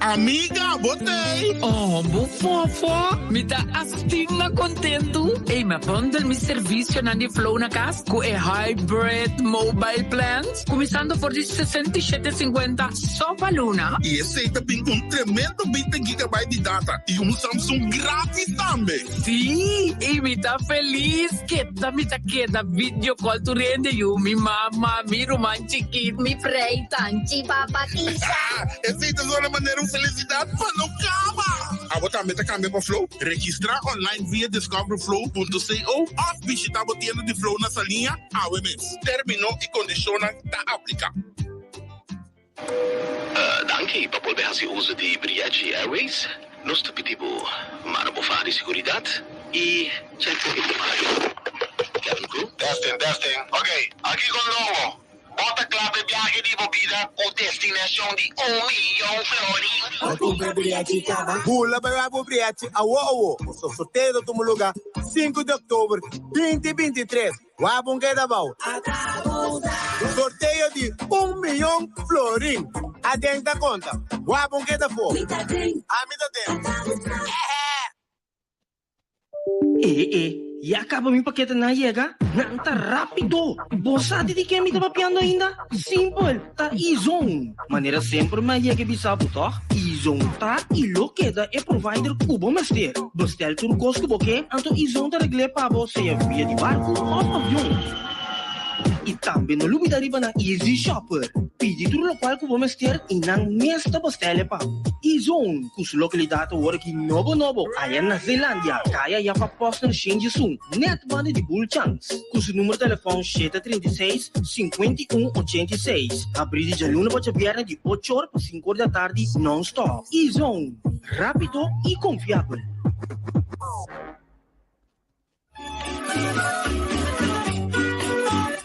Amiga, bo t'ei? Oh, bo fofo, mi ta asina kontentu. Ey, mi a bundle mi servisionan di Flow na kas ku e hybrid mobile plans, kuminsando for di 67 cincuenta so pa luna. I esei ta bin ku un tremendo 20 gigabyte di data i un Samsung gratis tambe. Sí, i mi ta felis. Keda mi ta keda video call tur hende yu, mi mama, mi ruman chikit, mi frei, tanchi, papa, tisa. Esei ta zona manera un felisidat pa no kaba. Abo tambe ta kambia pa Flow? Registrá online via discoverflow.co òf bishitá bo tienda di Flow na Saliña awe mes. Término i kondishonnan ta apliká. Danki pa bolbe hasi uso di Briachi Airways. Nos ta pidi bo mara bo faha di seguridat i check bo ekipahe. Cabin crew. Testing, testing. Ok, aki con Longo. Bo ta kla p'e biahe di bo bida ku destinashon di un miyon florin? Bula bai wak bo briachi awo awo. Boso sorteo ta tuma luga sinku di oktober binti 23. Wak bon keda abou. Sorteo di un miyon florin. Aden ta konta. Wak bon keda afó. Ami ta den. E e, ya kaba mi paketenan a yega? Nan ta rápido! Bo sa di di ken mi ta papiando ainda? Simpel, ta E-Zone! Manera semper mi a yega e bisa bo tòg? E-Zone ta i lo keda e provider ku bo mester. Bestel tur kos ku bo ke, anto E-Zone ta regl'é pa bo sea via di barku òf avion. I tambe no lubida riba nan Easy Shopper. Pidi tur lokual ku bo mester i nan mes ta bestel e pa bo. E-Zone, ku su lokalidat awor aki nobo nobo aya na Zeelandia, kaya Jaffa Posner Shenjisun, nèt banda di Bulchans. Ku su numero telefòn 736, 51 86. Habrí di djaluna pa djabièrnè di ocho or pa sinku or di atardi nòn-stòp. E-Zone, rápido i konfiabel.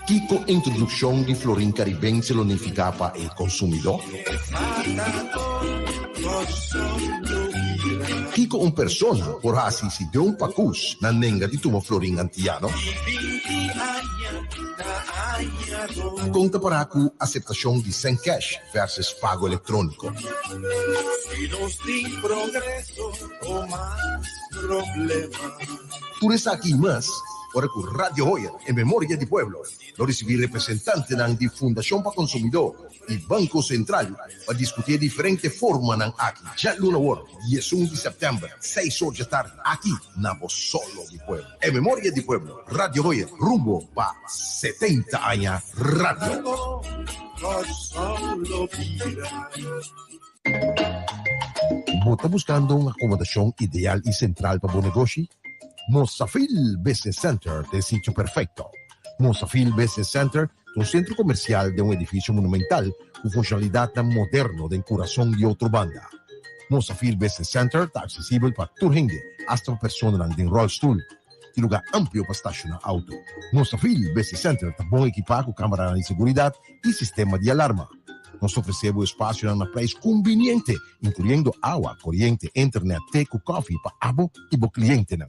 Kiko introdukshon di florin karibense lo nifiká pa e konsumidó? Kiko un persona por hasi si den un pakus nan nenga di tuma florin antiano? Kon ta pará ku aseptashon di sèn kèsh versus pago elektróniko? Tur esaki i mas ora ku Radio Hoyer en memoria di pueblo lo risibí representantenan di Fundashon pa Konsumidó i Banko Sentral pa diskutí e diferente formanan aki djaluna awor, 11 di sèptèmber, seis or djatardi aki na bo Solo di Pueblo. En memoria di pueblo, Radio Hoyer rumbo pa 70 aña radio. Bo ta buskando un akomodashon ideal i sentral pa bo negoshi? Mosafil Business Center ta e sitio perfekto. Mosafil Business Center ta un sentro komersial den un edifisio monumental ku funshonalidatnan moderno den kurason di Otrobanda. Mosafil Business Center ta aksesibel pa tur hende, asta pa personanan den ròlstul. Tin lugá amplio pa stashoná outo. Mosafil Business Center ta bon ekipá ku kameranan di seguridat i sistema di alarma. Nos ta ofresé bo espasionan na preis kumbiniente, inkluyendo awa, koriente, internet, te ku kòfi pa abo i bo klientenan.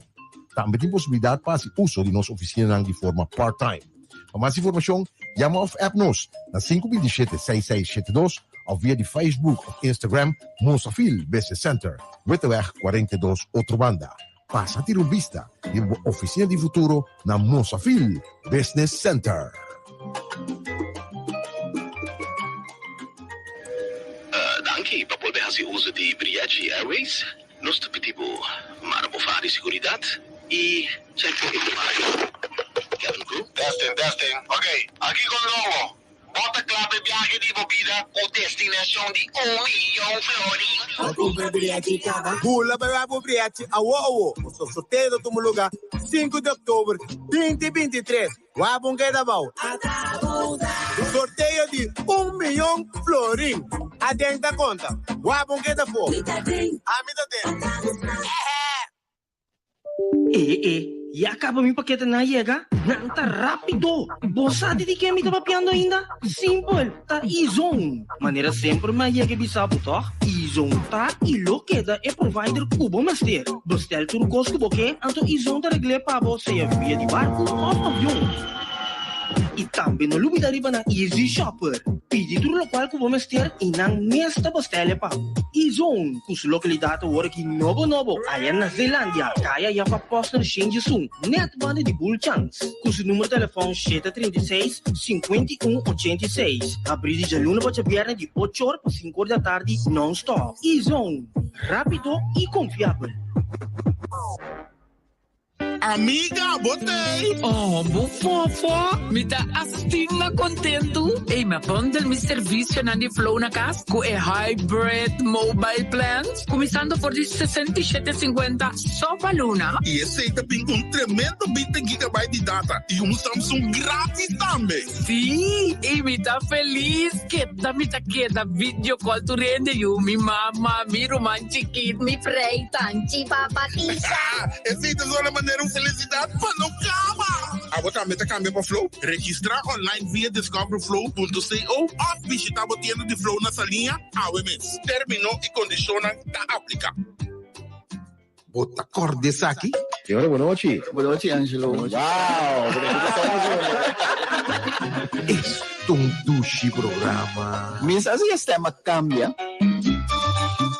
Tambe tin posibilidat pa hasi uso di nos ofisinanan di forma part-time. Pa mas informashon, yama òf app nos na 527 6672 òf via di Facebook òf Instagram Mosafil Business Center, Witteweg 42, Otrobanda. Pasa tira un bista di bo ofisina di futuro na Mosafil Business Center. Danki pa bolbe hasi uso di Briachi Airways. Nos ta pidi bo mara bo faha di seguridat i check bo ekipahe. Cabin crew. Testing, testing. Ok, aki con Longo. Bo ta kla p'e biahe di bo bida ku destinashon di un miyon florin? Bula bai wak bo briachi awo awo. Boso sorteo ta tuma luga 5 di oktober 2023. Wak bon keda abou. Sorteo di un miyon florin. Aden ta konta. Wak bon keda afó. Ami ta den. E e, ya kaba mi paketenan a yega? Nan ta rápido! Bo sa di di ken mi ta papiando ainda? Simpel, ta E-Zone! Manera semper mi a yega e bisa bo tòg? E-Zone ta i lo keda e provider ku bo mester. Bestel tur kos ku bo ke, anto E-Zone ta regl'é pa bo sea via di barku òf avion. I tambe no lubida riba nan Easy Shopper. Pidi tur lokual ku bo mester i nan mes ta bostèl'e pa bo. E-Zone, ku su lokalidat awor aki nobo nobo aya na Zeelandia, kaya Jacob Posner 101, nèt banda di Bulchans. Ku su numero telefòn 736, 51 86. Habrí di djaluna pa djabièrnè di ocho or pa sinku or di atardi nòn-stòp. E-Zone, rápido i konfiabel. Amiga, bo t'ey? Oh, bo fofo, mi ta asina kontentu. Ey, mi a bundle mi servisionan di Flow na kas ku e hybrid mobile plans, kuminsando for di 67,50 so pa luna. I esey ta bin ku un tremendo 20 gigabyte di data i un Samsung gratis tambe. Sí, i mi ta felis. Keda mi ta keda video call tur hende, yu, mi mama, mi ruman chikit, mi frei, tanchi, papa, tisa. Esei ta zona manera un felisidat pa no kaba! Abo tambe ta kambia pa Flow? Registrá online via discoverflow.co òf bishitá bo tienda di Flow na Saliña awe mes. Término i kondishonnan ta apliká. Bo ta kòrda esaki? Señora, bon nochi. Bon nochi, Angelo. Wow! Esta un dushi programa. Mi sa si e stem a cambia.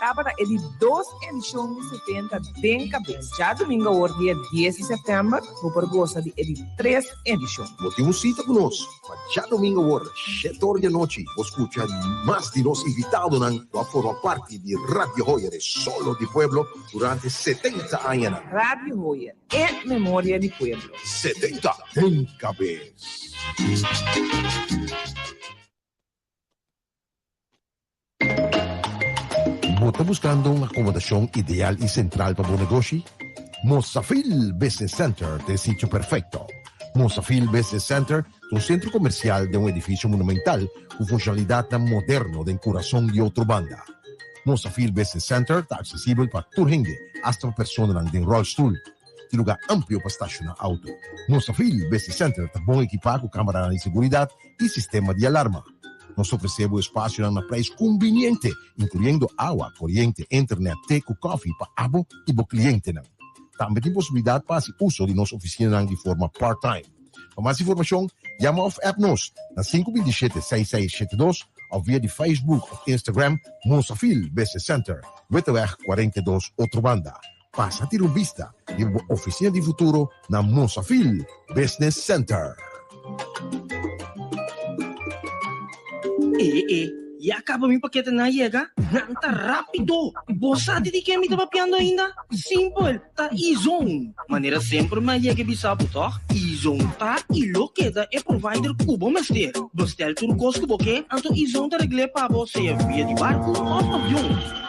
Tabata e di dos edishon di 70 den Kabes. Djadumingu awor dia dies di sèptèmber bo por gosa di e di tres edishon. Bo tin un sita ku nos pa djadumingu awor shete or di anochi bo skucha mas di nos invitadonan ku a forma parti di Radio Hoyer e solo di pueblo durante 70 añanan. Radio Hoyer, e memoria di pueblo. 70 den Kabes. Bo ta buskando un akomodashon ideal i sentral pa bo negoshi? Mosafil Business Center ta e sitio perfekto. Mosafil Business Center ta un sentro komersial den un edifisio monumental ku funshonalidatnan moderno den kurason di Otrobanda. Mosafil Business Center ta aksesibel pa tur hende, asta pa personanan den ròlstul. Tin lugá amplio pa stashoná outo. Mosafil Business Center ta bon ekipá ku kameranan di seguridat i sistema di alarma. Nos ta ofresé bo espasionan na preis kumbiniente, inkluyendo awa, koriente, internet, te ku kòfi pa abo i bo klientenan. Tambe tin posibilidat pa hasi uso di nos ofisinanan di forma part-time. Pa mas informashon, yama òf app nos na 527 6672 òf via di Facebook òf Instagram Mosafil Business Center, Witteweg 42, Otrobanda. Pasa tira un bista riba bo oficina di futuro na Mosafil Business Center. E e, ya caba mi paketenan a yega? Nan ta rapido! Bo sa di di ken mi ta papiando ainda? Simpel, ta E-Zone! Manera semper mi a yega e bisa bo toch? E-Zone ta y lo keda e provider cu bo mester. Bestel tur cos cu bo ke, anto E-Zone ta regl'e pa bo sea via di barco of avion.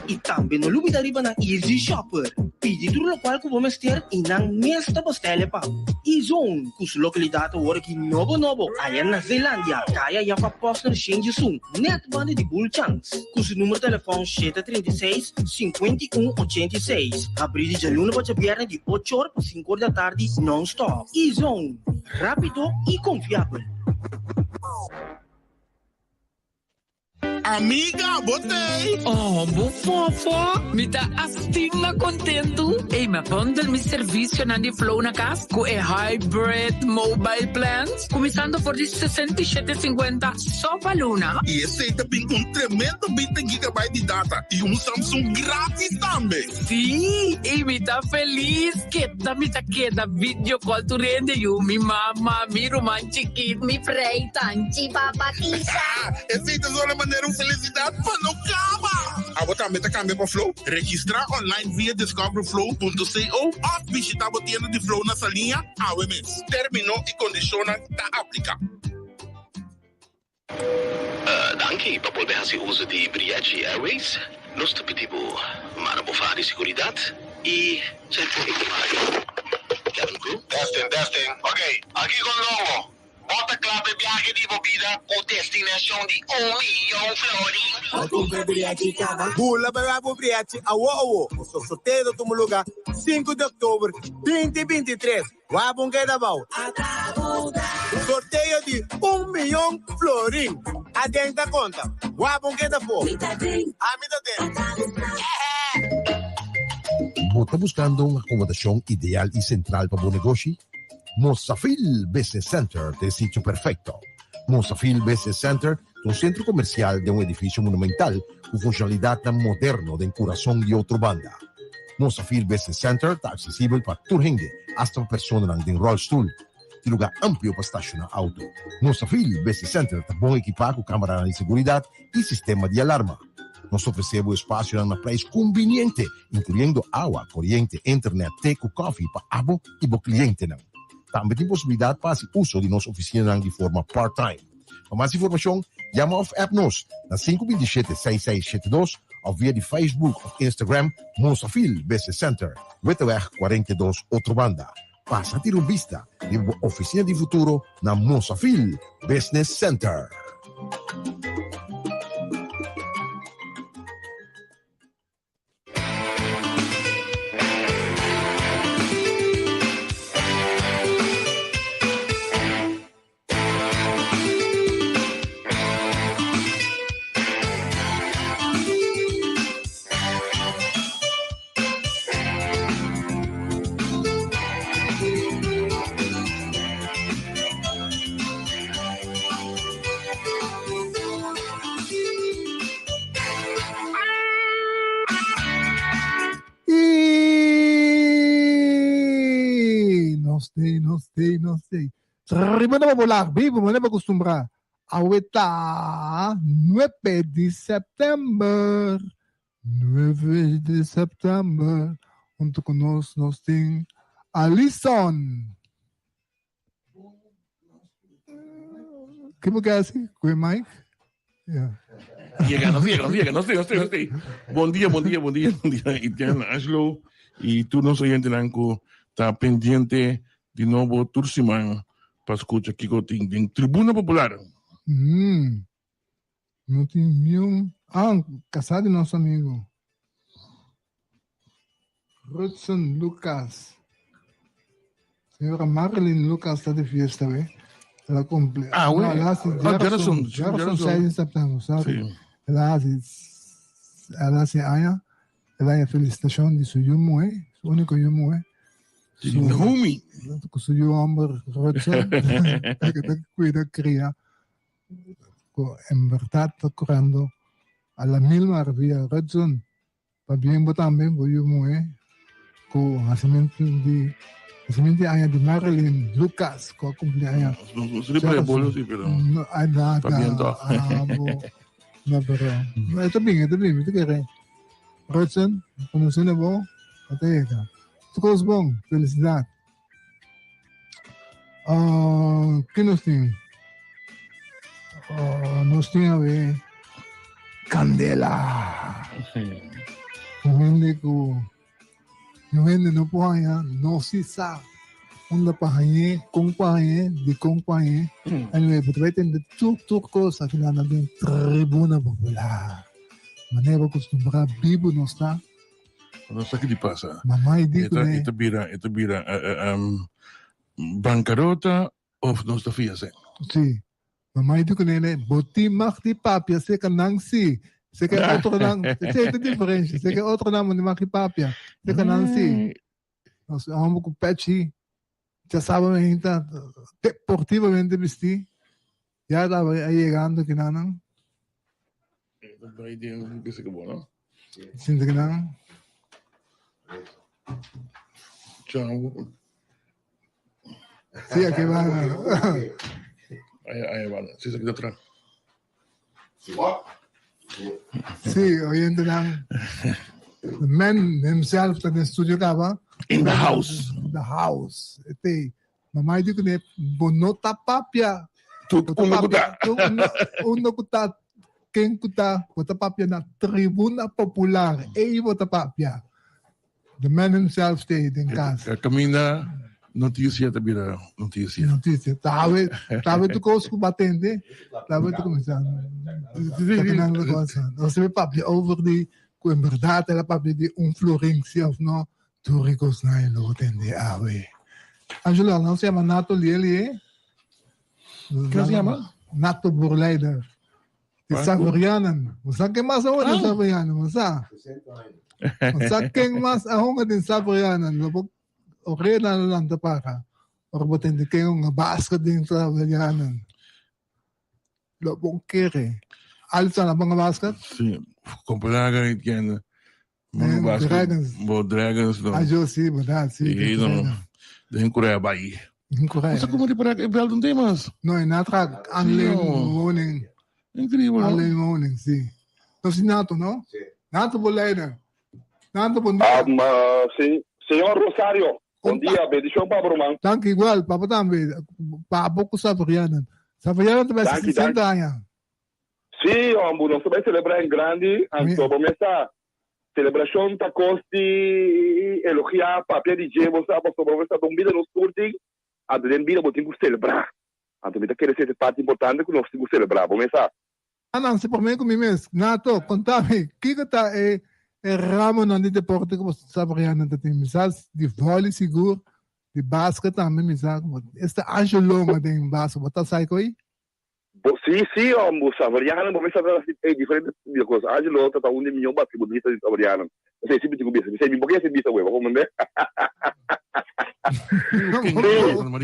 I tambe no lubida riba nan Easy Shopper. Pidi tur lokual ku bo mester i nan mes ta bostèl'e pa bo. E-Zone, ku su lokalidat awor aki nobo nobo aya na Zeelandia, kaya Jacob Posner 101, nèt banda di Bulchans. Ku su numero telefòn 736, 51 86. Habrí di djaluna pa djabièrnè di ocho or pa sinku or di atardi nòn-stòp. E-Zone, rápido i konfiabel. Amiga, bo t'ey? Oh, bo fofo, mi ta asina kontentu. Ey, mi a bundle mi servisionan di Flow na kas ku e hybrid mobile plans, kuminsando for di 67,50 so pa luna. I esey ta bin ku un tremendo 20 gigabyte di data i un Samsung gratis tambe. Sí, i mi ta felis. Keda mi ta keda video call tur hende, yu, mi mama, mi ruman chikit, mi frei, tanchi, papa, tisa. Esei ta zona manera un felisidat pa no kaba! Abo tambe ta kambia pa Flow? Registrá online via discoverflow.co òf bishitá bo tienda di Flow na Saliña awe mes. Término i kondishonnan ta apliká. Danki pa bolbe hasi uso di Briachi Airways. Nos ta pidi bo mara bo faha di seguridat i chèk bo ekipahe. Cabin crew. Testing, testing. Ok, aki con Longo. Bo ta kla p'e biahe di bo bida ku destinashon di un miyon florin? Bula bai wak bo briachi awo awo. Boso sorteo ta tuma luga sinku di oktober binti 23. Wak bon keda abou. Sorteo di un miyon florin. Aden ta konta. Wak bon keda afó. Ami ta den. Bo ta buskando un akomodashon ideal i sentral pa bo negoshi? Mosafil Business Center ta e sitio perfecto. Mosafil Business Center ta un centro comercial den un edificio monumental cu funcionalidadnan moderno den curason di Otrobanda. Mosafil Business Center ta accesibel pa tur hende, hasta pa personanan den rolstoel. Tin lugar amplio pa staciona auto. Mosafil Business Center ta bon ekipa cu camaranan di seguridad y sistema di alarma. Nos ta ofrece bo espacionan na prijs conveniente, incluyendo awa, coriente, internet, te cu koffie pa abo y bo clientenan. Tambe tin posibilidad pa haci uso di nos oficinanan di forma part-time. Pa mas informacion, yama of app nos na 527 6672 of via di Facebook of Instagram Mosafil Business Center, Witteweg 42, Otrobanda. Pasa tira un bista riba bo oficina di futuro na Mosafil Business Center. Y nos te, nos te, nos te. Tribuna Popular, vivo, manera acostumbrá. Awe ta 9 di september. 9 di september. Hunto cu nos, nos tin Alison. Ki bo ke hasi ku e mic? Yeah. Yega, nos yega, nos yega, nos nos nos Bon dia, bon dia, bon dia, bon dia. Itian, Angelo y tur nos oyentenan ku ta pendiente di nobo tur siman pa skucha kiko tin den Tribuna Popular. Mm. No tin niun. Ah, kasá di nos amigo. Rudson Lucas. Señora Marilyn Lucas ta di fiesta, we. El a cumple. Ah, we. No, el a haci Ah, djarason. djarason, Djarason djarason. 6 di september, sorry. Sí. El a haci, el a haci aña. El a haña felicitacion di su yu muhe, su unico yu muhe. Di Naomi. Cu su yu homber Rudson. Que ta cuida, cria. Cu en berdad ta curando a la mil maravilla. Rudson, Pabien bo tambe bo yu muhé ku hasimentu di hasimentu di aña di Marilyn Lucas ku a kumpli aña. No, no se le bolo si pero. No, ay na Pabien to. Ah, bo. No, pero e ta bin, e ta bin, mi ta kere. Rudson, konosé bo, a ta yega. Tur kos bon, felisidat. Ah, ke nos tin? Ah, nos tin awe kandela. Un hende ku un hende no por haña, no si sa unda pa hañ'é, kon pa hañ'é, dikon pa hañ'é. Anyway, bo ta bai tende tur tur kos aki nan den Tribuna Popular. Manera bo kustumbrá bibu nos ta. No sa ki di pasa. Mamá i di kuné. E ta bira, e ta bira bankarota of nos ta fia sen. Si. Mamá i di kuné ne, bo tin mag di papia seka nan si. Seka e otronan, esei ta diferensha. Seka e otronan bo tin mag di papia. Seka nan si. Nos homber ku pechi ya saba mi hinta deportivamente bisti. Ya tabata a yegando kinanan. Sinti kinan. Chao. Sí, aquí van. Ahí, ahí van. Sí, se queda atrás. Sí, oyentenan. The man himself ta den studio kaba. In the house. In the house. Este, mamá di kuné, bo no ta papia. Tu, Bo ta uno ku papia, ta. tu, uno, uno ku ta, ken ku ta, bo ta papia na tribuna popular. Ei bo ta papia. The man himself stay den cas. Caminda noticia ta bira noticia. Noticia. Tawe, tawe tu kos ku batende. Tawe tu kumisa. Takinang la cosa. No se papia over di ku en verdad ela papia di un florin si of no. Tu ricos na e lo tende awe. Angelo, no se llama Nato Lieli, eh? ¿Qué se llama? Nato Burleider. Di Savorianan. Bo sa ken mas a hunga den Savorianan? Bo sa? Bo sa ken mas a hunga den Savorianan? Lo bo orenan lo lanta para. Ora bo tende ken un basket den Saverianan. Lo bon kere. Alf na bon basket? Si, Copenhagen ik kende. Bon basket. Dragons. Bo Dragons no. Ah, jo si, verdad, si. E no. Den Korea bai. Den Korea. Sa como di para e bel un temas. No, e natra aanleen woning. Increíble. Aanleen woning, si. No si Nato, no? Si. Nato bo leider. Nato bon dia. Si, señor Rosario. Bon dia, bendicion pa bo ruman. Danki igual, pa bo tambe. Pa bo ku Saverianan. Saverianan ta bai 60 aña. Si, hombu, nos ta bai celebra en grandi, anto bo mes sa, celebracion ta cos di elogia, papia di dje, bo sa, pasobra bo mes sa, den bida nos tur tin, anto den bida bo tin cu celebra. Anto mi ta kere si es e parti importante cu nos tin cu celebra, bo mes sa. Nancy, prome cu mi mes, Nato, conta mi, kico ta e ramonan di deporte cu bo Saverianan ta tin? Mi sa di volley sigur, di basket tambe mi sa, esta Angelo Loma den basket, bo ta sa e coi? Bo, sí, sí, hombo, Saverianan, bo mester ta hasi diferente cos. Angelo ta ta un di miyon basquetbolista di Saverianan. Esei sí mi tin cu bisa. Esei mi por kere bisa web, bo comprende?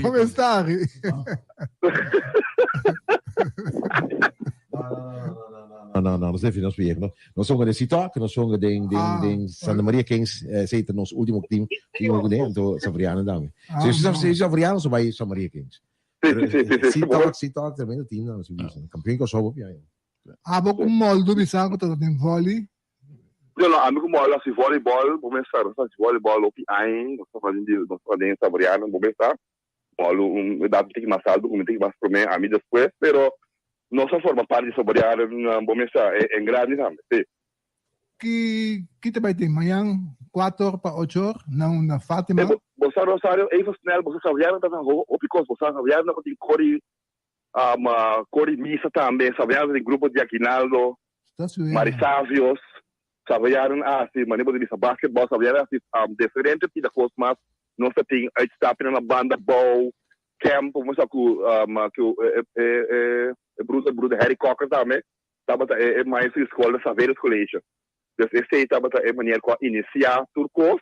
Come stari? No, no, no, nos defi nos viejo. No, nos songa den Sitok, nos songa den, den, ah. den Santa Maria Kings, eh, sei nos último team, team ah, anto Saveriano dame. Ah, si, si, Saveriano so bai Santa Maria Kings. Sí, sí, sí, sí. Sitok, Sitok, tremendo team, no, si, campeón Kosovo, ja. Abo ku moldu bisa ku ta den volley. No, no, ami ku moldu hasi volleyball, bo mester sa, nos hasi volleyball hopi aña, nos ta fasi di, nos ta den Savoriano, bo mester sa, moldu un edat un tiki mas alto ku mi, un tiki mas promé, ami despues, pero nos a forma parti di Savoriano, bo mester sa, en grandi tambe, si. Ki ki ta bai tin mañan kuater or pa ocho or na unda Fatima? Bo sa Rosario even snel bo sa Saviano ta hopi kos bo sa Saviano ta tin kori kori misa tambe Saviano ta tin grupo di aguinaldo Marisavios Saviano a hasi manera bo ta bisa basketball Saviano a hasi diferente pida kos mas nos ta tin uitstapnan na banda bou camp bo sa ku ku e bruder bruder Harry Cocker tambe tabata e e maestro di skol na Saveris College. Dus esei tabata e manier ku a inisiá tur kos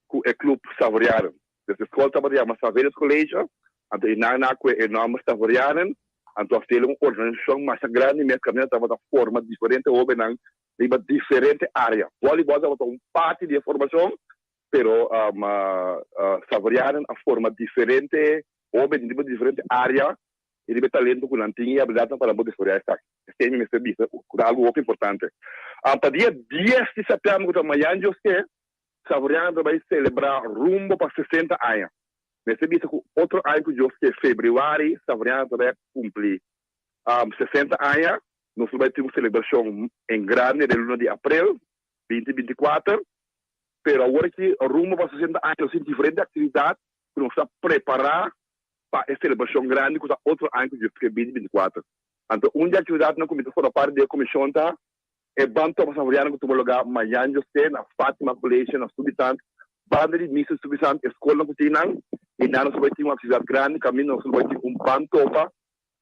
ku e klup Savorianen. Dus e skol tabata yama Saveris College, anto i nan a kue e nòmber Savorianen, anto a stela un organisashon masha grandi mes kaminda tabata forma diferente hóbennan riba diferente área. Vòlibòl tabata un parti di e formashon, pero Savorianen a forma diferente hóben riba diferente área i riba e talento ku nan tin i abilidatnan pa nan por desaroyá esaki. Esei mi mester bisa ku ta algu hopi importante. Pa dia dies di sèptèmber ku ta mañan Dios ke, Savoriano ta bai selebrá rumbo pa 60 aña. Mester bisa ku otro aña ku Dios ke, febrüari, Savoriano ta bai a kumpli 60 aña. Nos lo bai tin un selebrashon en grande den luna di aprel binti binti kuater. Pero awor aki rumbo pa 60 aña nos tin diferente aktividat ku nos ta prepará pa e selebrashon grandi ku ta otro aña ku Dios ke 2024. Anto un di e aktividatnan ku mi ta forma parti di e komishon ta e Ban Topa Savoriano ku tuma lugá mañan José na Fatima College na Subitant, banda di misa di Subitant e skolnan ku tin nan i nan nos lo bai tin un aktividat grandi kaminda nos lo bai tin un Ban Topa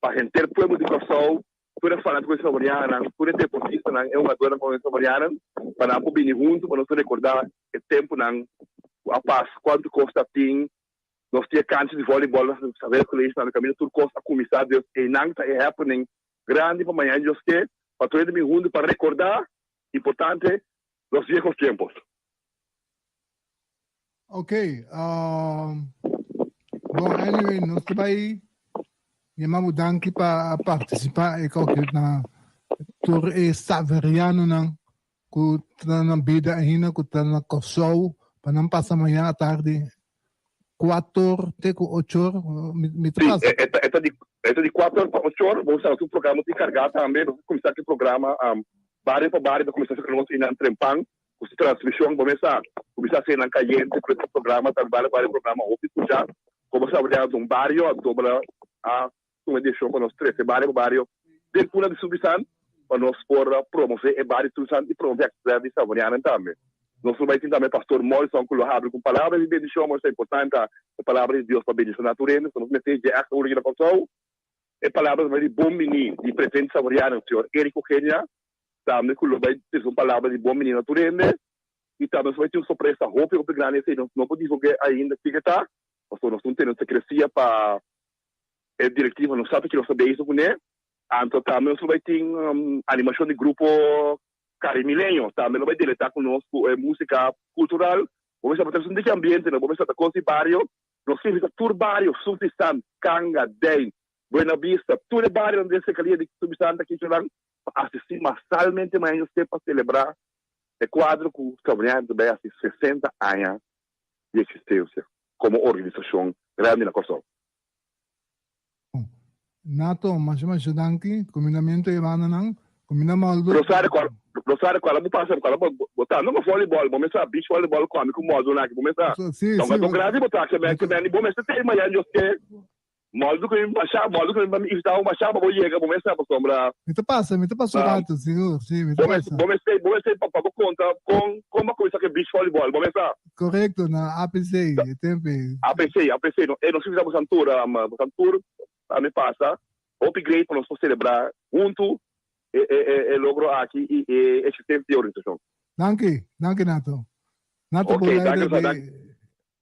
pa henter pueblo di Kòrsou, tur e fanatiko di Savorianonan, tur e deportistanan, e hungadornan ku Savorianan pa nan por bini huntu pa nos rekordá e tempunan ku a pasa, kuantu kos ta tin. Nos tin e cancha di volleyball na Saverio College tambe caminda tur cos a cuminsa dus eynan ta e happening grandi pa mañana Dios ke pa tur hende bin hunto pa recorda importante los viejos tiempos. Ok, bon anyway nos ta bai yama bo danki pa a participa e koke na tur e Saverianonan ku ta na bida ainda ku ta na Kòrsou pa nan pasa mañana atardi kuator te ku ochor mi ta pasa. Sí, e ta di e ta di kuator pa ochor bo sa su programa tin kargá tambe nos a kuminsá ku e programa bario pa bario ta kuminsá saka nos einan trempan ku su transmishon bo mes sa kuminsá hasi einan kayente ku e programa ta bale bale programa hopi skuchá komo sa bo un bario a dobra a tuma e desishon pa nos trese bario pa bario den puna di Subisan pa nos por promove e bario di Subisan i promove aktividat di Savonianan tambe. Nos lo bai tin tambe Pastor Morrison ku lo habri ku un palabra di bendishon, pasobra ta importante e palabra di Dios pa bendishoná tur hende, so nos mester dje ègt ora ku na Kòrsou. E palabra ta bai di bon biní di presidente Savoniano, señor Eric Ogenia, tambe ku lo bai trese un palabra di bon biní na tur hende. I tambe nos lo bai tin un sorpresa hopi hopi grandi, esei nos no por divulg'é ainda kiko ta. Pasobra nos no tene sekresia pa e direktiva no sabi ki nos ta bezig kuné. Anto tambe nos lo bai tin animashon di grupo Carimileño. Tambe lo bai deleitá ku nos ku e músika kultural. Bo mester ta un diki ambiente, bo mester ta kos di bario. Nos tin bisa tur bario, Suffisant, Kanga, Dein, Buena Vista, tur e barionan den serkalia di Suffisant aki nan pa asistí masalmente mañana djosé pa selebrá e kuadro ku Sabrián ta bai hasi 60 aña di eksistensia komo organisashon grandi na Kòrsou. Nato, masha masha danki. Kumindamentu e bandanan. Kuminda moldu. Rosario, kual, Rosario, kual bo pasa, kual bo, bo ta anda ku volleyball, bo mester beach volleyball ku ami ku moldu nan aki, bo mester, Sí, ta sí. un gato grandi bo ta, ke men, ke men, bo mester tei mañana Dios ke. Moldu ku mi masha, moldu ku mi invitá bo masha pa bo yega, bo mester pasobra. Mi ta pasa, mi ta pasa un rato, sigur, si, mi ta pasa. Bo mester, bo mester pa bo konta kon, kon bo a kuminsá ku e beach volleyball, bo mester. Korekto, na APC, e tempu ei. APC, APC, no, e nos invitá bosan tur, bosan tur a mi pasa, hopi great pa nos por selebrá huntu e, e, e logro aki i e eksistensia di e organisashon. Danki, danki Nato. Nato Ok, Boleire danki, di.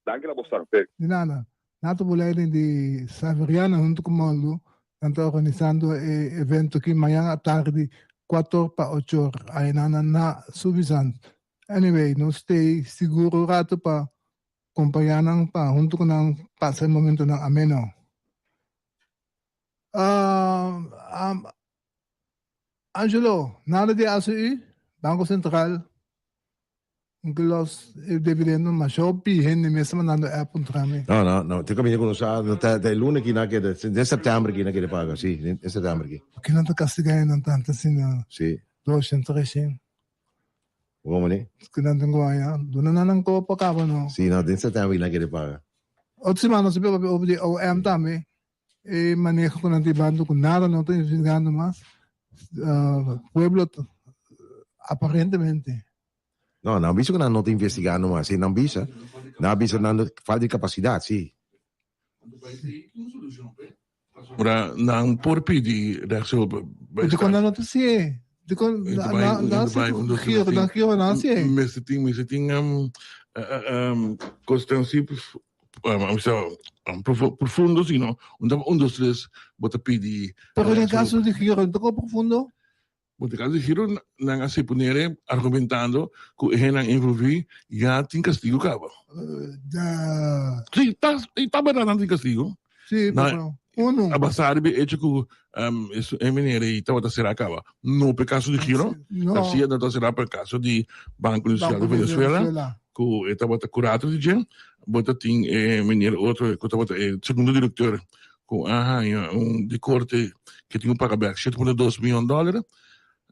Danki na bosan pe. Di nada. Nato Boleiden di Saveriana hunto ku Moldo nan ta organisando e evento aki mañan atardi kuator pa ochor aynan nan na Suffisant. Anyway, nos stay sigur un rato pa kompañá nan pa hunto ku nan pasa e momentonan ameno. Angelo, nada di ACU, Banko Sentral. Nunca los e dividendo masha hopi hende mes ta mandando app puntra mi. No, no, no. Tin caminda cu nos sa, no ta, ta e luna aki nan keda, den september aki nan keda paga, si, den september aki. Por ke nan ta castiga hendenan tanto asina? Si. Doshen, treshen. Como mane? Cu nan tin cu haña. Duna nan nan copa caba no. Si, no, den september aki nan keda paga. Otro siman nos a papia over di OM tambe. E maneho cu nan ta hibando cu nada no ta investigando mas. Pueblo aparentemente. No, nan bisa cu nan no ta investigando mas. Si, nan bisa. Nan a bisa nan falta di capacidad, si. Ora nan por pidi rechtshulp bij Dikon nan no ta hacié? Dikon nan haci cu giro, nan giro nan hacié? Mester tin, mester tin cosnan si, profundo sino un ta un dos tres bo ta pidi. Pero den caso di giro no ta como profundo? Bo ta caso di giro nan a seponere argumentando cu e hendenan envolvi ya tin castigo caba. Si, ta, ta berdad nan tin castigo. Si, pero uno. A basa riba e hecho cu e meneer ey tabata cera caba. No p'e caso di giro, No. si e tabata cera p'e caso di Banco Industrial di Venezuela, cu e tabata curator di dje. Bo ta tin e meneer otro cu tabata e segundo director cu a haña un di corte cu tin cu paga bek 7.2 miyon dollar.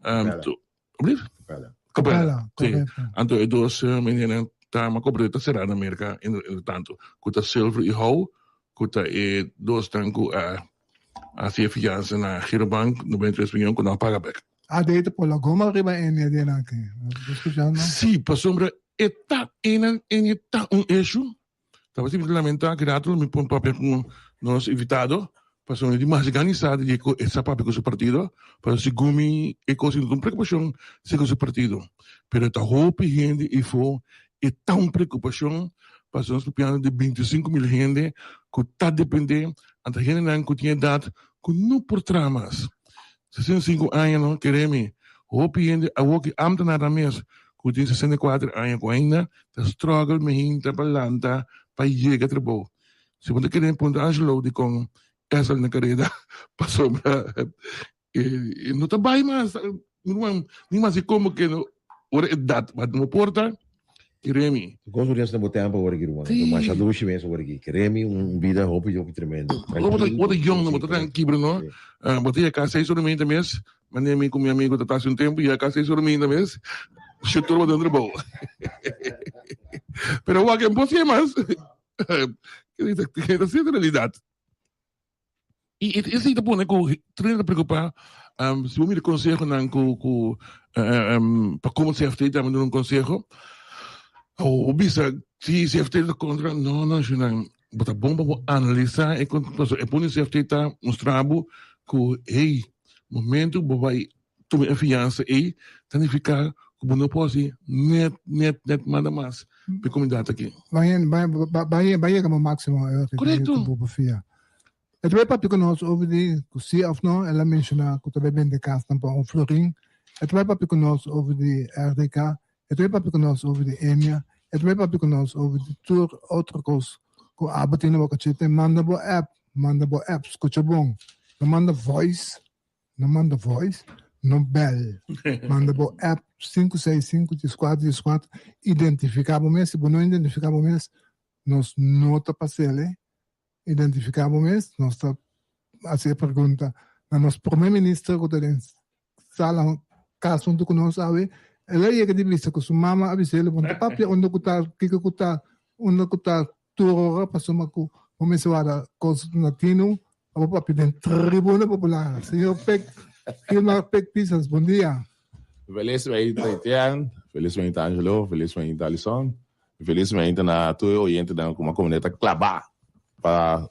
Capella. Capella, sí. Anto e dos meneernan ta ma cobre ta cera na Merca en tanto cu ta Silver y Howe cu ta e dosnan cu a haci e fianza na Girobank 93 miyon cu no a paga bek. A deita por la goma riba e media aki. Bo scuchando? Sí, pasobra e ta ena e ta un issue. Tabata mi ta lamenta ki rato lo mi pon papia ku nos invitado pasobra mi tin mas gana di sa di ku e sa papia ku su partido pasobra segun mi e kos no ta un preokupashon segun su partido pero ta hopi hende ifo e ta un preokupashon pasobra nos papiando di 25.000 hende ku ta depende anto hendenan ku tin edat ku no por traha mas. 65 aña no kere mi. Hopi hende awor ki ambtenaarnan mes ku tin 64 aña ku ainda ta struggle mehinta pa lanta pa yega trabou. Si bo ta kere puntra Angelo dikon e a sali na kareda pasobra e no ta bai mas mi ruman ni mas komo ke ora edat bati na bo porta Kere mi. Kon su resta bo tempo awor aki ruman? Sí. Masha dushi mes awor aki. Kere mi un bida hopi hopi tremendo. Bo ta bo ta yong no, bo ta trankibro no. Bo ta yega seis ora meinta mes, mane mi ku mi amigo ta tasi un tempo, yega seis ora meinta mes, shutur bo den trabou. Pero wak en por siye mas. Keda si realidad. I esei ta pone ku Trina ta preokupá si bo mira konsehonan ku ku pa komo CFT tambe duna un konseho bo bisa si CFT ta kontra no no shunan bo ta bon pa bo analisá e pasobra e punto di CFT ta mustra bo ku hey momento bo bai tuma e fiansa ei ta nifiká ku bo no por hasi nèt nèt nèt manda mas. pa e komunidat aki. Bai yega bo máksimo e ora ku bo fia. E ta bai papia ku nos over di ku si òf no el a menshoná ku ta bai bende kasnan pa un florin. E ta bai papia ku nos over di RDK. E ta bai papia ku nos over di EMIA. E ta bai papia ku nos over di tur otro kos ku abo tin na bo kachete. Manda bo app, manda bo app, skucha bon. No manda voice, no manda voice, no bel. Manda bo app 565 14 14. Identifiká bo mes. Si bo no identifiká bo mes, nos no ta pas'el. Identifiká bo mes, nos ta hasi e pregunta na nos prome minister ku ta den sala kas huntu ku nos awe. El a yega di bisa ku su mama a bis'el bo no ta papia unda ku ta kiko ku ta unda ku ta tur ora pasobra ku bo mester warda kos na tinu pa bo papia den tribuna popular. Señor Pek Gilmar Pek Pisas, bon dia. Felis mainta Etienne, felis mainta Angelo, felis mainta Alison. Felizmente na tur e oyentenan ku a ta klabá pa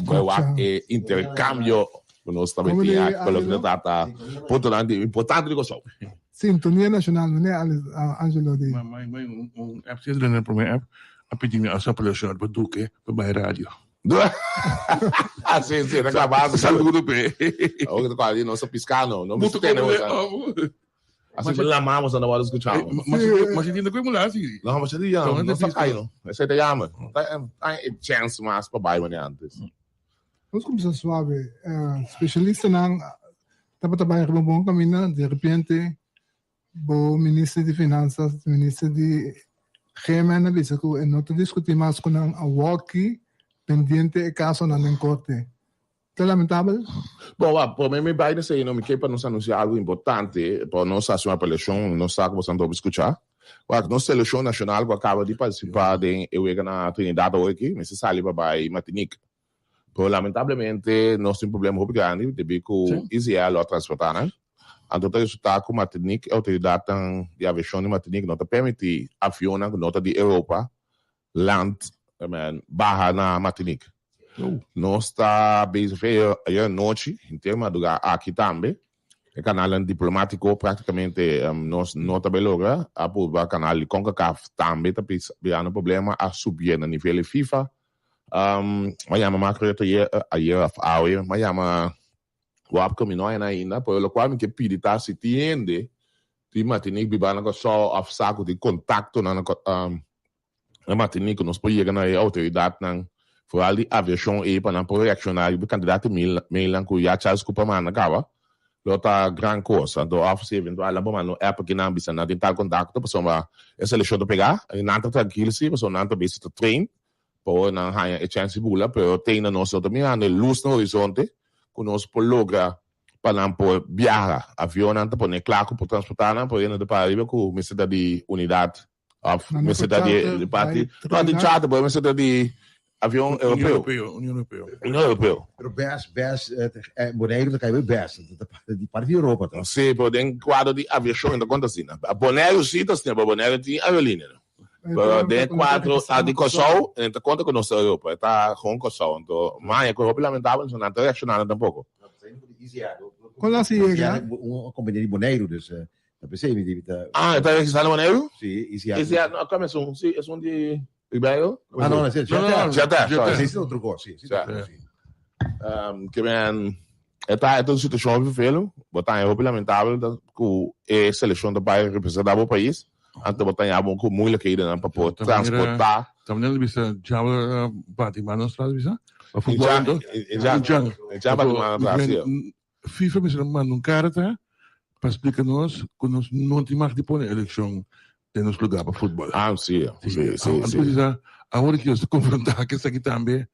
bai wak e interkambio ku nos ta bai tin aki pa loke ta trata puntonan di importante di Kòrsou. Sintonia Nashonal, meneer Angelo di. Mai mai un app si e promé app a pidi mi asa apelashon pa Duque pa bai radio. Si si ta klabá. Saludo p'e. Awor ku ta kòrda di nos ta piskando no mester tene. Así me lamamos anda wou escuchamos. Mas entiende ku mula así. No, mas di ya, no sa kai no. Ese te llama. Ta e chance mas pa bai mane antes. Nos kumsa suave. Specialistanan tabata bai riba bon kaminda, de repente bo minister di Finanzas, minister di GMN a bisa ku e no ta diskutí mas ku nan awoki pendiente e kasonan den korte. Ta lamentabel. Bon, wak, prome mi bai nesei no, mi ke pa nos anunsia algu importante, pa nos hasi un apelashon, nos sa ku boso anto skucha. Wak, nos selekshon nashonal ku a kaba di partisipá den e wega na Trinidad awor aki, mester sali pa bai Martinique. Pero lamentablemente nos tin problema hopi grandi debí ku Easy Air lo a transportá nan. Anto ta resultá ku Martinique, e outoridatnan di aviashon di Martinique no ta permití avionnan ku no ta di Europa land baha na Martinique. Nos ta bezig fe ayer anochi, henter madruga aki tambe. E kanalnan diplomatiko praktikamente nos no ta bay logra. A purba kanal di Concacaf tambe ta birando problema, a subié na nivel di FIFA. M'a yama Mark Rutte ayer, ayer of awe, m'a yama Wapke mi no haña ainda, pero lokual mi ke pidi ta si tin hende di Martinique biba na Kòrsou òf sa ku tin kontaktonan na Martinique ku nos por yega na e outoridatnan foral di aviashon ei pa nan por reakshoná riba e kantidat di mailnan ku ya Charles Cooper manda kaba lo ta gran kos. Anto òf si eventual nan por manda un app aki nan bisa nan tin tal kontakto pasobra e selekshon ta pegá i nan ta trankil si pasobra nan ta besi ta train Pa ora nan haña e chèns di bula, pero te ainda nos no ta mirando e lus na horizonte ku nos por logra pa nan por biaha. Avionnan ta pone kla ku por transportá nan, pero ainda ta para riba ku mester ta di unidat òf mester ta di parti, no di charter, pero mester ta di avion europeo. Union Europeo. Union Europeo. Pero bes, bes, Boneiru ta kai bai bes, ta di parti di Europa to. Sí, pero den kuadro di aviashon e ta konta asina. Boneiru sí ta asina, pero Boneiru tin aerolínea. Pero den kuadro di Kòrsou, e ta konta ku nos ta Europa, e ta gewoon Kòrsou. Anto, maña ku hopi lamentabel, nan ta reakshonando tampoko. Kon nan si yega? Un kompania di Boneiru, dus ta p'esei mi ta. Ah, e ta registrá na Boneiru? Sí, Easy Air. Easy Air, no, kòm esun? Sí, esun di Ribeiro? Ah, no, no, sí, Jetair. Jetair, sorry. Esei ta otro kos, sí. Sí. Ke men, e ta un situashon hopi vervelend. Bo ta haña hopi lamentabel ku e selekshon ta bai representá bo pais. Anto bo ta haña bo ku moeilijkhedennan pa por transportá. Ta manera di bisa djabel bati mano atras bisa? Pa futbol anto? Injan. Injan bati mano atras, sí. FIFA mester a manda un karta pa splika nos ku nos no tin mag di pone elekshon den nos lugá pa futbol. Ah, sí, sí, sí, sí. Anto bisa, awor ki nos ta konfrontá ku esaki tambe,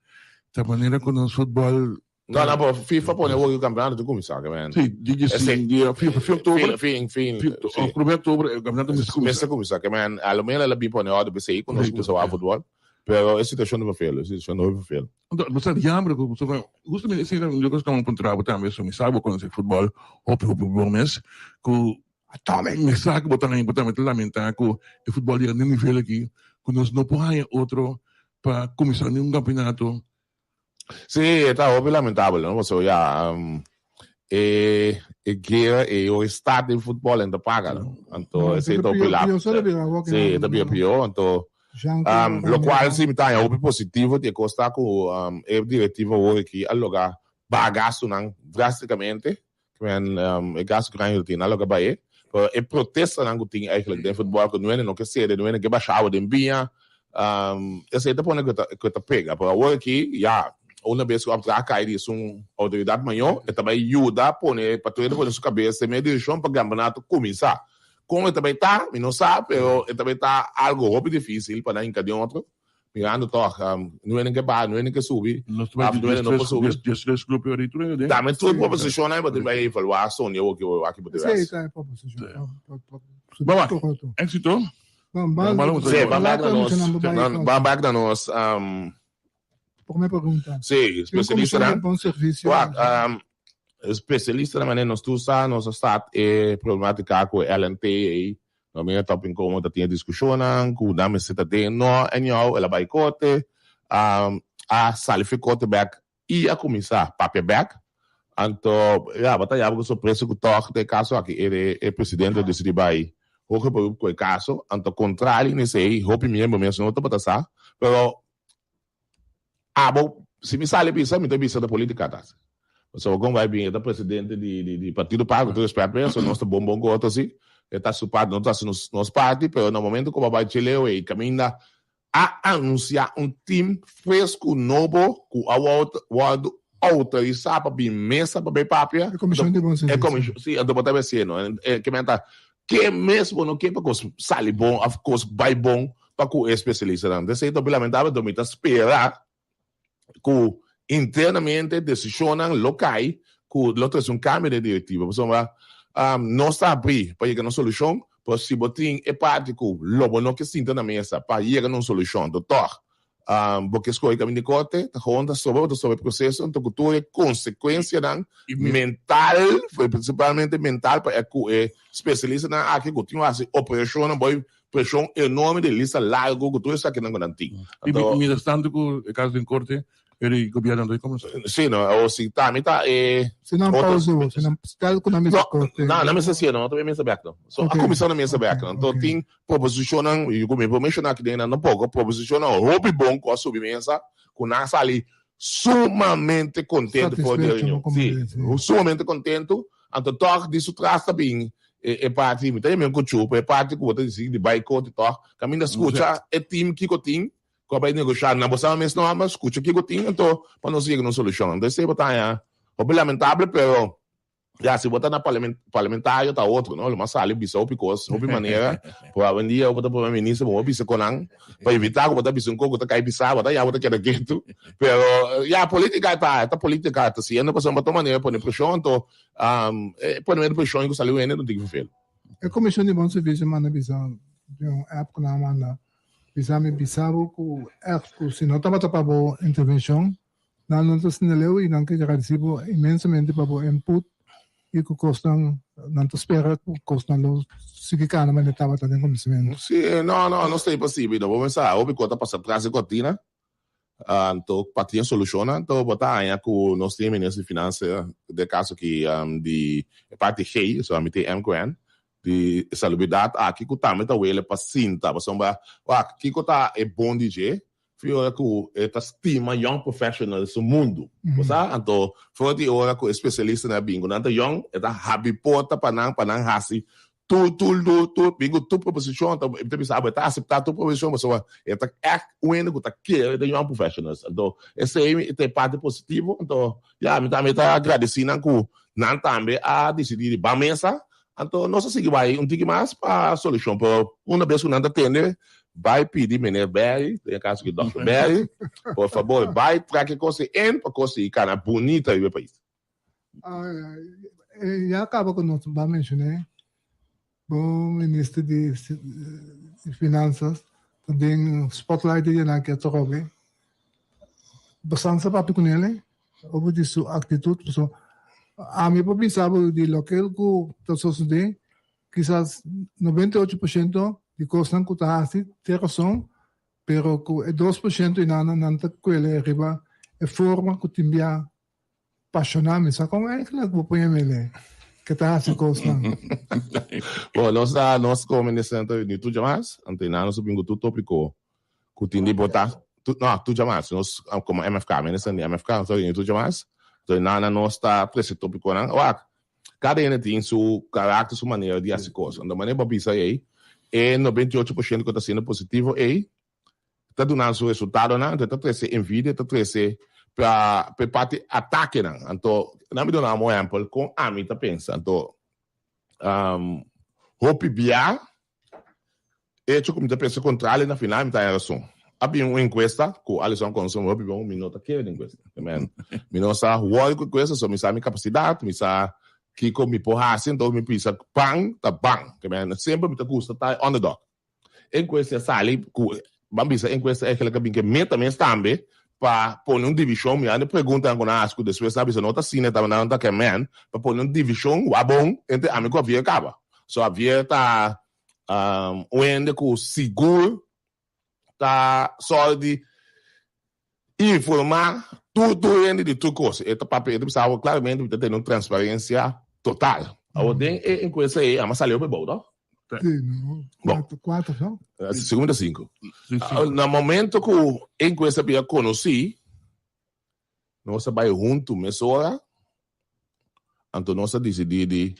ta manera ku nos futbol. No, no, pero FIFA pone awor ku kampeonato ta kuminsá, ke men. Sí, di di si, di FIFA, fin oktober. Fin, fin, sí. Promé oktober e kampeonato mester kuminsá. Mester kuminsá, ke men, a lo mehor el a bin pone òrdu p'esei ku nos kuminsá wak futbol, pero e situashon ta vervelend, e situashon ta hopi vervelend. Anto, bo sa jammer ku so justamente esei ta un kos ku mi puntra bo tambe, so mi sa bo konosé futbòl hopi hopi bon mes, ku mi sa ku bo ta bo tambe ta lamentá ku e futbòl yega na e nivel aki ku nos no por haña otro pa kuminsá ni un kampeonato. Sí, e ta hopi lamentabel, no? Pasobra ya. E e guera e o start den futbol en ta paga no. Anto esei ta hopi lap. Sí, ta bira pio. Anto um, lo cual si mi ta haña hopi positivo di e cos ta cu um, e directiva awor aki a logra baha gastonan drasticamente. Men, um, e gasto grandi cu tin a logra bahe. Pero e protestanan cu tin eigenlijk den futbol cu nuene no ke cede, nuene ke basha awa den biña, Um, esei ta pone ku ta, ku ta pega. Pero awor aki, ya, una bes ku opdracht kai di esun outoridat mayor, e ta bai yuda pone, pa tur hende pone su kabes den medio direkshon pa kampeonato kuminsá. Kon e ta bai ta, mi no sa, pero e ta bai ta algo hopi difísil pa nan hinka den otro. Mirando tòg, um, nu hende ke baha, nu hende ke subi, Nos ta bai af nu hende no por subi. 13 grupo ahorita tur hende den. Tambe tur proposishonnan bo tin bai evaluá, sonde awor ki bo wak bo tin Esei wes. ta e proposishon. Baba, éxito. Ban ban Sí, ban back na nos. Ban back na nos. Um, Prome pregunta. Sí, especialista dan. Bon servicio. Wak, um, especialista dan mané nos tur sa, nos a start e problematica ku LNT ei. No mira top in como ta tin discusionnan ku nan mester ta den no en jou, el a bai korte. Um, a sali fi korte back I a kuminsá papia bèk. Anto, ya, bo ta yaba ku sorpresa ku tòg den e kaso aki e e presidente a disidí bai hoger beroep ku e kaso. Anto, kontrali na esei, hopi miembro mes no tabata sa. Pero abo, si mi sali bisa, mi ta bisa ta politica ta hasi. Pasobra kon bai bin e ta presidente di di di partido par, ku tur respèt pa e, so nos ta bon bon ku otro si. E ta su parti, nos ta hasi nos nos parti, pero na momento ku bo a bai cheleo ei kaminda a anunsiá un tim fresku nobo ku a wòrdu outorisá pa bin mesa pa bay papia. E komishon di bon servisio. E komishon, si, anto bo ta bay no. E ke men ta, ke mes bo no ke pa kos sali bon òf kos bay bon pa ku e spesialistanan. Esei ta hopi lamentabel, anto mi ta spera ku internamente desishonnan lo kai ku lo trese un kambio den direktiva. Pasobra nos ta abrí pa yega na un solushon, pero si bo tin e parti ku lo bo no ke sinta na mesa pa yega na un solushon, anto tòg bo ke skohe kaminda di korte, ta gewoon ta soba bo ta soba e proseso anto ku tur e konsekuensianan mental, prinsipalmente mental pa e ku e spesialistanan aki ku tin ku hasi operashonnan bo Preshon enorme di lista largo ku tur esakinan ku nan tin. I Anto. mientras tanto ku e kaso den korte, e gobierno no ta komo. Si no, o si ta mi ta e. Si nan otro. pausa bo, si nan stel ku nan mester korte. No, nan mester sier, no ta mester bek no. So a kuminsá nan mester bek no. Anto tin proposishonnan, i ku mi por menshoná aki den nan tampoco, proposishonnan hopi bon ku a subi mesa, ku nan a sali sumamente contento for di Satisfecho, reunion. como Sí, dice. sumamente contento. Anto toch di su tras ta bin e, e parti, mi ta yama un cuchu, pero e parti cu bo ta dicidi di bay corte toch, caminda scucha e team kico tin, cu a bay negocia na bo sama mes norma, scucha kico tin, anto pa nos yega na un solucion. Anto esey bo ta haña hopi lamentable, pero Ya, si bo ta na parlamentario ta otro, no? Lo mas sali bisa hopi kos, hopi manera. Por awendia bo ta prome minister, bo bisa kon nan. Pa evita ku bo ta bisa un kos ku ta kai bisa, bo ta ya bo ta keda ketu. Pero, ya, politika ta, ta politika, ta siendo pasobra bo ta manera pone preshon, anto, pone preshon ku sali un hende no tin ki verveel. E Komishon di Bon Servisio manda bisa den un app ku nan a manda bisa mi bisa bo ku ègt ku si no tabata pa bo intervenshon Nan no ta sinta leu i nan ke gradisí bo inmensamente pa bo input i ku kosnan nan ta spera ku kosnan lo sigui kana manera tabata den kuminsamentu. Sí, no, no, no stay posibel. No bo mester hopi kos ta pasa tras di kortina. Anto pa tin e solushonnan, anto bo ta haña ku nos tin e minister di finansa, den kaso aki di e parti G, so ami tin M ku N, di salubridat aki ku tambe ta wele pa sinta. Pasobra wak, kiko ta e bon di dje? Fi ora ku e ta stima young professionals su mundu. Bo sa? Anto for di ora ku e spesialistanan a bin ku nan ta young, e ta habri porta pa nan pa nan hasi tur tur tur tur bin ku tur proposishon. Anto mi ta bisa abo e ta aseptá tur proposishon pasobra e ta ègt un hende ku ta kere den young professionals. Anto esei ta e parti positivo. Anto ya mi tambe ta agradesí nan ku nan tambe a disidí di ban mesa Anto nos a sigui bai un tiki mas pa solucion, pero una bes cu nan ta tende, bai pidi meneer Berry, den e caso aki Dòkter Berry, por fabor bai trek e cos ei in pa cos sigui cana bunita riba e pais. Ya caba cu nos ba mencione, bo minister di Finanzas ta den spotlight di dianan aki atrobe. Bastante papia cu nele. Over di su actitud pasobra ami por bisa bo di loke cu ta sosode kisas 98% di cosnan cu ta haci tin razon pero cu e 2% inana nan ta cuele riba e forma cu tin bia. Pashoná mi sa kon eigenlijk bo pone mele ke ta hasi kosnan. Bon, nos ta nos komo minister ta ni tur djamas, anto nan nos a bin ku tur topiko ku tin di bota, tu, no, tur djamas, nos komo MFK, minister di MFK, nos ta bini tur djamas, anto nan nos ta trese topikonan, wak, kada hende tin su karakter, su manera di hasi kos, anto manera bo a bisa ei, e 98% ku ta siendo positivo ei, ta duna su resultadonan, anto e ta trese envidia, e ta trese pa pa e parti atakenan. Anto, nan mi duna un ehempel kon ami ta pensa. Anto, hopi bia echo ku mi ta pensa kontrali na final mi ta haña rason. A bin un enkuesta ku Alison konosé hopi bon, mi no ta kere den enkuesta. Mi no sa wòrdu ku enkuesta, so mi sa mi kapasidat, mi sa kiko mi por hasi, anto mi bisa ban ta ban. Semper mi ta gusta ta e underdog. Enkuesta a sali ku, ban bisa enkuesta eigenlijk a bin ke meta mes tambe pa pone un divishon, mirando e preguntanan ku nan a hasi ku despues nan a bisa no ta asina e tabata, nan ta ke men pa pone un divishon wabon entre ami ku Javier kaba. So Javier ta un hende ku sigur ta sòru di informá tur tur hende di tur kos. E ta papia, e ta bisa awor klaramente mi ta tene un transparensia total. Awor den e enkuesta ei ama sali hopi bou, no? Sí, no. Bon. Kuater, no? Segun mi ta sinku. Na momento ku e enkuesta bira konosí, nos a bai huntu mesora, anto nos a disidí di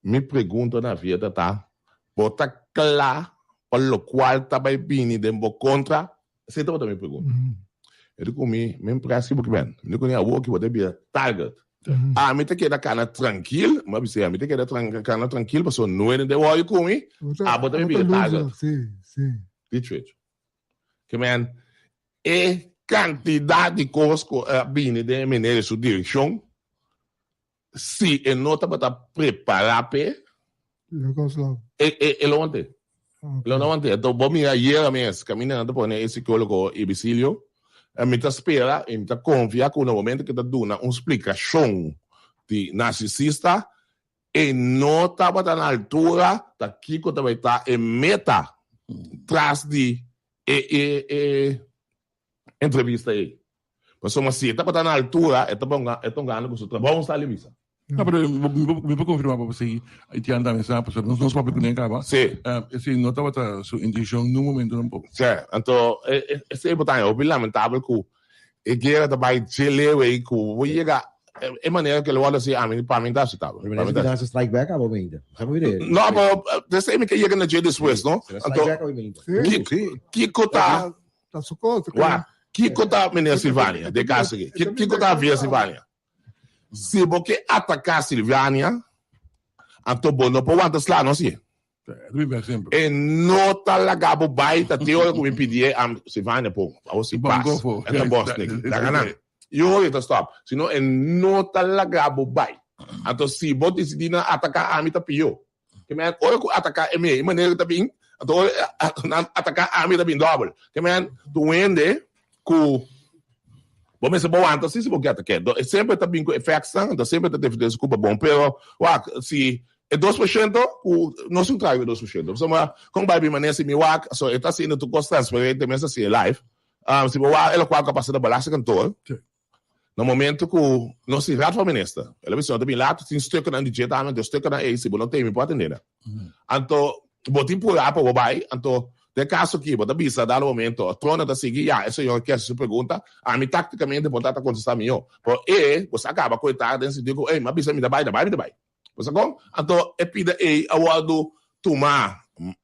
Mi pregunta na Vieta ta, bo ta kla pa lokual ta bai bini den bo kontra? Esei tabata mi pregunta. E di ku mi, mi pres ki bo ki ben. Mi di ku mi, awor ki bo ta bira target. Ami ta keda kana trankil, mi a bis'é, ami ta keda kana trankil pasobra no hende den wòrdu ku mi, abo ta bai bira target. Dicho hecho. Ke men, e kantidat di kos ku a bini den e meneer su direkshon, Si e no tabata prepará p'e, e lo want'é. E lo no want'é. Anto bo mira ayera mes, kaminda nan ta pone e sikólogo Ibisilio, mi ta spera i mi ta konfia ku na momento ku e ta duna un splikashon di narsisista, e no tabata na altura ta kiko ta bai ta e meta tras di e entrevista ei. Pasobra si e tabata na altura, e ta e ta gana ku su trabou un sali bisa. No, pero mi por konfirmá pa si Etienne tambe sa, pasobra nos nos papia kuné kaba. Sí. Esei no tabata su intenshon nun momento tampoco. Sí, anto esei bo ta haña hopi lamentabel ku e guera ta bai dje leu ei ku bo yega e manera ku el wòrdu hasi ami pa mi ta aseptabel. Pero mi ta strike back abo mente. No, pero esei mi ke yega na dje despues, no? Anto kiko ta Ta su kos. Wak, kiko ta meneer Silvania den kaso aki? Kiko ta via Silvania? Si bo ke ataká Silvania, anto bo no por wanta sla no si. E no ta laga bo bai ta te ora ku mi pidié am Silvania pon awo si pas. E ta bòs niki. Laga nan. I ora e ta stòp. Si no e no ta laga bo bai. Anto si bo disidí na ataká ami ta pió. Ke men ora ku ataká e me, e manera ku ta bin, anto ora nan ataká ami ta bin dòbel. Ke men tur hende ku bo mester bo wanta si si bo ke atak'é. Anto e semper ta bin ku efèksnan, anto semper ta defendé su kulpa bon. Pero wak, si e 2% ku nos no traha ku e 2%. Pasobra kon bai bin manera si mi wak, so e ta hasiendo tur kos transparente mes hasié live. Si bo wak e lokual ku a pasa na belastingkantoor, Na momento ku nos tin Raad van Minister, el a bisa no ta bin laat, tin stukkennan di dje tambe, anto e stukkennan ei si bo no tei mi por atendé nan. Anto bo tin purá pa bo bai, anto den e kaso aki bo ta bisa dado momento trono ta sigui, ya e señor ke hasi su pregunta, ami taktikamente por ta ta kontestá mihó. Pero e, bo sa kaba ku e ta den sentido ku ey mi a bisa mi ta bai, ta bai mi ta bai. Bo sa kon? Anto e pida ei a wòrdu tumá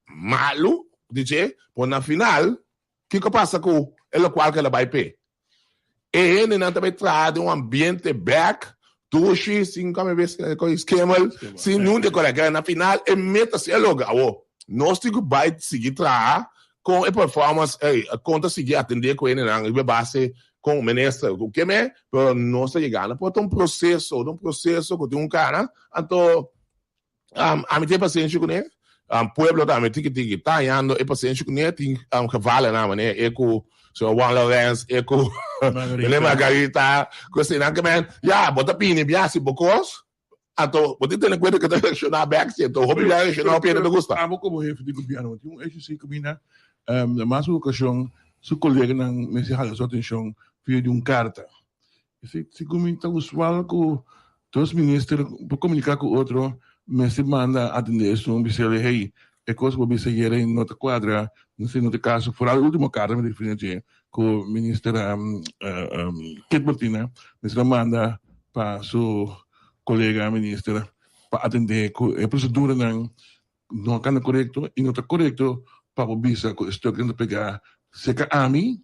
malu di dje, pero na final Kiko pasa ku e lokual ku el a bai p'e? E hendenan ta bai traha den un ambiente bèk, dushi, sin kome bes koi skemel, sin niun dekoracion. Na final e meta si a logra. Awor, nos tin ku bai sigui traha kon e performance ei, kon ta sigui atendé ku hendenan riba e base kon minister ku keme, pero nos ta yegando. Por ta un proseso, ta un proseso ku tin un kana, anto Ami tin e pasenshi kuné. Pueblo tambe tiki tiki ta hañando e pasenshi kuné. Tin gevallennan manera e ku señor Juan Lorenz, e ku Meneer Margarita, ku eseinan ke men, ya, bo ta bini bia hasi bo kos, anto bo tin tene kuenta ku ta reakshoná bèk si, anto hopi bia reakshoná hopi hende ta gusta. Abo komo hefe di gobièrnu tin un hecho si kaminda na mas un okashon su koleganan mester hala su atenshon via di un karta. Esei segun mi ta usual ku dos minister por komuniká ku otro mester manda atendé esun bis'el hey e kos ku bo bisa ayera no ta kuadra no ta e kaso foral e ultimo karta mi ta refiriendo dje ku minister Kit Martina mester a manda pa su kolega minister pa atendé ku e proseduranan no a kanda korekto i no ta korekto pa bo bisa ku e stuknan ta pegá serka ami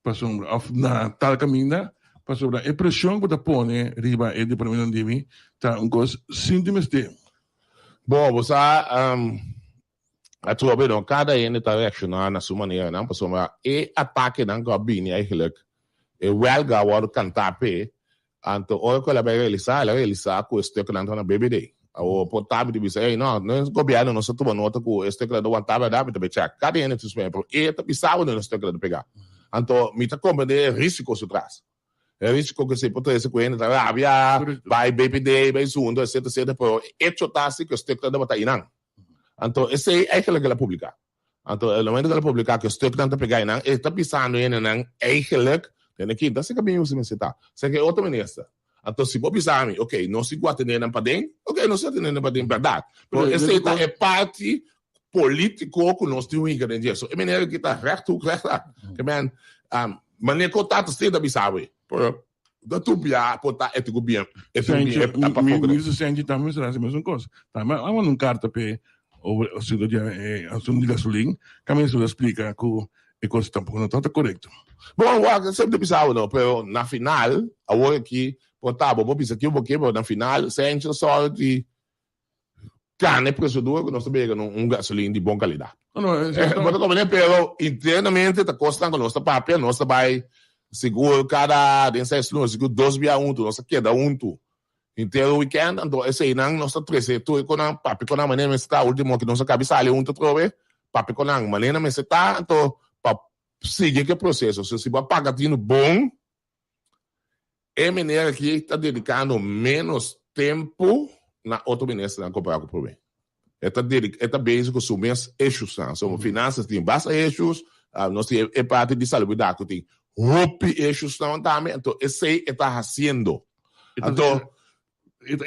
pasobra òf na tal kaminda pasobra e preshon ku ta pone riba e departamentonan di mi ta un kos sin di mester. Bo, bo sa atrobe no kada hende ta reakshoná na su maneranan pasobra e atakenan ku a bini eigenlijk e wèlga a wòrdu kantá p'e Anto ora ku el a bai realisá, el a realisá ku e stuknan ta na BBD. Awor por ta mi ta bisa, ey no, nos gobièrnu nos a tuma nota ku e stuknan ta wantá bèrdat, mi ta bai chèk. Kada hende tin su manera, pero e ta bisa bo no e stuknan ta pegá. Anto mi ta komprendé e rísiko su tras. E rísiko ku esei por trese ku hende ta rabia, bai BBD, bai zunto, etcetera, etcetera, pero e echo ta si ku e stuknan tabata einan. Anto esei eigenlijk el a publiká. Anto e momento ku el a publiká ku e stuknan ta pegá einan, e ta bisando hendenan eigenlijk, tene kinta si kaminda ku si mester ta. Seki e otro minister. Anto si bo bisa mi, ok, nos tin ku atendé nan paden, ok, nos tin atendé nan paden, bèrdat. Pero esei ta e parti polítiko ku nos tin hinka den dje. So e manera ki ta rechthoek, rechthoek. Ke men, manera ku ta ta ta bisa bo. Pero Da tur bia por ta e tiku bien. E tiku bien e pa foco. Minister Senchi tambe mester hasi mesun kos. Tambe a manda un karta p'e over asunto di e asunto di gasolin. Ka minister lo splika ku e kos tampoko no tabata korekto. Bon, wak, semper ta bisa bo no, pero na final, awor aki por ta bo por bisa kico bo ke, pero na final Senchi ta sòru di Gana e procedura cu nos ta bega un gasolin di bon calidad. No, no, es cierto. Bo ta comprende? Pero internamente ta cosnan cu nos ta papia, nos ta bay sigur cada den seis luna, sigur dos bia hunto, nos ta keda hunto henter weekend, anto eseynan nos ta trece tur e conan, papia cu nan manera mester ta, ultimo cu nos a cabi sali hunto atrobe, papia cu nan manera mester ta, anto pa sigui cu e proceso. So si bo a paga tino bon, E meneer aki ta dedicando menos tempo na otro ministernan compara cu prome. E ta dedica, e ta bezig cu su mes issuesnan. So finanzas tin basta issues, nos tin e parti di salubridad cu tin hopi issuesnan tambe, anto esey e ta haciendo. Anto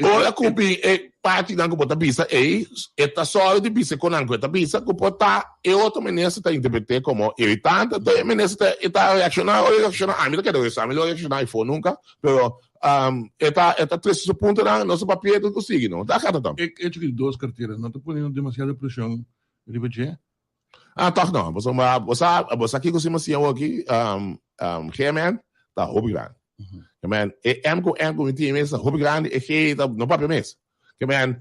Ora ku bin e partinan ku bo ta bisa ei, e ta sòru di bisa ku nan ku e ta bisa ku por ta e otro minister ta interpret'é komo iritante, anto e minister ta e ta reakshoná, ora e reakshoná, ami ta keda resa, ami lo reakshoná afó nunka, pero e ta e ta trese su puntonan, nos ta papia ku sigui no, ta akata ta. E echo ku di dos kartera no ta poniendo demasiado preshon riba dje? Ah, tòg no. Pasobra bo sa, bo sa kiko si mi siña awor aki? GMN ta hopi grandi. Ke men, e M ku N ku mi tin mes ta hopi grandi, e G ta no papia mes. Ke men,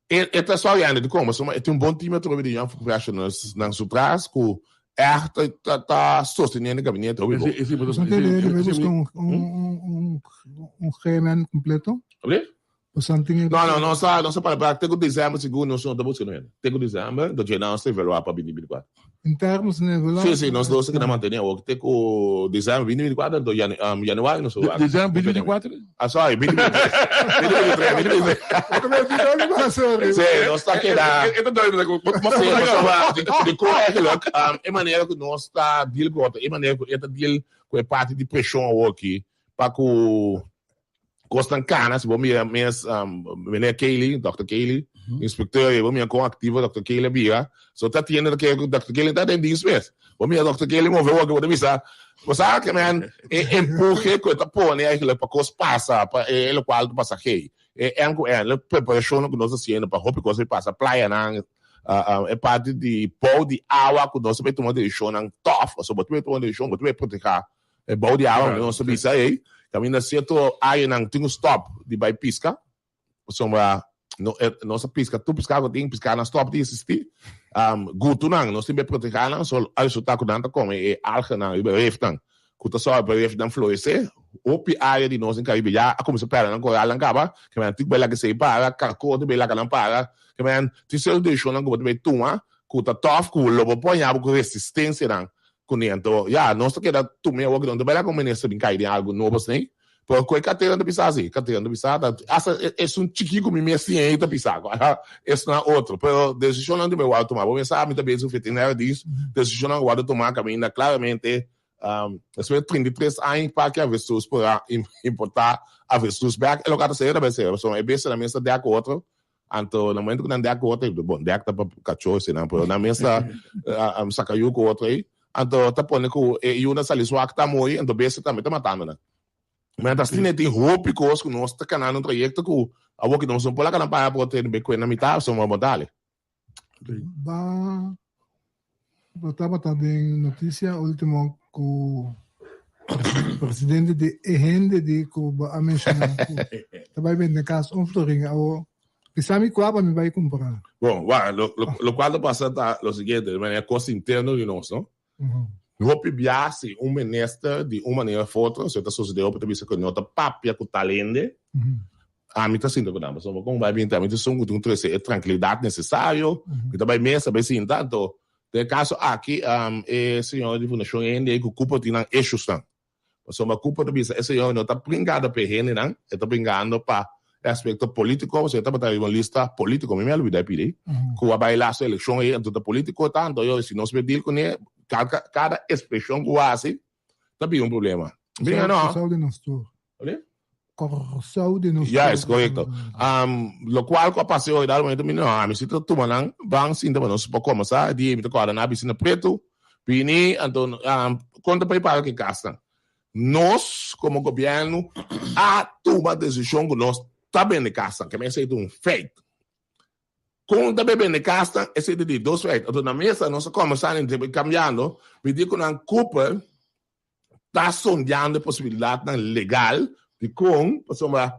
e e ta sòri di kon, pasobra e tin un bon team atrobe di young professionals nan su tras ku ègt ta ta ta sosteniendo e gabinete hopi bon. Boso tin idea di bai buska un un un GMN kompleto? Oké? Boso tin No, no, nos ta nos ta para te ku december sigur nos no ta buska no hende. Te ku december, do dje nos ta evaluá pa binti binti kuater. Interno si no evaluá. Sí, sí, nos nos ta keda mantené awor te ku december binti binti kuater, anto janu januari nos ta wak. December binti binti kuater? Ah, sorry, binti binti tres. Binti binti tres, binti binti tres. Bo ta mester dòli mas, sorry. Sí, nos ta keda. E ta duidelijk. Sí, pasobra di di ku eigenlijk e manera ku nos ta deal ku otro, e manera ku e ta deal ku e parti di preshon awor aki pa ku Kosnan kana, si bo mira mes meneer Kelly, Dòkter Kelly, inspekteur, bo mira kon aktivo Dòkter Kelly a bira. So ta tiende ta kere ku Dòkter Kelly ta den dienst mes. Bo mira Dòkter Kelly move woki, bo ta bisa, bo sa ke men e empuje ku e ta pone eigenlijk pa kos pasa, pa e lokual ta pasa gei. E N ku N, e preparashonnan ku nos ta hasiendo pa hopi kos a pasa, playanan, e parti di bou di awa ku nos ta bay tuma desishonnan tòf, pasobra bo ta bay tuma desishon, bo ta bay protehá E bou di awa nos ta bisa ei, kaminda sierto añanan tin ku stòp di bai piska, pasobra nos a piska tur piská ku tin, piskanan stòp di eksistí. Gutunan nos tin bai protehá nan, so a resultá ku nan ta kome e alganan riba e refnan ku ta sòru pa e refnan floresé. Hopi área di nos den Karibe ya a kuminsá pèrdè nan koralnan kaba, ke nan tin ku bai laga esei para, karkó tin bai laga nan para, ke nan tin sierto desishonnan ku bo tin bai tuma ku ta tòf ku lo bo por haña bo ku resistensianan Kuné anto, ya, nos ta keda tuma e awor ku no ta bira ku minister bin kai den algu nobo asina, pero ku e kartera ta bisa si, kartera ta bisa, ta hasta esun chikí ku mi mes tin ei ta bisa, esnan otro, pero desishonnan ta bai wòrdu tumá. Bo mes sa mi ta bezig ku veterinario dienst, desishonnan ku wòrdu tumá kaminda klaramente. Despues di 33 aña pa ki avestruz por a importá avestruz bèk, e loke a ta ser ta bai ser, pasobra e bestia nan mes ta dèk ku otro, anto na momento ku nan dèk ku otro, bon dèk ta pa kachó eseinan, pero nan mes ta saka yu ku otro ei, anto ta pone ku e yunan sali swak ta muri, anto bestia tambe ta matando nan. Mientras asina e tin hopi kos ku nos ta kanando un trayekto ku awor ki nos no por laga nan paga por tene be kue na mitad, pasobra bo dale. Ba bo tabata den noticia ultimo cu presidente di e hende di cu bo a menciona cu ta bay bende cas un florin awo bisa mi cua pa mi bay cumpra. Bon, wak, lo, lo, lo cual ta pasa ta lo siguiente, de manera cos interno di nos, no? Hopi bia si un minister di un manera of otro, si ta sucede hopi ta bisa cu no ta papia cu tal hende, ami ta sinta cu nan, pasobra con bai binti ami ta esun cu tin cu trece e trankilidad necesario, mi ta bai mesa bai sinta, anto den e caso aki e señora di fundacion hende cu Cooper tin nan issuesnan. Pasobra Cooper ta bisa e señor no ta bringando pa e hendenan, e ta bringando pa e aspecto politico, pasobra e tabata riba un lista politico, mi mi a lubida e pidi, cu a bay laatste eleccion ey, anto ta politico ta, anto yo si nos bay deal cune, cada expresion cu haci ta bira un problema. Mira no. Corsou di nos tur. Oye? Corsou di nos tur. Juist, correcto. Locual cu a pasa hoy dado momento mi no, ami si ta tuma nan ban sinta pa nos por combersa, di mi ta corda nan a bisi na preto, Bini, anto kon ta prepara ku e kasnan? Nos komo gobièrnu a tuma desishon ku nos ta bende kasnan, ke esei ta un feit. Kon ta bende kasnan? Esei ta di dos feit. Anto na mesa nos a kòmbersá i kambiando, mi di ku nan Cooper ta sondeando e posibilidatnan legal dikon pasobra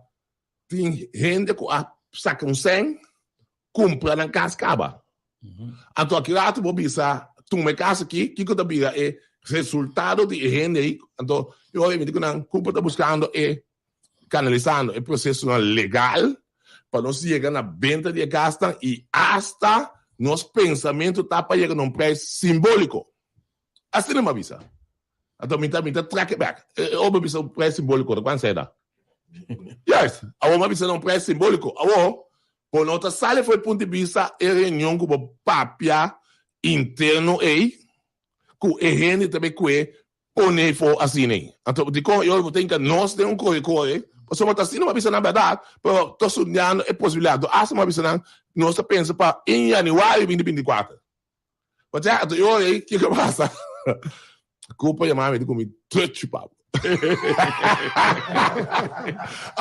Tin hende ku a saka un sèn kumpra nan kas kaba. Anto aki rato bo bisa tuma e kas aki, kiko ta bira e resultado di e hende ei? Anto e ora mi di ku nan Cooper ta buskando e kanalisando e prosesonan legal pa nos yega na benta di e kasnan i asta nos pensamentu ta pa yega na un preis simboliko. Asina mi a bisa. Anto mi ta mi ta track it back. E ora mi a bisa un prijs simbolico, ta cuan seda? Juist. Awor mi a bisa na un prijs simbolico. Awor, bo no ta sali for e punto di bista e reunion cu bo papia interno ey, cu e hende ta bay cue pone for asina ey. Anto dicon e ora bo ta hinca nos den un core core, pasobra ta asina mi a bisa nan berdad, pero ta sondeando e posibilidad. Anto asta mi a bisa nan, nos ta pensa pa in januari binti 24. But ja, anto yo ei, kiko pasa? Cooper yama mi, di ku mi trechi pa bo.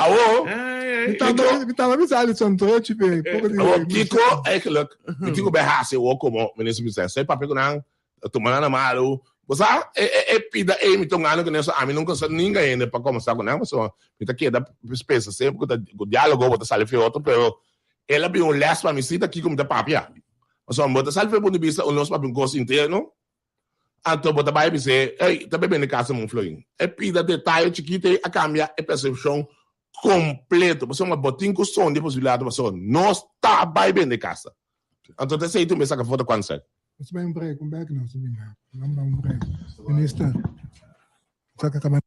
Awo, Mi taba bisa Alison trechi pe. Poko di awo kiko eigenlijk, mi tin ku bai hasi awo komo minister president. Soy papia ku nan, tuma nan na malu. Bo sa, e, e, e pida ei mi ta un anu ku nan, so ami nunka sa ninga hende pa kombersa ku nan, pasobra mi ta keda pensa semper ku ta ku dialogo bo ta sali fi otro, pero el a bin un les pa mi si ta kiko mi ta papia. Pasobra bo ta sali for e punto di bista un nos papia un kos interno, anto bo ta bai bis'é, ey, ta bebe na e kas di Mon Florin. E pida detaye chikito ei a kambia e persepshon kompleto. Pasobra bo tin ku sonde e posibilidat pasobra nos ta bai bende e kasa. Anto ta esei tur mi a saka foto kuantu sèt. Nos bai un break, un bek nos ta bin. Nos bai un break. Minister, saka kaba.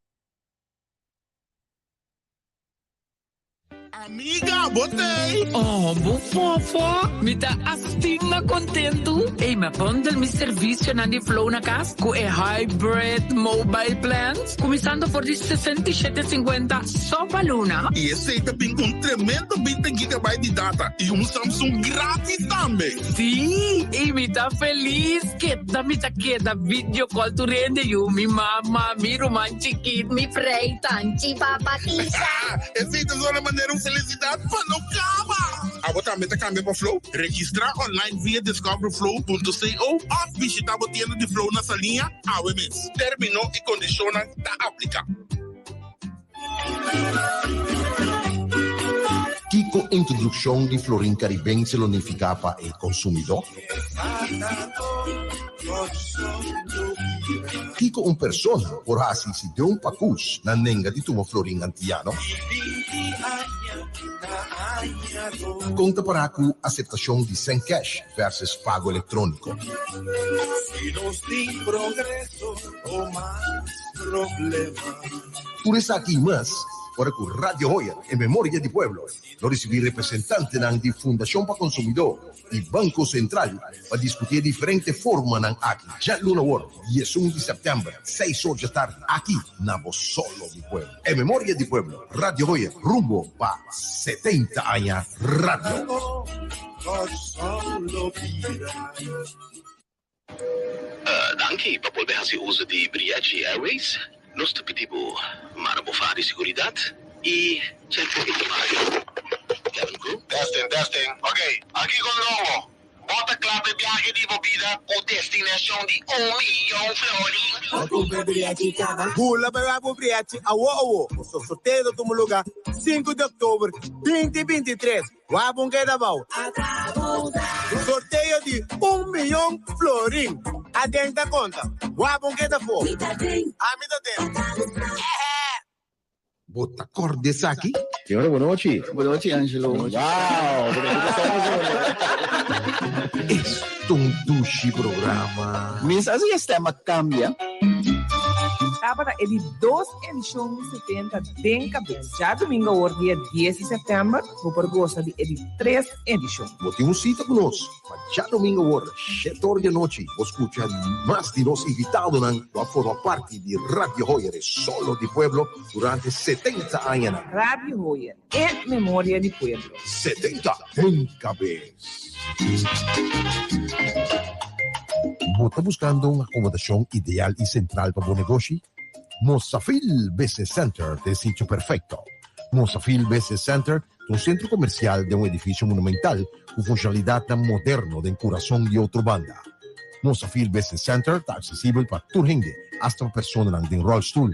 Amiga, bo t'ey? Oh, bo fofo! Mi ta asina kontentu! Ey, mi a bundle mi servisionan di Flow na kas ku e Hybrid Mobile Plans, kuminsando for di 67,50 so pa luna. I esey ta bin ku un tremendo 20 gigabyte di data i un Samsung gratis tambe! Sí, i mi ta felis! Keda mi ta keda video call tur hende, yu, mi mama, mi ruman chikit. Mi frei tanchi papa tisa. Esei ta zona manera un felisidat pa no kaba! Abo tambe ta kambia pa Flow? Registrá online via discoverflow.co òf bishitá bo tienda di Flow na Saliña awe mes. Término i kondishonnan ta apliká. Kiko introdukshon di florin karibense lo nifiká pa e konsumidó? Kiko un persona por hasi si den un pakus nan nenga di tuma florin antiano? Kon ta pará ku aseptashon di sèn kèsh versus pago elektróniko? Tur esaki i mas. ora ku Radio Hoyer en memoria di pueblo lo risibí representantenan di Fundashon pa Konsumidó i Banko Sentral pa diskutí e diferente formanan aki djaluna awor, diesun di sèptèmber, seis or djatardi, aki na bo Solo di Pueblo. En memoria di pueblo, Radio Hoyer rumbo pa 70 aña radio. Danki pa bolbe hasi uso di Briachi Airways. Nos ta pidi bo mara bo faha di siguridat i check bo ekipahe. Cabin crew. Testing, testing. Ok, aki con Lobo. Bo ta kla p'e biahe di bo bida ku destinashon di un miyon florin? Bula bai wak bo briachi awo awo. Boso sorteo ta tuma luga sinku di oktober binti 23. Wak bon keda bou. Sorteo di un miyon florin. Aden ta konta. Wak bon keda afó. Ami ta den. Bo ta kòrda esaki? Señora, bon nochi. Bon nochi, Angelo. Wow! Esto un dushi programa. Mi sa si e stem a cambia. Tabata e di dos edishon di 70 den kabes. Djadumingu awor dia dies di sèptèmber bo por gosa di e di tres edishon. Bo tin un sita ku nos pa djadumingu awor shete or di anochi bo skucha mas di nos invitadonan ku a forma parti di Radio Hoyer e Solo di Pueblo durante 70 añanan. Radio Hoyer, e memoria di pueblo. 70 den kabes. Bo ta buskando un akomodashon ideal i sentral pa bo negoshi? Mosafil Business Center ta e sitio perfekto. Mosafil Business Center ta un sentro komersial den un edifisio monumental ku funshonalidatnan moderno den kurason di Otrobanda. Mosafil Business Center ta aksesibel pa tur hende, asta pa personanan den ròlstul.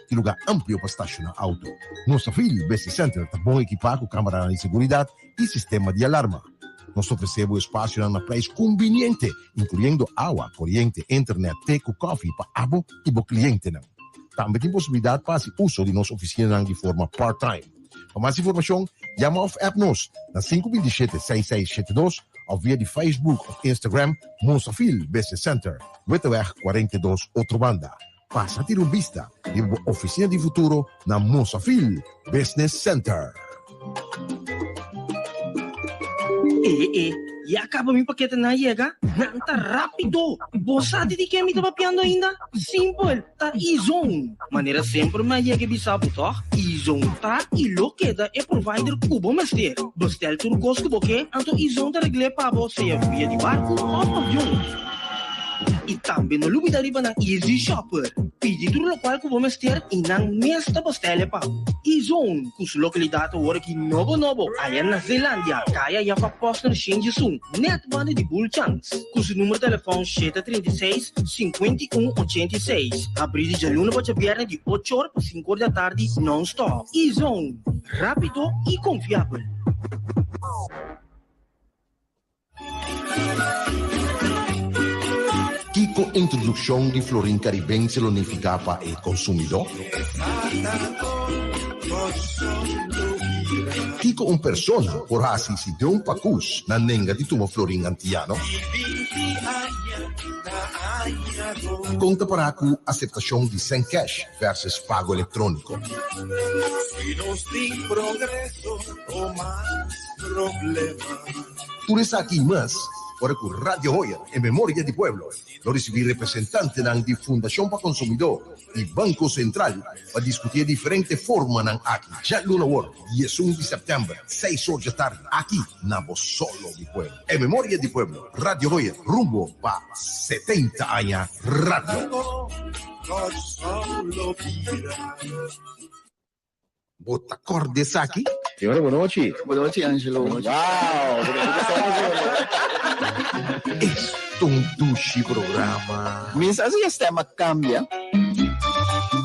Tin lugá amplio pa stashoná outo. Mosafil Business Center ta bon ekipá ku kameranan di seguridat i sistema di alarma. Nos ta ofresé bo espasionan na preis kumbiniente, inkluyendo awa, koriente, internet, te ku kòfi pa abo i bo klientenan. Tambe tin posibilidat pa hasi uso di nos ofisinanan di forma part-time. Pa mas informashon, yama òf app nos na 527 6672 òf via di Facebook òf Instagram Mosafil Business Center, Witteweg 42, Otrobanda. Pasa tira un bista riba bo ofisina di futuro na Mosafil Business Center. E e, ya caba mi paketenan a yega? Nan ta rapido! Bo sa di di ken mi ta papiando ainda? Simpel, ta E-Zone! Manera semper mi a yega e bisa bo tòg? E-Zone ta i lo keda e provider ku bo mester. Bestel tur kos ku bo ke, anto E-Zone ta regl'é pa bo sea via di barku òf avion. I tambe no lubida riba nan Easy Shopper. Pidi tur lokual ku bo mester i nan mes ta bostèl'e pa bo. E-Zone, ku su lokalidat awor aki nobo nobo aya na Zeelandia, kaya Jacob Posner Shinjisun, nèt banda di Bulchans. Ku su numero telefòn 736, 51 86. Habrí di djaluna pa djabièrnè di ocho or pa sinku or di atardi nòn-stòp. E-Zone, rápido i konfiabel. Kiko introdukshon di florin karibense lo nifiká pa e konsumidó? Kiko un persona por hasi si den un pakus nan nenga di tuma florin antiano? Kon ta pará ku aseptashon di sèn kèsh versus pago elektróniko? Tur esaki i mas ora ku Radio Hoyer en memoria di pueblo lo risibí representantenan di Fundashon pa Konsumidó i Banko Sentral pa diskutí e diferente formanan aki djaluna awor, 11 di sèptèmber, seis or djatardi, aki na bo Solo di Pueblo. En memoria di pueblo, Radio Hoyer rumbo pa 70 aña radio. Bo ta kòrda esaki? Señora, bon nochi. Bon nochi, Angelo. Wow! Esto un dushi programa. Mi sa si e stem a cambia.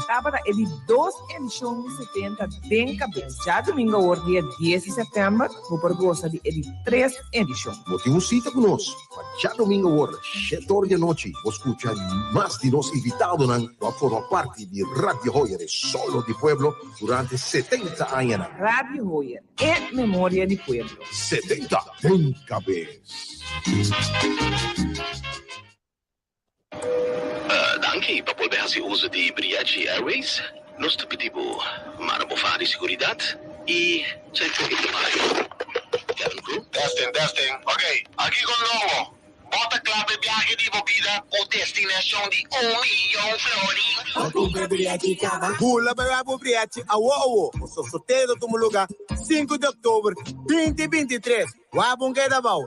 Tabata e di dos edishon di 70 den kabes. Djadumingu awor dia dies di sèptèmber bo por gosa di e di tres edishon. Bo tin un sita ku nos pa djadumingu awor shete or di anochi bo skucha mas di nos invitadonan ku a forma parti di Radio Hoyer e Solo di Pueblo durante 70 añanan. Radio Hoyer, e memoria di pueblo. 70 den kabes. Danki pa bolbe hasi uso di Briachi Airways. Nos ta pidi bo mara bo faha di seguridat i check bo ekipahe. Cabin crew. Testing, testing. Ok, aki con Lobo. Bo ta kla p'e biahe di bo bida ku destinashon di un miyon florin? Bula bai wak bo briachi awo awo, pasobra sorteo ta tuma luga sinku di oktober binti 23. Wak bon keda abou.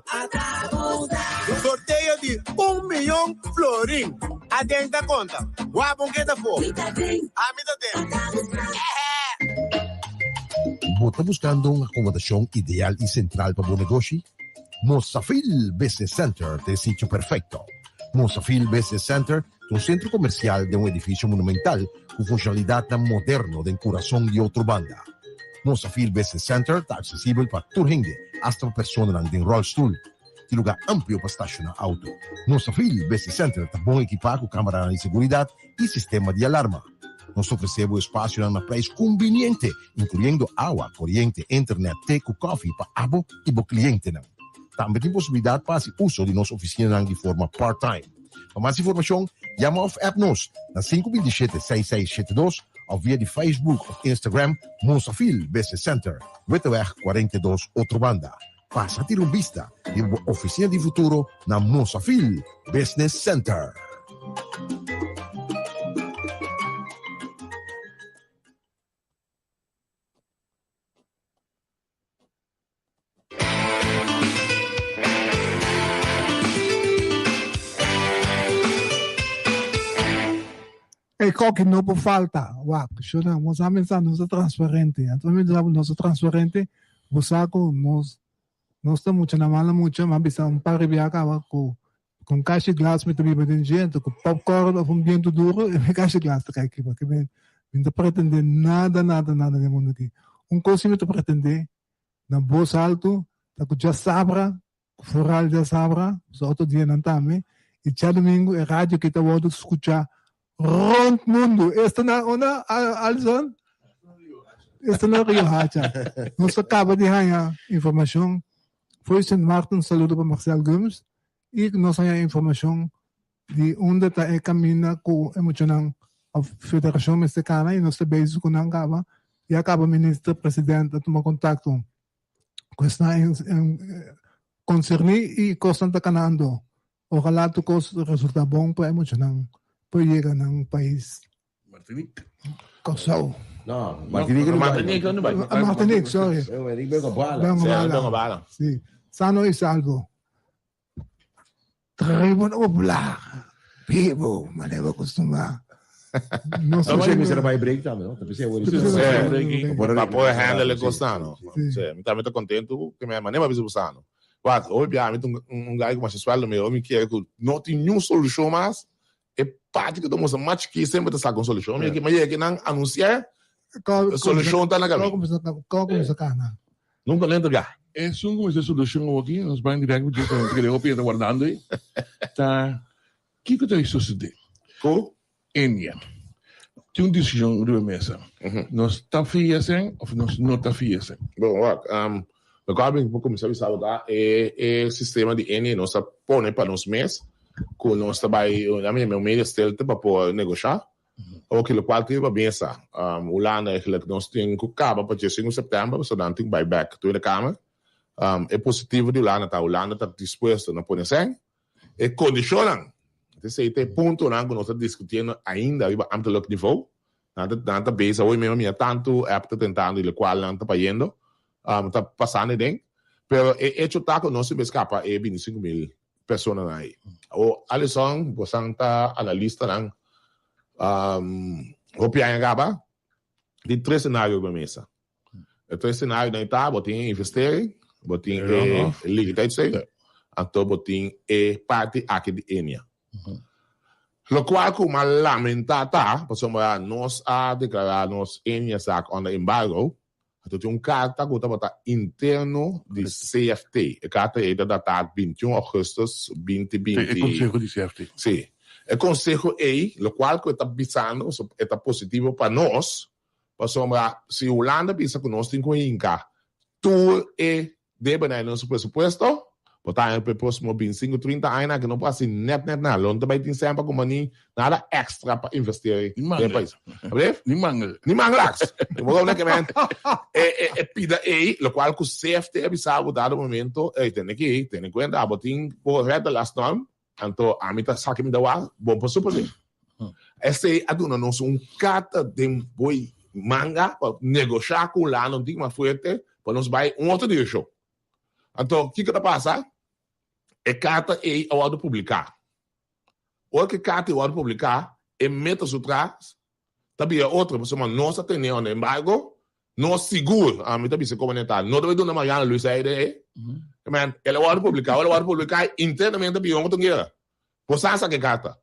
Sorteo di un miyon florin. Aden ta konta. Wak bon keda afó. Ami ta den. Bo ta buskando un akomodashon ideal i sentral pa bo negoshi? Mosafil Business Center ta e sitio perfecto. Mosafil Business Center ta un centro comercial den un edificio monumental cu funcionalidadnan moderno den curason di Otrobanda. Mosafil Business Center ta accesibel pa tur hende, hasta pa personanan den rolstoel. Tin lugar amplio pa staciona auto. Mosafil Business Center ta bon ekipa cu camaranan di seguridad y sistema di alarma. Nos ta ofrece bo espacionan na prijs cumbiniente, incluyendo awa, coriente, internet, te cu koffie pa abo y bo clientenan. Tambe tin posibilidad pa haci uso di nos oficinanan di forma part-time. Pa mas informacion, yama of app nos na 527 6672 of via di Facebook of Instagram Mosafil Business Center, Witteweg 42, Otrobanda. Pasa tira un bista di bo oficina di futuro na Mosafil Business Center. E koki no por falta. Wak, shona, nos a mensa nos ta transparente. Anto mi bisa nos ta transparente, bo sa ku nos nos ta mucha na mala mucha, m'a bisa un par di bia kaba ku ku un kashi glas mi ta biba den dje, anto ku popcorn of un bientu duro e mi kashi glas ta kai kiba. Ke mi mi no ta pretende nada nada nada den mundu aki. Un kos si mi ta pretende na bos altu ta ku djasabra Vooral djasabra, so otro dianan tambe, y djadomingo e radio aki ta wordo scucha rond mundo. Esta na unda, Alison? Esta na Rio Hacha. Nos a caba di haya informacion for Sint Maarten, saludo pa Marcel Gumbs, y nos haya informacion di unda ta e caminda cu e muchanan of federacion mester cana y nos ta bezig cu nan caba. Ya caba minister president a tuma contacto ku esnan konserní i kosnan ta kanando. Ojalá tur kos resultá bon pa e muchanan por yega nan pais. Martinique. Kòrsou. No, Martinique no Martinique no bai. Martinique, sorry. Martinique bengo bala. Si, sano i salvo. Tribuna Popular, bibu, manera bo kustumá. No sé si mester bai break tambe, no? Ta pensé awor Sí, pa por handle e kosnan, no? Sí, mi tambe ta kontentu ku mi manera bisa bo no. Wak, hopi bia mi ta un guy ku masha sueldo, mi mi kier ku no tin niun solushon mas, e parti ku ta mustra mas chikí semper ta saka un solushon. Mi mi yega kinan anunsiá, solushon ta na kaminda. Kòrda kuminsá kana. Nunka lo entregá. Esun ku mester solushon awoki, nos bai dirèkt ku dje, pasobra kere hopi hende ta wardando ei, ta kiko ta susedé ku India. Tin un diskushon riba e mesa. Nos ta fia esei òf nos no ta fia esei? Bon, wak, loke mi por kuminsá bisa bo ta e e sistema di India nos a pone pa nos mes ku nos ta bai, nan a yama un media stilte pa por negoshá. Oke, lokual tin riba mesa, Hulanda eigenlijk nos tin ku kaba pa diesinku sèptèmber pasobra nan tin ku bai bèk Tweede Kamer. E positivo di Hulanda ta Hulanda ta dispuesto na pone sèn. E kondishonnan, esei ta e puntonan ku nos ta diskutiendo ainda riba ambtelijk niveau. Nan ta nan ta bezig awor mismo mira tantu app ta tentando i lokual nan ta payendo, ta pasando aden. Pero e echo ta ku nos tin por skapa e 25.000 personanan ei. Awor, Alison, bosan ta analistanan hopi aña kaba, tin tres senario riba mesa. E tres senarionan ei ta, bo tin e investering, bo tin e liquiditeitssteun, anto bo tin e parti aki di Ennia. Lokual ku mi a lamentá ta, pasobra nos a deklará nos Ennia zaak onder embargo, Anto tin un karta ku tabata interno di CFT. E karta ei ta datá 21 augustus 2020. E konseho di CFT. Sí. E konseho ei, lokual ku e ta bisando, e ta positivo pa nos, pasobra si Hulanda bisa ku nos tin ku hinka tur e debenan den nos presupuesto, Bo ta haña pa e próksimo bintisinku, trinta añanan aki no por hasi nèt nèt nada. Lo no ta bai tin sèn pa kumpani nada èkstra pa inverstí den e pais. Abref? Ni mangel. Ni mangel aks. Bo ta wak men e e e pida ei, lokual ku CFT a bisa bo dado momento, ey tene ki tene kuenta abo tin bo rèt de last norm, anto ami ta sa ke mi ta wak, bo por supone. Esei a duna nos un kata den boi manga pa negoshá ku Hulanda un tiki mas fuerte pa nos bai un otro direkshon. Anto, kiko ta pasa? E karta ei a wòrdu publiká. Ora ku e karta ei wòrdu publiká, e meta su tras ta bira otro, pasobra nos a tene un embargo, nos sigur, ami ta bisa komo ta, no ta bai duna Mariano Luis aire ei. Men, el a wòrdu publiká, ora el a wòrdu publiká, internamente a bira un otro guera. Bo sa sa ku e karta.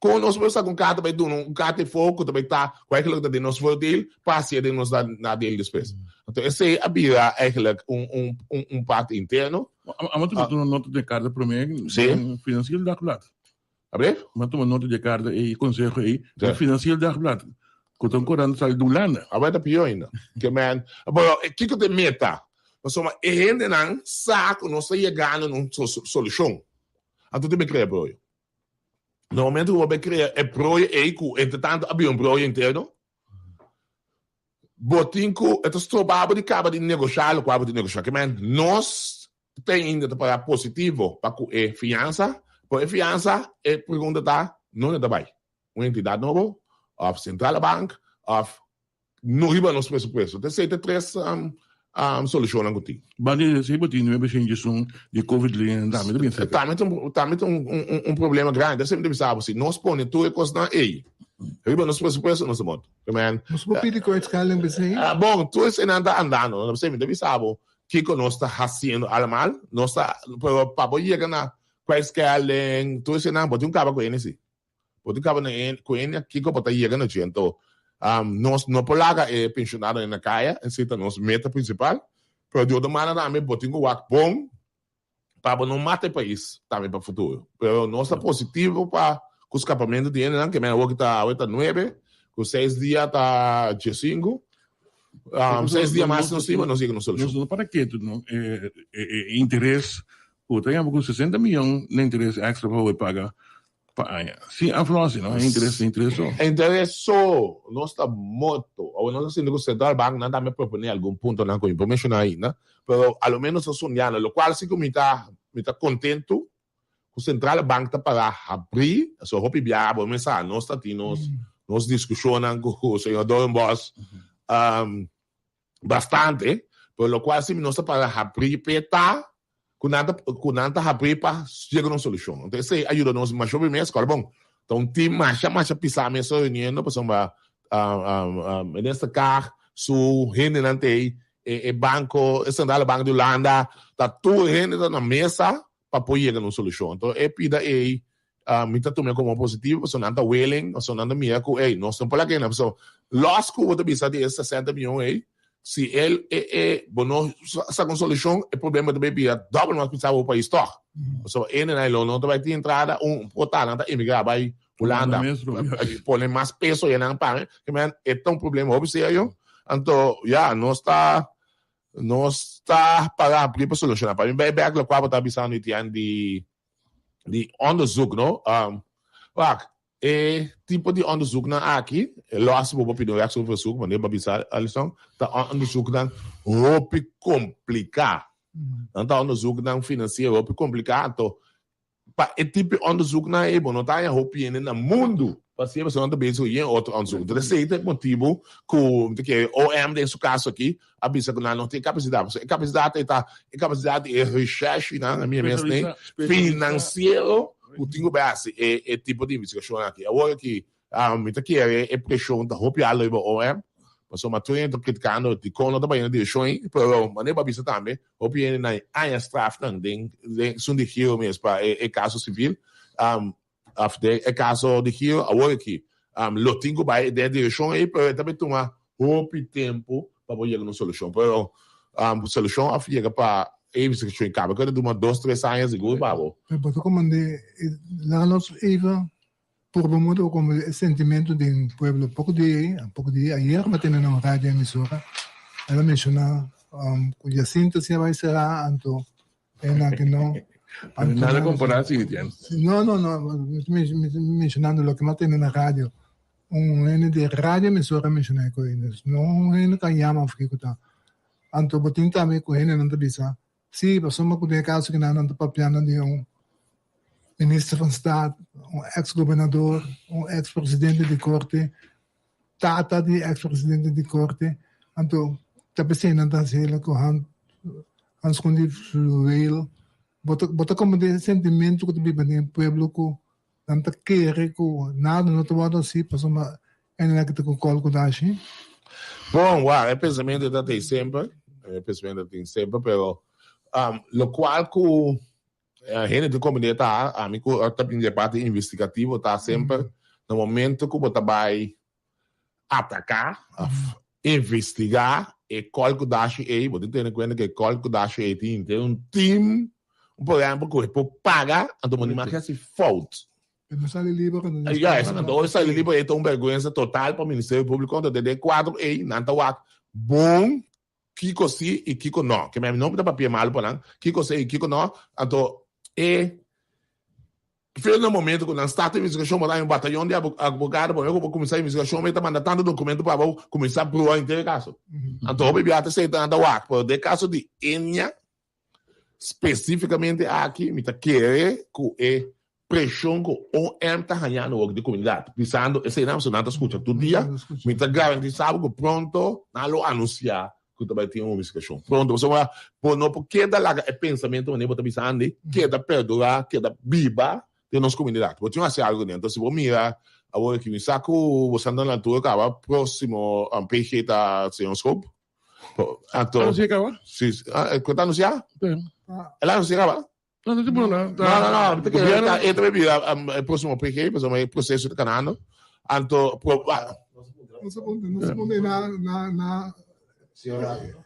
Kon nos por sa ku un karta bai duna un karta e foku ku ta bai ta ku eigenlijk ta den nos voordeel pa hasié den nos nadeel despues. Anto esei a bira eigenlijk un un un un parti interno. Amo tuma tuma nota di e karta promé den Financieel Dagblad. Abre? Amo tuma nota di e karta ei, e konseho ei den Financieel Dagblad ku ta un korant sali di Hulanda. Abo ta pió ainda. Ke men, pero kiko ta e meta? Pasobra e hendenan sa ku nos ta yegando na un solushon. Anto ta bai krea broyo. Na momento ku bo bai krea e broyo ei ku entretanto a bira un broyo interno, bo tin ku e ta stroba bo di kaba di negoshá lokual bo tin negoshá. Ke men nos te ainda ta para positivo pa ku e fiansa, pero e fiansa e pregunta ta nunde ta bai? Un entidat nobo òf Centrale Bank òf No riba nos presupuesto. Ta esei ta tres solushonnan ku tin. Banda di esei bo tin nuebe shen djesun di covid liñanan tambe ta bin seka. Tambe ta un tambe ta un un problema grandi. Ta esei mi ta bisa bo si nos pone tur e kosnan ei riba nos presupuesto nos ta morto. Nos por pidi kwijtschelding pa esei? Bon, tur eseinan ta andando. Ta esei mi ta bisa bo kiko nos ta hasiendo alamal. Nos ta pero pa bo yega na kwijtschelding tur eseinan bo tin ku kaba ku ene si. Bo tin kaba na e ku ene kiko bo ta yega na dje. Anto nos no por laga e pensionadonan na kaya, esei ta nos meta prinsipal. Pero di otro manera tambe bo tin ku wak bon pa bo no mata e pais tambe pa futuro. Pero nos ta positivo pa ku skapamentu di hendenan, ke men awor ki ta awe ta nuebe, ku seis dia ta diesinku. Seis dia mas nos tin pa nos yega na un solushon. Nos no para ketu no e interes Ku ta yama ku sesenta miyon na interes extra pa bo paga pa aña. Sin aflosi no, e interes ta interes so. Interes so, nos ta morto. Awor nos ta sinti ku Central Bank nan tambe proponé algun puntonan ku mi por menshoná ainda, pero a lo menos ta sondeando, lokual si ku mi ta mi ta kontentu ku Central Bank ta para habrí, pasobra hopi biaha bo mes sa nos ta tin nos nos diskushonnan ku señor Doornbos bastante, pero lokual si nos ta para habrí p'e ta ku nan ta ku nan ta habrí pa yega na un solushon. Entonces esei a yuda nos masha hopi mes, kòrda bon, ta un team masha masha pisá mes ta reuniendo pasobra Minister Kaag su hendenan ta ei, e e banko, e Centrale Bank di Hulanda, ta tur hende ta na mesa pa por yega na un solushon. Entonces e pida ei mi ta tum'e komo positivo pasobra nan ta willing, pasobra nan ta mira ku ey nos no por laga einan. Pasobra lòs ku bo ta bisa di e sesenta mion ei, si el e e bo no saka un solushon e problema ta bai bira dòbel mas pisá pa bo pais tòg. Pasobra hendenan ei lo no ta bai tin entrada, un por ta nan ta emigrá bai Hulanda pone mas peso einan pa e ta un problema hopi serio. Anto ya nos ta Nos ta para habrí pa soluciona. Pa mi bay bek locual bo ta bisando Etienne di di onderzoek no. Wak, e tipo di onderzoeknan aki, los bo por pidi un rechtsverzoek, manera bo a bisa Alison, ta onderzoeknan hopi complica. Nan ta onderzoeknan financiero hopi complica, anto Pa e tipo di onderzoeknan ei bo no ta haña hopi hende na mundu pa hasié pasobra nan ta bezig ku yen otro onderzoek. Entonces esei ta e motibu ku mi ta kere OM den su kaso aki a bisa ku nan no tin e kapasidat. Pasobra e kapasidat ei ta e kapasidat di e reshèrshinan, mi mes nei, finansiero ku tin ku bai hasi e e tipo di investigashon aki. Awor aki Mi ta kere e preshon ta hopi alto riba OM, pasobra tur hende ta kritikando dikon no ta bai na direkshon ei, pero manera bo a bisa tambe, hopi hende na aña strafnan den esun di giro mes pa e kaso sivil, òf den e kaso di giro, awor aki lo tin ku bai den e direkshon ei, pero e ta bai tuma hopi tempu pa bo yega na un solushon. Pero solushon òf yega pa e investigashon ei kaba, ku ta tuma dos tres aña sigur pa bo. Pero bo ta komand'é, laga nos even Purba modo como e sentimento den pueblo poco dia ei, poco dia ayer mi a tene na un radio emisora, el a menciona cu Jacinta si a bay cera anto. En que no. Nada compará, sí, Etienne. No, no, no. Mencionando lo que más tiene na radio. Un hende di radio emisora menciona e koe. Dus no un hende ka yama of kiko ta. Anto bo tin tambe ku hendenan ta bisa, sí, pasobra ku den e kaso kinan nan ta papiando di un minister van staat, un ex gobernador, un ex presidente di korte, tata di ex presidente di korte. Anto ta p'esei nan ta hasi hela ku hand hanskon di fluweel. Bo ta bo ta komprende e sentimento ku ta biba den e pueblo ku Nan ta kere ku nada no ta wòrdu hasi pasobra hendenan ki ta ku kòl ku dashi. Bon, wak, e pensamentu ta tin semper, e pensamentu ta tin semper, pero lokual ku hende tin komprendé ta, ami ku ta bin di e parti investigativo ta semper na momento ku bo ta bai ataká òf investigá e kòl ku dashi ei, bo tin tene kuenta ku e kòl ku dashi ei tin henter un team, un por ehèmpel ku e por paga, anto bo no mag hasi fout. E no sali liber anto no Ya, anto ora e sali liber ei ta un bèrgwensa total pa Ministerio Públiko, anto den e kuadro ei nan ta wak bon kiko si i kiko no. Ke mi no ta papia malu pa nan, kiko si i kiko no, anto e Veel na momento ku nan start investigashon bo ta haña un batayon di abogado prome ku bo kuminsá investigashon bo ta manda tantu dokumento pa bo kuminsá prueba henter e kaso. Anto hopi bia ta esei nan ta wak pero den kaso di Enya spesifikamente aki mi ta kere ku e preshon ku OM ta hañando awor di komunidat bisando eseinan pasobra nan ta skucha tur dia mi ta garantisa bo ku pronto nan lo anunsiá ku ta bai tin un investigashon pronto pasobra bo no por keda laga e pensamentu manera bo ta bisa Andy keda perdurá keda biba den nos komunidat bo tin hasi algu den entonces si bo mira awor aki mi sa ku bo sa na altura kaba próksimo PG ta señor Schoop anto Anunsiá kaba? Si ku ta anunsiá? El a anunsiá kaba? No, no te por nada. No, no, no. Gobierno. E ta bira e próximo PG, pasobra e proceso ta kanando. Anto, pro, ah. No se punta, no se punta na, na, na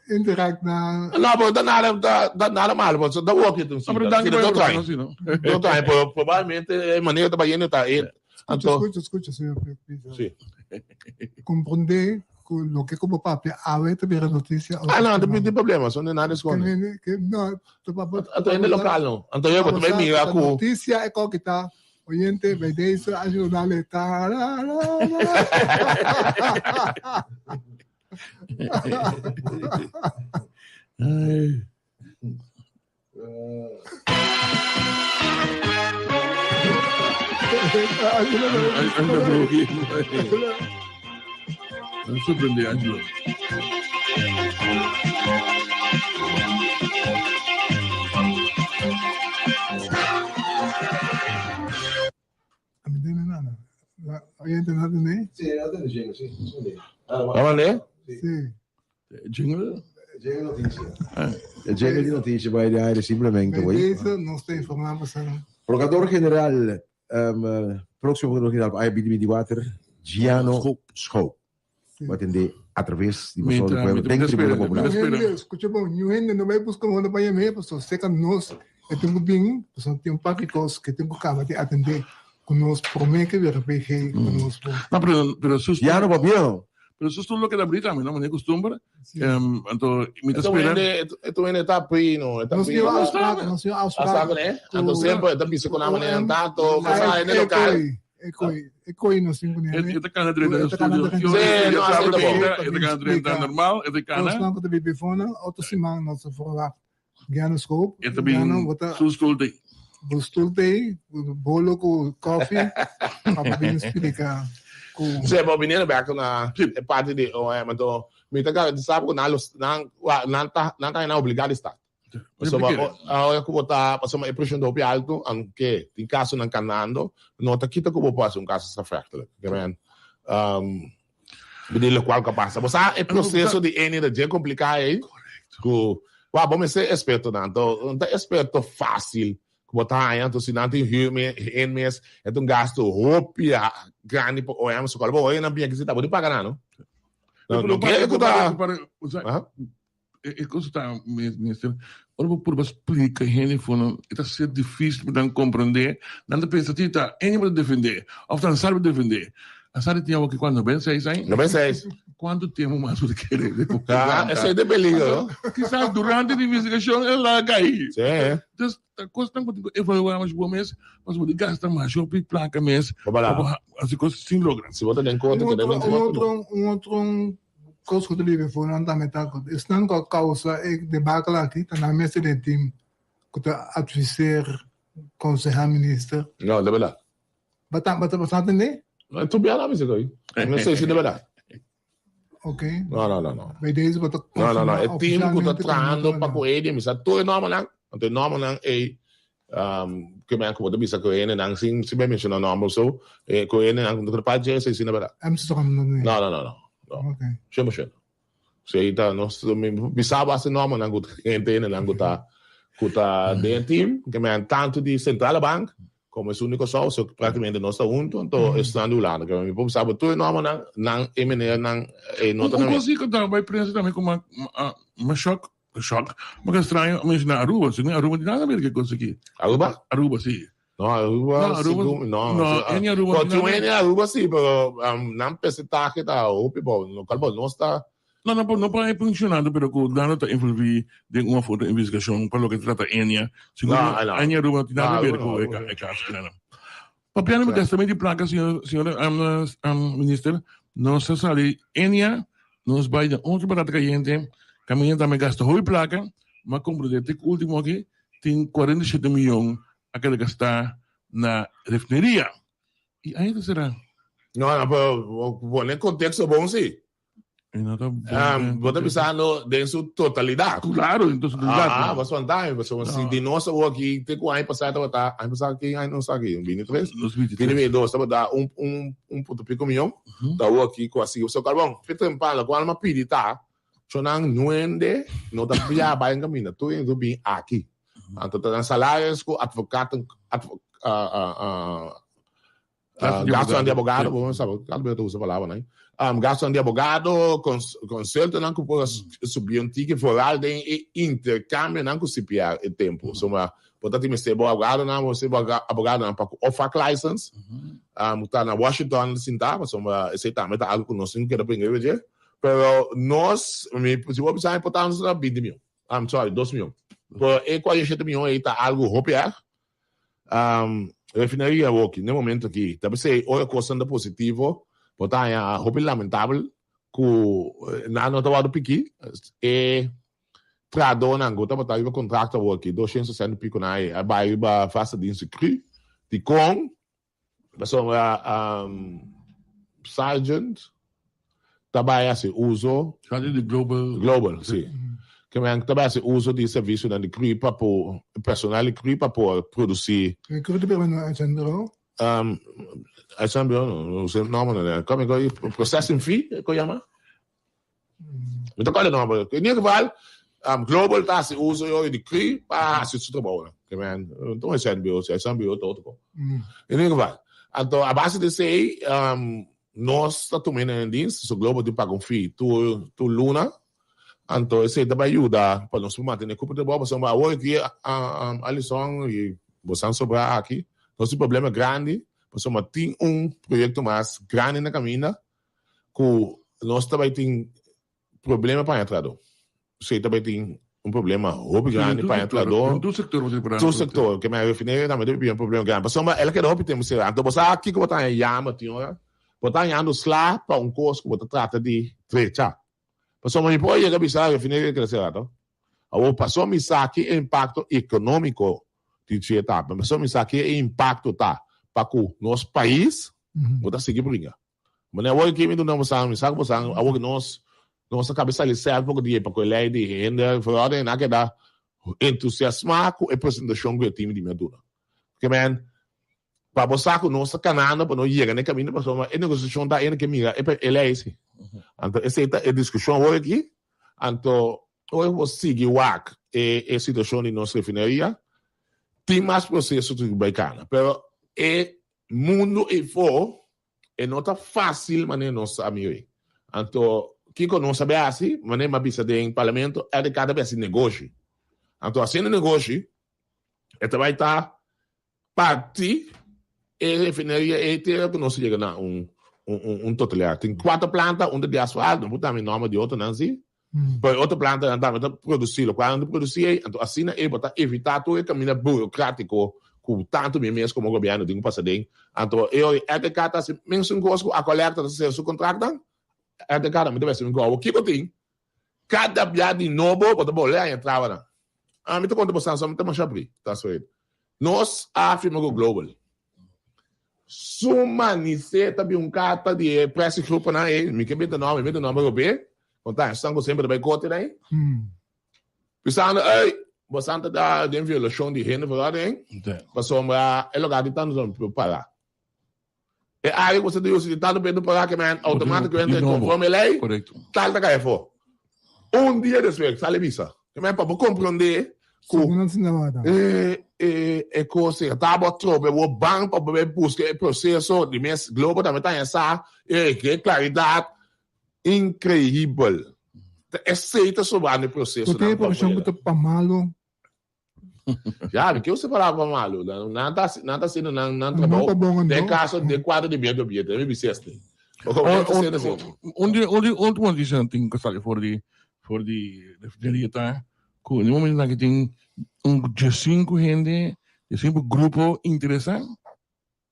interact na. No, pero ta nada, ta, ta nada malo, pero ta work it un No, pero danki pa e sí, no? No trae, pero probablemente e manera ta bayendo ta e. Anto, Escucha, escucha, señor Pizza. Sí. Comprende ku loke ku bo papia awe ta bira noticia. Ah, no, no tin problema, so no nada esconde. Que, no, tu papa. Anto hende local no. Anto yo bo ta mira ku. Noticia e ko kita oyente bij deze Angelo dale ta ra ra ra. Ay. Sorprendí, Angelo. Oyente no tende? Sí, no tende jingle, sí. Amande? Sí. Jingle? Jingle noticia. E jingle di noticia bai di aire simplemente Bij deze nos ta informá boso. Procurador General, um, próximo Procurador General pa IBDB di Water, Giano Schoop. Bo atendé a traves di Boso di Pueblo den Tribuna Popular. Niun hende, skucha bon, niun hende no bai buska un hende pa yam'é, pasobra seka nos e tin ku bin, pasobra tin un par di kos ku e tin ku kaba di atendé ku nos promé ke bira PG ku nos por. No, pero, pero sus. Giano pabia. Pero sus tur loke ta bri tambe, no? Manera kustumber. Anto mi ta spera. E tu hende ta pri, no? E ta pri. Nos tin afspraak, nos tin afspraak. Afspraak kuné? Anto semper e ta bisa ku nan manera tantu, pasá hende lokal. E koi, e koi nos tin kuné. E ta kana drenta den studio. Sí, no, así ta bon. E ta kana drenta normal, e ta kana. Nos nan ku ta bibi fona, otro siman nos ta verwacht Giano Schoop. E ta bin su stoel tei. Bo stoel tei, bolo ku koffie, pa bo bin splika ku. Sí, bo bini bek na e parti di OM, anto mi ta garantisa bo ku nan lo, nan, nan ta, nan ta nan obligá di start. Pasobra ora ku bo ta, pasobra e preshon ta hopi altu, aunke tin kasonan kanando, no ta kita ku bo por hasi un kaso strafrechtelijk. Ke men, di lokual ku a pasa. Bo sa e proseso di eni ta dje kompliká ei, ku wak bo mester ekspertonan. Anto no ta eksperto fásil ku bo ta haña, anto si nan tin hür hende mes, e ta un gastu hopi grandi pa OM. So bo ora nan biña kisita bo tin paga nan, no? No kere ku ta. E cosa ta, minister, ora bo purba splica hende for nan, e ta ser dificil pa nan comprende. Nan ta pensa ti ta ene bo ta defende, of ta Ansar bo ta defende. Ansar tin awo ki cuanto? Noventa i seis aña? 96. Kuantu tempu mas bo ta kere? Ah, esei ta peligro. Kisas durante di investigashon el a kai. Sí. Dus ta kosnan ku tin ku evaluá mas bo mes, pasobra bo ta gasta masha hopi plaka mes pa bo hasi kos sin logra. Si bo ta den korte keda Un otro, un otro kos ku ta libe for nan tambe ta ku esnan ku a kousa e debakel aki ta nan mes ta den team ku ta adviseer, konsehá minister. No, de berdad. Bata, bata, bata tende? Tu bia la bisa koi. No sei si de berdad. Ok. No, no, no, no. Bij deze wat No, no, no. E team ku ta trahando pa ku Edi, mi sa tur e nombernan. Anto e nombernan ei, um, ke men ku bo ta bisa ku hendenan sin sin bai menshona nomber so, eh, ku hendenan ku ta pa dje esei si na berdad. No, no, no, no. No. Ok. 100%. Si ta nos mi bisa bo hasi nombernan ku hende hendenan ku ta ku ta den e team, ke men tantu di Centrale Bank Como esun di Kòrsou, so práktikamente nos ta huntu, anto esnan di Hulanda. Kende mi por bisa bo tur e nòmbernan, nan e menernan e no ta Un na kos ku ta bai prensa tambe ku ma ma shòk, shòk, ma ke straño a menshoná Aruba. Segun Aruba no tin nada a ber ku e kos aki. Aruba? Aruba, si. No, Aruba, No, Aruba, segun, no. no, en Aruba no tin Tin nada. hende Aruba si, pero nan persentahe ta hopi bou. Lokual bo nos ta No, no por, no por e funcionando, pero cu Dano ta envolvi den un of otro investigacion pa loke ta trata Enia. Segun No, mi, no. Enia Aruba no tin nada No, que ver Aruba no, cu e Aruba ca- no. e caso kinan. Papiando di gastamento di placa, señor, señor um, um, minister, nos a sali Enia, nos bai na otro barata cayente, caminda tambe gasta hopi placa, ma comprende te cu ultimo aki tin 47 miyon a keda gasta na refineria. Y aña ta sera. No, no, pero pone contexto bon si. Bo ta bisando den su totalidad. Claro, den su totalidad. Ah, bo spanta mi, pasobra si di nos awor aki te cu aña pasa tabata, aña pasa ki aña nos aki? 23? 2022 tabata un un un punto pico miyon, ta awor aki cu a sigui. So carbon, Peter en Pan, locual mi a pidi ta, chonan nuende no ta bia bay en caminda, tur hende tur bin aki. Anto ta nan salarios cu advocaten, Gastonan di abogado, bo sa, kada bes ta usa palabranan. Gastonan di abogado, consultonan ku por a subi un tiki, vooral den e interkambionan ku CPR e tempu. Pasobra bo ta tin mester bo abogadonan, bo mester bo abogadonan pa ku OFAC license, ku ta na Washington sintá, pasobra esei tambe ta algu ku nos tin ku keda bringa riba dje. Pero nos, mi, si bo bisa mi por ta nos ta binti mion, sorry, dos mion. Pero e 47 mion ei ta algu hopi erg. Refineria awoki n'e momento aki ta p'esei ora kosnan ta positivo bo ta haña hopi lamentabel ku nan no ta wòrdu piki. E trahadónan ku tabata riba kontrakto awoki 260 i piko nan a bai riba vaste dienst di cru dikon Pasobra Sargent ta bai hasi uso. Sargent di Global. Global, si. Ke men ta bai hasi uso di servisionan di cru pa por, personal di cru pa por produsi. E cru ta bira na HNBO? HNBO no, no sé nomber no. Como e processing fee, ko yama? Mi ta kòrda nòmber. In ieder geval, Global ta hasi uso yo di cru pa hasi su trabounan. Ke men, no ta SNBO, si SNBO ta otro kos. In ieder geval, anto a base di esei, nos ta tuma hende den dienst, so Global tin paga un fee tur tur luna, anto esei ta bai yuda pa nos por mantene cupo di trabou, pasobra awor aki Alison i bosan sobrá aki, nos tin problema grandi, pasobra tin un proyekto mas grandi na kaminda, ku nos ta bai tin problema pa haña trahadó. Sí, ta bai tin un problema hopi grandi pa haña trahadó. Tur sektor bo ta prepará. Tur sektor. Ke men refineria tambe ta biba un problema grandi. Pasobra el a keda hopi tempu será. Anto bo sa kiko bo ta haña yama tin ora? Bo ta hañando sla pa un kos ku bo ta trata di drecha. Pasobra mi por yega bisa refineria keda será to. Awor pasobra mi sa ki e impakto ekonómiko di dje ta, pasobra mi sa ki e impakto ta pa ku nos pais, bo ta sigui bringa. Mane awor ki mi duna bo san, mi sa ku bo san, awor ki nos, nos a kabe sali sèt poko dia pa ku e lei di hende verordening a keda entusiasmá ku e presentashon ku e tim di mi a duna. Ke men, pa bo sa ku nos ta kanando pa no yega na e kaminda pasobra e negosiashon ta hende ke mira e e lei si. Anto esei ta e diskushon awor aki, anto ora ku bo sigui wak e e situashon di nos refineria, tin mas proseso ku bai kana, pero e Mundu eifó e no ta fácil manera nos sa mira. Anto kiko nos a bay haci? Manera mi a bisa den parlamento, RDK ta bay haci negoshi. Anto haciendo negoshi e ta bay ta parti e refineria ei te ora cu nos yega na un. Un un totalidad. Tin cuatro planta, un ta di asfalt, no por ta mi nomber di otronan si. Pero e otro plantanan tambe ta produci locual nan ta produci ey, anto asina ey bo ta evita tur e caminda burocratico cu tanto mi mes como gobierno tin cu pasa den. Anto e ora RTK ta haci mesun cos cu Aqualectra ta haci su contractnan, RTK tambe ta mester bin cu awor kico tin? Cada bia di nobo bo ta bolbe haña trabanan. Ami ta conta bo san, mi ta masha abri, ta soed. Nos a firma cu Global. Su manisé ta bin un karta di e pressiegroepennan ei, mi ke benta nòmber, mi benta nòmber robé, konta esnan ku semper ta bai korte nan ei, bisando, ey, bosan ta da den violashon di hende verordening, pasobra e loke aki tantu ta por para. E área ku boso ta usa di tantu por para ke men outomátikamente konforme e lei, tal ta kai afó. Un dia despues sali bisa, ke men pa bo komprondé ku e e kos ei ta bo trobe bo ban pa bo bai buska e proseso di mes Globo tambe ta haña sa e ke klaridat inkreibel. Ta esei ta sobrando e proseso Bo tin e impreshon ku ta pa malu? Ya, mi ke usa e palabra pa malu. Nan ta nan ta hasiendo nan nan trabou den kaso den kuadro di medio ambiente. Mi bisa esei. Un di un di ultimo notisianan tin ku sali for di for di refineria ta ku den momento nan ke tin un diesinku hende diesinku grupo interesá.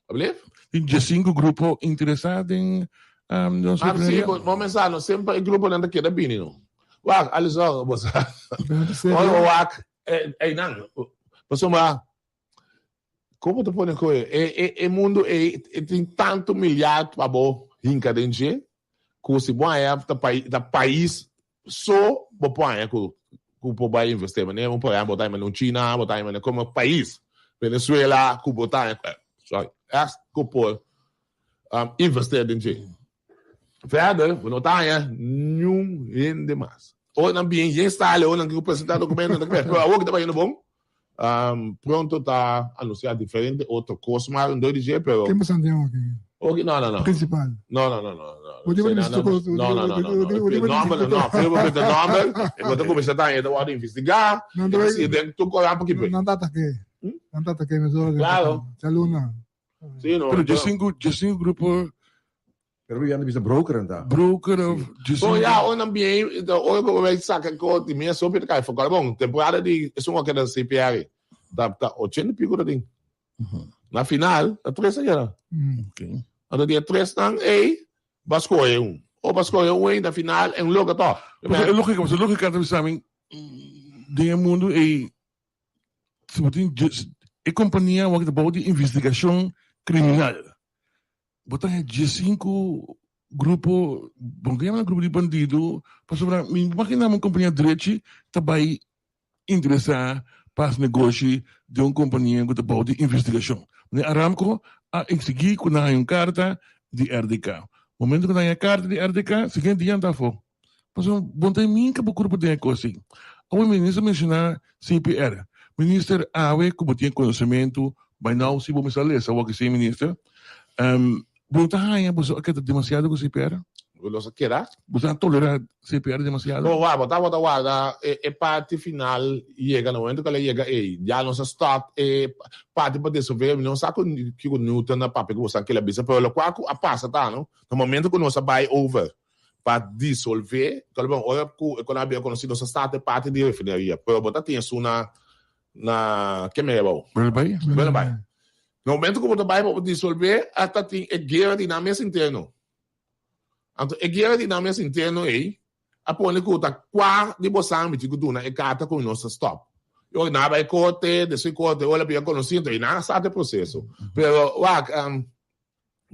Ablief? Tin diesinku grupo interesá den nos Ah, sí, refineria. bo, bo mensa, no semper e gruponan ta keda bini, no. Wak, Alisson, bo sa. Ora bo wak, eh, einan, pasobra, kon bo ta pone koe? E, e, e mundu ei, e tin tantu milyard pa bo hinka den dje, ku si bo haña ta pai, ta pais so bo por haña ku ku por bai investí. Manera un por ehèmpel bo ta haña manera un China, bo ta haña manera komo pais Venezuela ku bo ta haña, sorry, ègt ku por investí den dje. Verder bo no ta haña niun hende mas. Ora nan bien yen style, ora nan ke presentá dokumento, nan ta pero awor ku ta bayendo bon, Pronto ta anuncia diferente otro cos mas rondó di dje, pero. Ken pasan den oki? Oki, no, no, no. Principal. No, no, no, no, no. Bo di no, no, no, no, no, no. Nomber, no, pero bo mete nomber, e bo ta cuminsa ta, e ta wordo investiga, e ta sigue den tur koran pa kipe. Nan ta atake. Nan ta atake mesora. Claro. Djaluna. Sí, no. Pero djesinku, djesinku grupo Pero mi anda bisa broker anta. Broker of Bon, ya, ora nan bien, ora ku bai saka ko di mi sopi ta kai fokal. Bon, temporada di esun a keda CPR. Ta ta 80 y pico ta tin. Na final, ta tres a keda. Okay. Anto di e tres nan ei, ba skohe un. O ba skohe un ei, na final, en loke to. Pasobra e logika, pasobra e logika ta bisa mi, den e mundu ei, si bo tin e kompania wak ta bou di investigashon kriminal. Bo ta haña diesinku grupo, bo no ta yama nan grupo di bandido, pasobra mi imaginá un kompania drechi ta bai interesá pa hasi negoshi den un kompania ku ta bou di investigashon. Meneer Aramco a eksigí ku nan haña un karta di RDK. Momento ku nan haña karta di RDK, siguiente dia nan ta afó. Pasobra bo no ta minka bo kurpa den e kos ei. Awe minister menshoná CPR. Minister, awe ku bo tin e konosementu, by now si bo mester a lesa awor si minister, bo no ta haña boso a keda demasiado ku CPR? Bo los a keda? Bo ta tolerá CPR demasiado? Bo wak, bo tabata warda e parti final yega, na momento ku el a yega ei, ya nos a start e parti pa desolvé, mi no sa ku kiko Newton a papia ku bo sa kila bisa, pero lokual ku a pasa ta no, na momento ku nos a bai over pa disolvé, kòl bon, ora ku e konan a bira konosí nos a start e parti di refineria, pero bo ta tin esun na na ke mei abou? Bullenbaai. Bullenbaai. Na momento ku bo ta bai pa bo disolvé, a ta tin e guera di nan mes interno. Anto e guera di nan mes interno ei a pone ku ta kua di bosan mi tin ku duna e karta ku nos ta stòp. I ora nan a bai korte, despues korte ora a bira konosí, anto ei nan a start e proseso. Pero wak,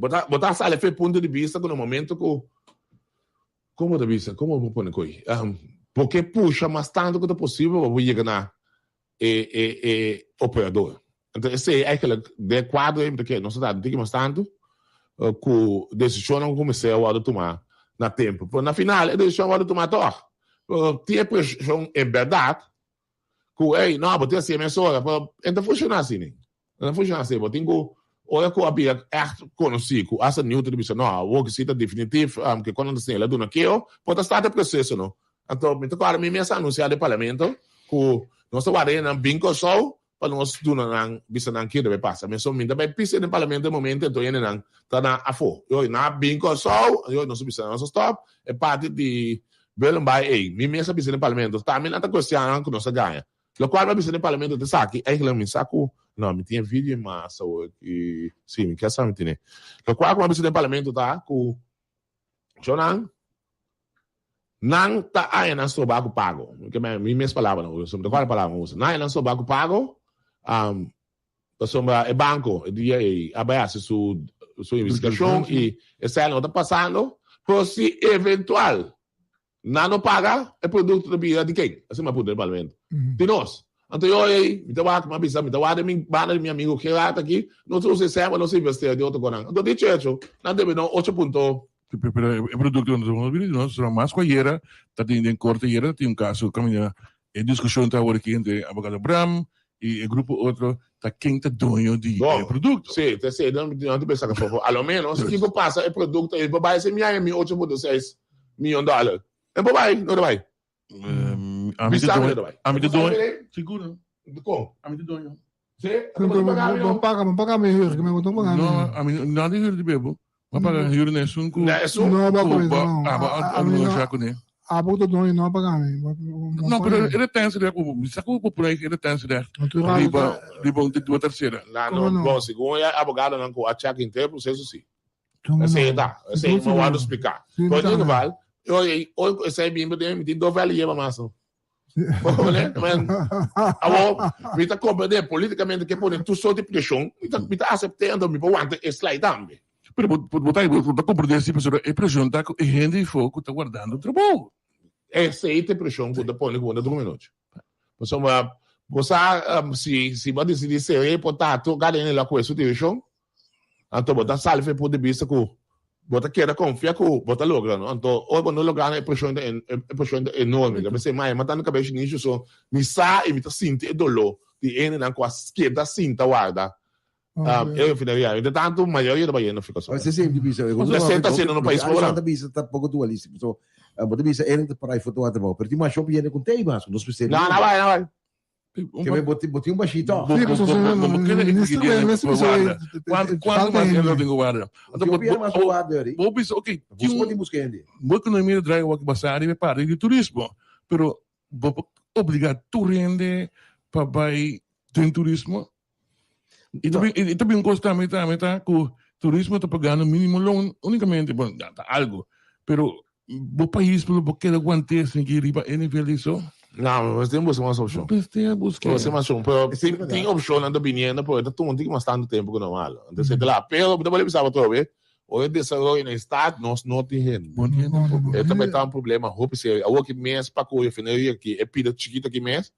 Bo ta, bo ta sali fe punto di bista ku na momento ku, kon bo ta bisa, kon bo por pone koe? Bo ke pusha mas tantu ku ta posibel pa bo yega na e, e, e operador. Anto esei eigenlijk den e kuadro ei mi ta kere nos ta trata un tiki mas tantu ku desishonnan ku mester a wòrdu tumá na tempu. Pero na final e desishon a wòrdu tumá tòg. Pero tin e preshon en bèrdat ku ey no bo tin hasié mesora pero e no ta funshoná asina. E no ta funshoná asina. Bo tin ku ora ku a bira ègt konosí ku asta Newton ta bisa no awor ku si ta definitif ke kon nan ta señalá duna keo por ta start e proseso no. Anto mi ta kòrda mi mes a anunsiá den parlamento ku nos ta warda nan bin Kòrsou. pa nos duna nan bisa nan ke debe pasa. Mesun mi ta bai pisa den parlamento e momento enton hende nan ta na afo. Yo nan a bin Kòrsou, yo nos a bisa nan nos a stòp e parti di Bullenbaai ei. Mi mes a bisa den parlamento. Tambe nan ta kuestiona nan ku nos a gaña. Lokual mi a bisa den parlamento ta esaki, eigenlijk mi sa ku no mi tin e video mas awor ki si mi kier sa mi tene. Lokual ku mi a bisa den parlamento ta ku Shownan, nan ta haña nan stroba ku pago. Mi mes palabra nan usa, mi ta kual palabra nan usa. Nan haña nan stroba ku pago, pasobra e banko e dia ei a bai hasi su su investigashon i esei no ta pasando. Pero si eventual Nan no paga e produkto ta bira di ken? Asina mi a puntra den parlamento. Di nos. Anto yo ei, mi ta wak, mi a bisa, mi ta wak den mi banda di mi amigo Gerard aki, nos a usa e sèn pa nos investera den otro konan. Anto dicho hecho, nan debe nos ocho punto. Pero e produkto no ta bira di nos, pasobra mas ku ayera ta tin den korte ayera ta tin un kaso kaminda e diskushon ta awor aki entre abogado Bram i e grupo otro ta ken ta doño di e produkto. Sí, ta esei nan ta pensa afó. A lo ménos kiko pasa e produkto ei por bai si mi haña mi ocho punto seis miyon dòler. E por bai, no ta bai. Ami ta doño. Ami ta doño. Sigur. Dikon? Ami ta doño. Sí? Bo paga mi? Bo paga, bo paga mi huur, bo ta paga mi. No, ami no di huur di bebo. Bo paga huur na esun ku. Na esun? No, bo paga no. Abo a negosha kuné. Abo ta doño no a paga mi. No, pero e retensrecht, mi sa ku bo por e retensrecht riba riba un riba tersera. Na no, bon, segun e abogadonan ku a check henter e proseso si. Esei ta, esei mi a wòrdu spliká. Pero en ieder geval, oi oi ku esei bin den mi tin dos vèlè yeba mas no. Awor, mi ta komprendé politikamente ke pone tur sort di preshon, mi ta mi ta asept'é anto mi por wanta e slai tambe. Pero bo bo ta bo ta komprendé si pasobra e preshon ta ku e hende afó ku ta wardando trabou. Esei ta e preshon ku ta pone ku bo ta drumi anochi. Pasobra bo sa si si bo a disidí ser'é por ta tur kada hende lo a kohe su direkshon, Anto bo ta sali for e punto di bista ku bo ta keda konfia ku bo ta logra, no? Anto ora bo no logra e preshon ta e preshon ta enorme. Ta pens'é, mai, mata mi kabes inicio so mi sa i mi ta sinti e doló di e hendenan ku a keda sinta warda e refineria. Entre tantu mayoria ta bayendo for Kòrsou. Si, si, mi bisa. Esei ta hasiendo no pais pobre. Ta bisa ta poko dualístiko. So, bo ta bisa e ta para i foto water bou, pero tin masha hopi hende ku tei mas, ku nos mester. No, no bai, no bai. Ke bo tin bo tin un bashito. Sí, bo bo keda exigir pa warda. Kuantu kuantu mas hende lo tin ku warda? Anto bo bo bo bisa ok tin un buska hende. Bo ekonomia ta draai wak basá riba e parti di turismo, pero bo por obliga tur hende pa bai den turismo? I ta bin i ta bin un kos tambe tambe ta ku turismo ta pagando minimo loon unikamente, bon ta algu, pero Bo pais lo por keda guanté esaki riba e nivel di so? No, mester tin busca mas opcion. Mester busca. Busca mas opcion, pero tin, tin opcionnan ta biniendo, pero e ta tuma un tiki mas tanto tempo cu normal. Entonces, e ta la, pero mi ta bolbe bisa bo atrobe, ora e desaroyo na e stad, nos no tin hende. No tin hende tampoco. E ta bay ta un problema hopi serio. Awor ki mes pa cu refineria aki, e pida chikito aki mes,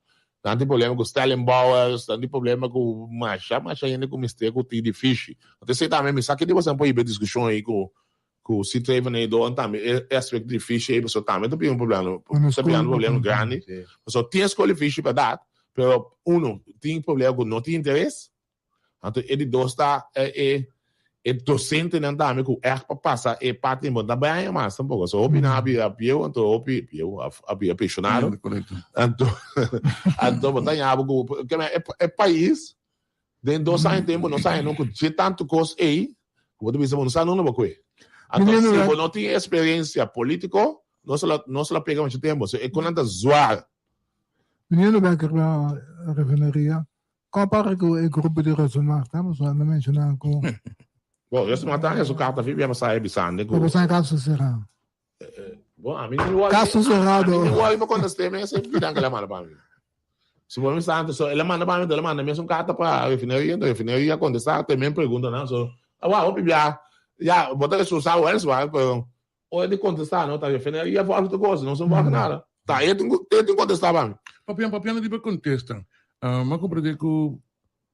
nan tin problema cu stellingbouwers, nan tin problema cu masha, masha hende cu mester cu tin difishi. Entonces, esey tambe mi sa ki di boso nan por hiba e discusion ey cu Ku si Treven ei doan tambe e aspekto di fishi ei pasobra tambe ta bira un problema, ta bira un problema grandi. Pasobra tin e skol di fishi bèrdat, pero uno tin problema ku no tin interes, anto e di dos ta e e dosentenan tambe ku ègt pa pasa e parti bo no ta bai aña mas tampoko. So hopi nan a bira bieu anto hopi bieu a bira penshonado anto anto bo ta haña bo ku e pais Den dos aña tempu nos a haña ku dje tantu kos ei ku bo ta bisa bo no sa nunda bo kue. Anto si bo no tin eksperensia polítiko no se lo no se lo pega muchu tempu. So e konan ta zwar. Meneer de Bekker na refineria, kon para ku e grupo di Rosemar ta? Pasobra mi a menshoná ku. Bon, Rosemar ta haña su karta fi bia pasá e bisande ku. Bo sa e kaso será. Bon, a mi ni wòri. Kaso serado. A mi ni wòri pa kontest'é mes e pidan ku el a manda pa mi. Si bo mi sa antes, so el a manda pa mi, el a manda mes un karta pa refineria, enton refineria a kontestá te men preguntanan. So, awor hopi bia, ya, bo ta resursá wèlswaar, pero ora di kontestá no ta refineria vòlg tur kos, no son vòlg nada. Ta e tin ku, e tin kontestá pa mi. Papian, papiando riba kontesta, mi a komprendé ku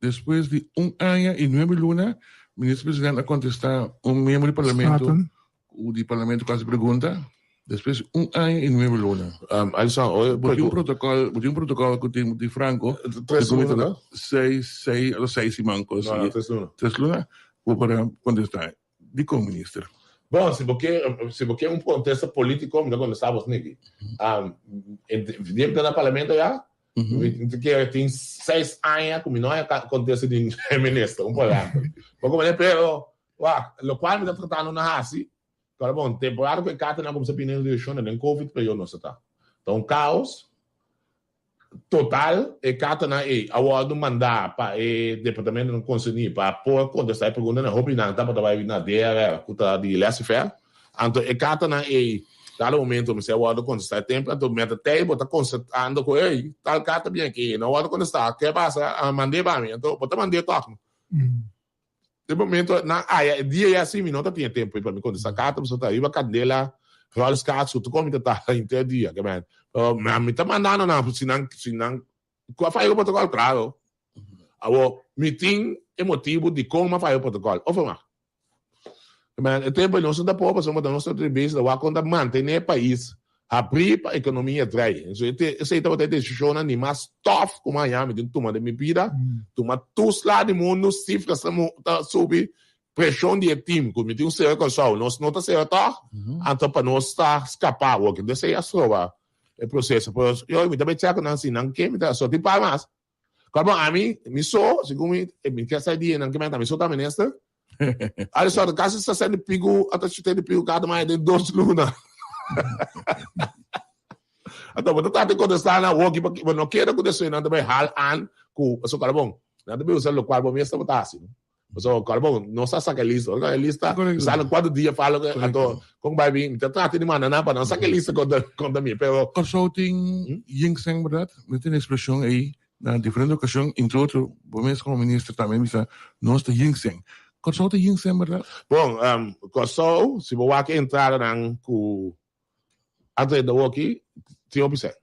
Despues di un aña y nuebe luna, Minister President a contesta un miembro di Parlamento Staten. cu di Parlamento cu haci pregunta despues di un aña y nuebe luna. Um, Alison, oye, Bo tin un protocol, bo tin un protocol cu tin di Franco. Tres luna, no? Seis, seis, o seis siman cos. No, no, tres luna. Tres luna, bo por contesta. Dicon, Minister? Bon, si bo ke, si bo ke un contesta politico, mi ta contesta bos niki. Um, di na Parlamento ya? Mi ta kere tin seis aña ku mi no haya kontesta di e minister, un por ehèmpel. Bo komprende? Pero, wak, lokual mi ta tratando na hasi, Pero bon, temporada ku e kartanan a kuminsá bini den direkshon den Covid periodo nos ta ta. Ta un kaos total. E kartanan ei a wòrdu mandá pa e departamentonan konserní pa por kontestá e preguntanan. Hopi nan tabata bai na DRR ku ta di Laissez-faire. Anto e kartanan ei dado momento mester a wòrdu kontestá e tempu. Anto meta tei bo ta konstatando ku ei tal karta bien aki no a wòrdu kontestá. Ke pasa? A mand'é pa mi. Anto bo ta mand'é tòg. Den momento nan aya e dia ya si mi no ta tin e tempo pa mi contesta carta pasobra ta riba candela rolskaats cu tur mi ta tarda henter dia ke men pero mi ta mandando nan si nan si nan cu a faya cu protocol claro awor mi tin e motibo dicon mi a faya cu protocol of no ke men e tempo nos no ta por pasobra nos ta bezig ta wak con ta mantene e pais Habrí pa ekonomia drai. Esei tabata e desishonnan di mas tòf ku mi a haña mi tin tuma den mi bida. Tuma tur sla di mundu, sifras ta subi, preshon di e tim ku mi tin un sera Kòrsou, nos no ta sera tòg, anto pa nos ta skapá awor. Esei a stroba e proseso. Pero yo mi ta bai chèk ku nan si nan ke mi ta sorti par mas. Kòrbo ami, mi so, segun mi, mi ke sa di nan ke meta, mi so ta minister. Ari so, kasi 60 i piku, ata 70 i piku kada maya den dos luna. Anto, bo ta trata di kontestá nan awoki, pa bo no keda ku despues nan ta bai hal an ku, pasobra kòrbo, nan ta bai usa lokual bo mes tabata hasi. Pasobra kòrbo, nos a saka e lista, ora e lista, sa na kuantu dia fala, anto, kon bai bin, mi ta trata di manda nan pa nan saka e lista kontra, kontra mi, pero. Kòrsou tin ginseng, bèrdat? Mi tin e ekspreshon ei na diferente okashon, entre otro bo mes komo minister tambe a bisa nos ta ginseng. Kòrsou ta ginseng, bèrdat? Bon, Kòrsou, si bo wak e entradanan ku a drenta awoki, tin hopi sèn.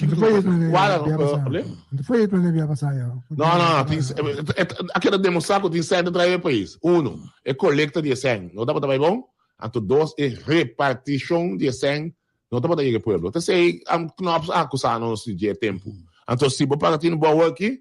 No, no, no. A keda demostrá ku tin sèn ta trae e pais. Uno, e kolekta di e sèn no tabata bai bon. Anto dos, e repartishon di e sèn no tabata yega e pueblo. Ta esei Knops a akusá nos di dje tempu. Anto si bo para tin bon wòrki,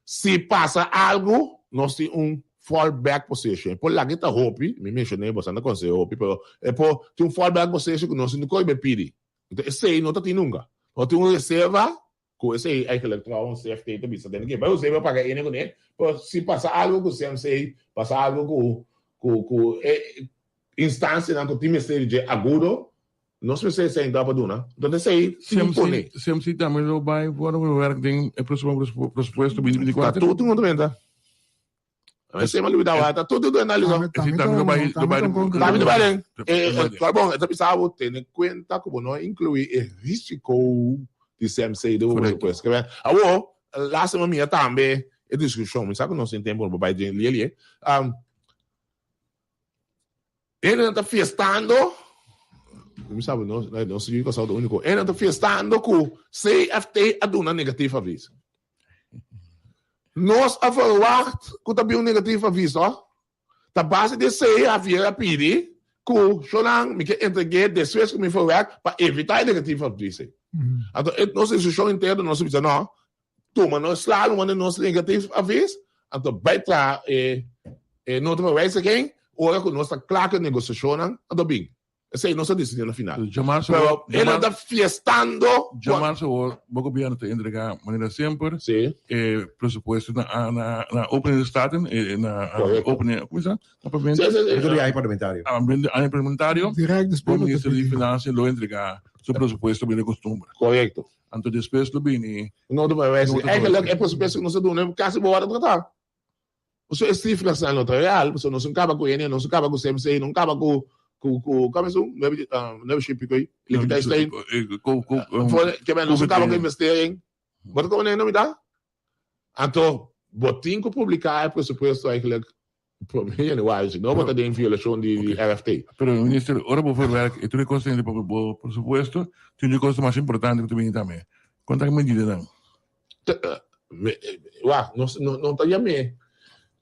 si pasa algu, nos tin un fall back position. E por laga e ta hopi, mi menshoné, boso a konseho hopi, pero e por tin un fall back position ku nos no koe bai pidi. Enton esei no ta tin nunca. No tin un reserva cu esei eigenlijk trouwens CFT ta bisa den ke bai us'e pa paga ene cune, pero si pasa algo cu CMC, pasa algo cu cu cu e instancianan cu tin mester di dje agudo, nos mester esei enton pa duna. Enton esei tin pone. CMC tambe lo bai for werk den e proximo presupuesto 2024? Ta tur tin un menta. Esei mi a lubida wak, ta tur tur analisá. Esei tambe lo bai, lo bai. Tambe lo bai den. Pero bon, e ta bisa bo tene kuenta ku bo no a inkluí e risiko di CMC den bo presupuesto. Awor, lastima mi a tambe e diskushon, mi sa ku nos tin tempu pa bai den lie lie. Hendenan ta fiestando, mi sabi nos, nos yu Kòrsou ta úniko, hendenan ta fiestando ku CFT a duna negatief avis. Nos a verwacht ku ta bin un negatief avis, no? Ta base di esei Javier a pidi ku shownan mi ke entreg'é despues ku mi verwerk pa evitá e negatief avis ei. Anto e nos institushon interno nos a bisa no, Tuma nos sla lo manda nos negatief avis, anto bai traha e e nota pa wijziging, ora ku nos ta kla ku e negosiashonnan, anto bin. Esei nos a disidí na final. Djamarsa Pero e nan ta fiestando. Djamarsa awor bo gobierno ta entrega manera semper Sí. e presupuesto na na na opening de Staten, e na Correcto. opening, como se llama? Na parlamento. Sí, sí, sí. Dentro di aña parlamentario. Ah, dentro di aña parlamentario. Direct despues Bo minister di Financia lo entrega su presupuesto manera costumbre. Correcto. Anto despues lo bini. No ta bai wèsi. Eigenlijk e presupuesto ku nos a duna kasi bo wòrdu tratá. Pasobra e sifrasnan no ta real, pasobra nos no kaba ku ene, nos no kaba ku CMC, nos no kaba ku ku ku kòm esun? Nuebe nuebe shin piko ei, Liechtenstein. Ke men nos no kaba ku investering. Bo ta komo no mitá? Anto bo tin ku publiká e presupuesto eigenlijk Prome januari, si no bo ta den violashon di RFT. Pero minister, ora bo verwerk e tur e kosnan riba bo presupuesto, tin un kos mas importante ku ta bini tambe. Kon ta e medidanan? Wak, nos no ta yam'é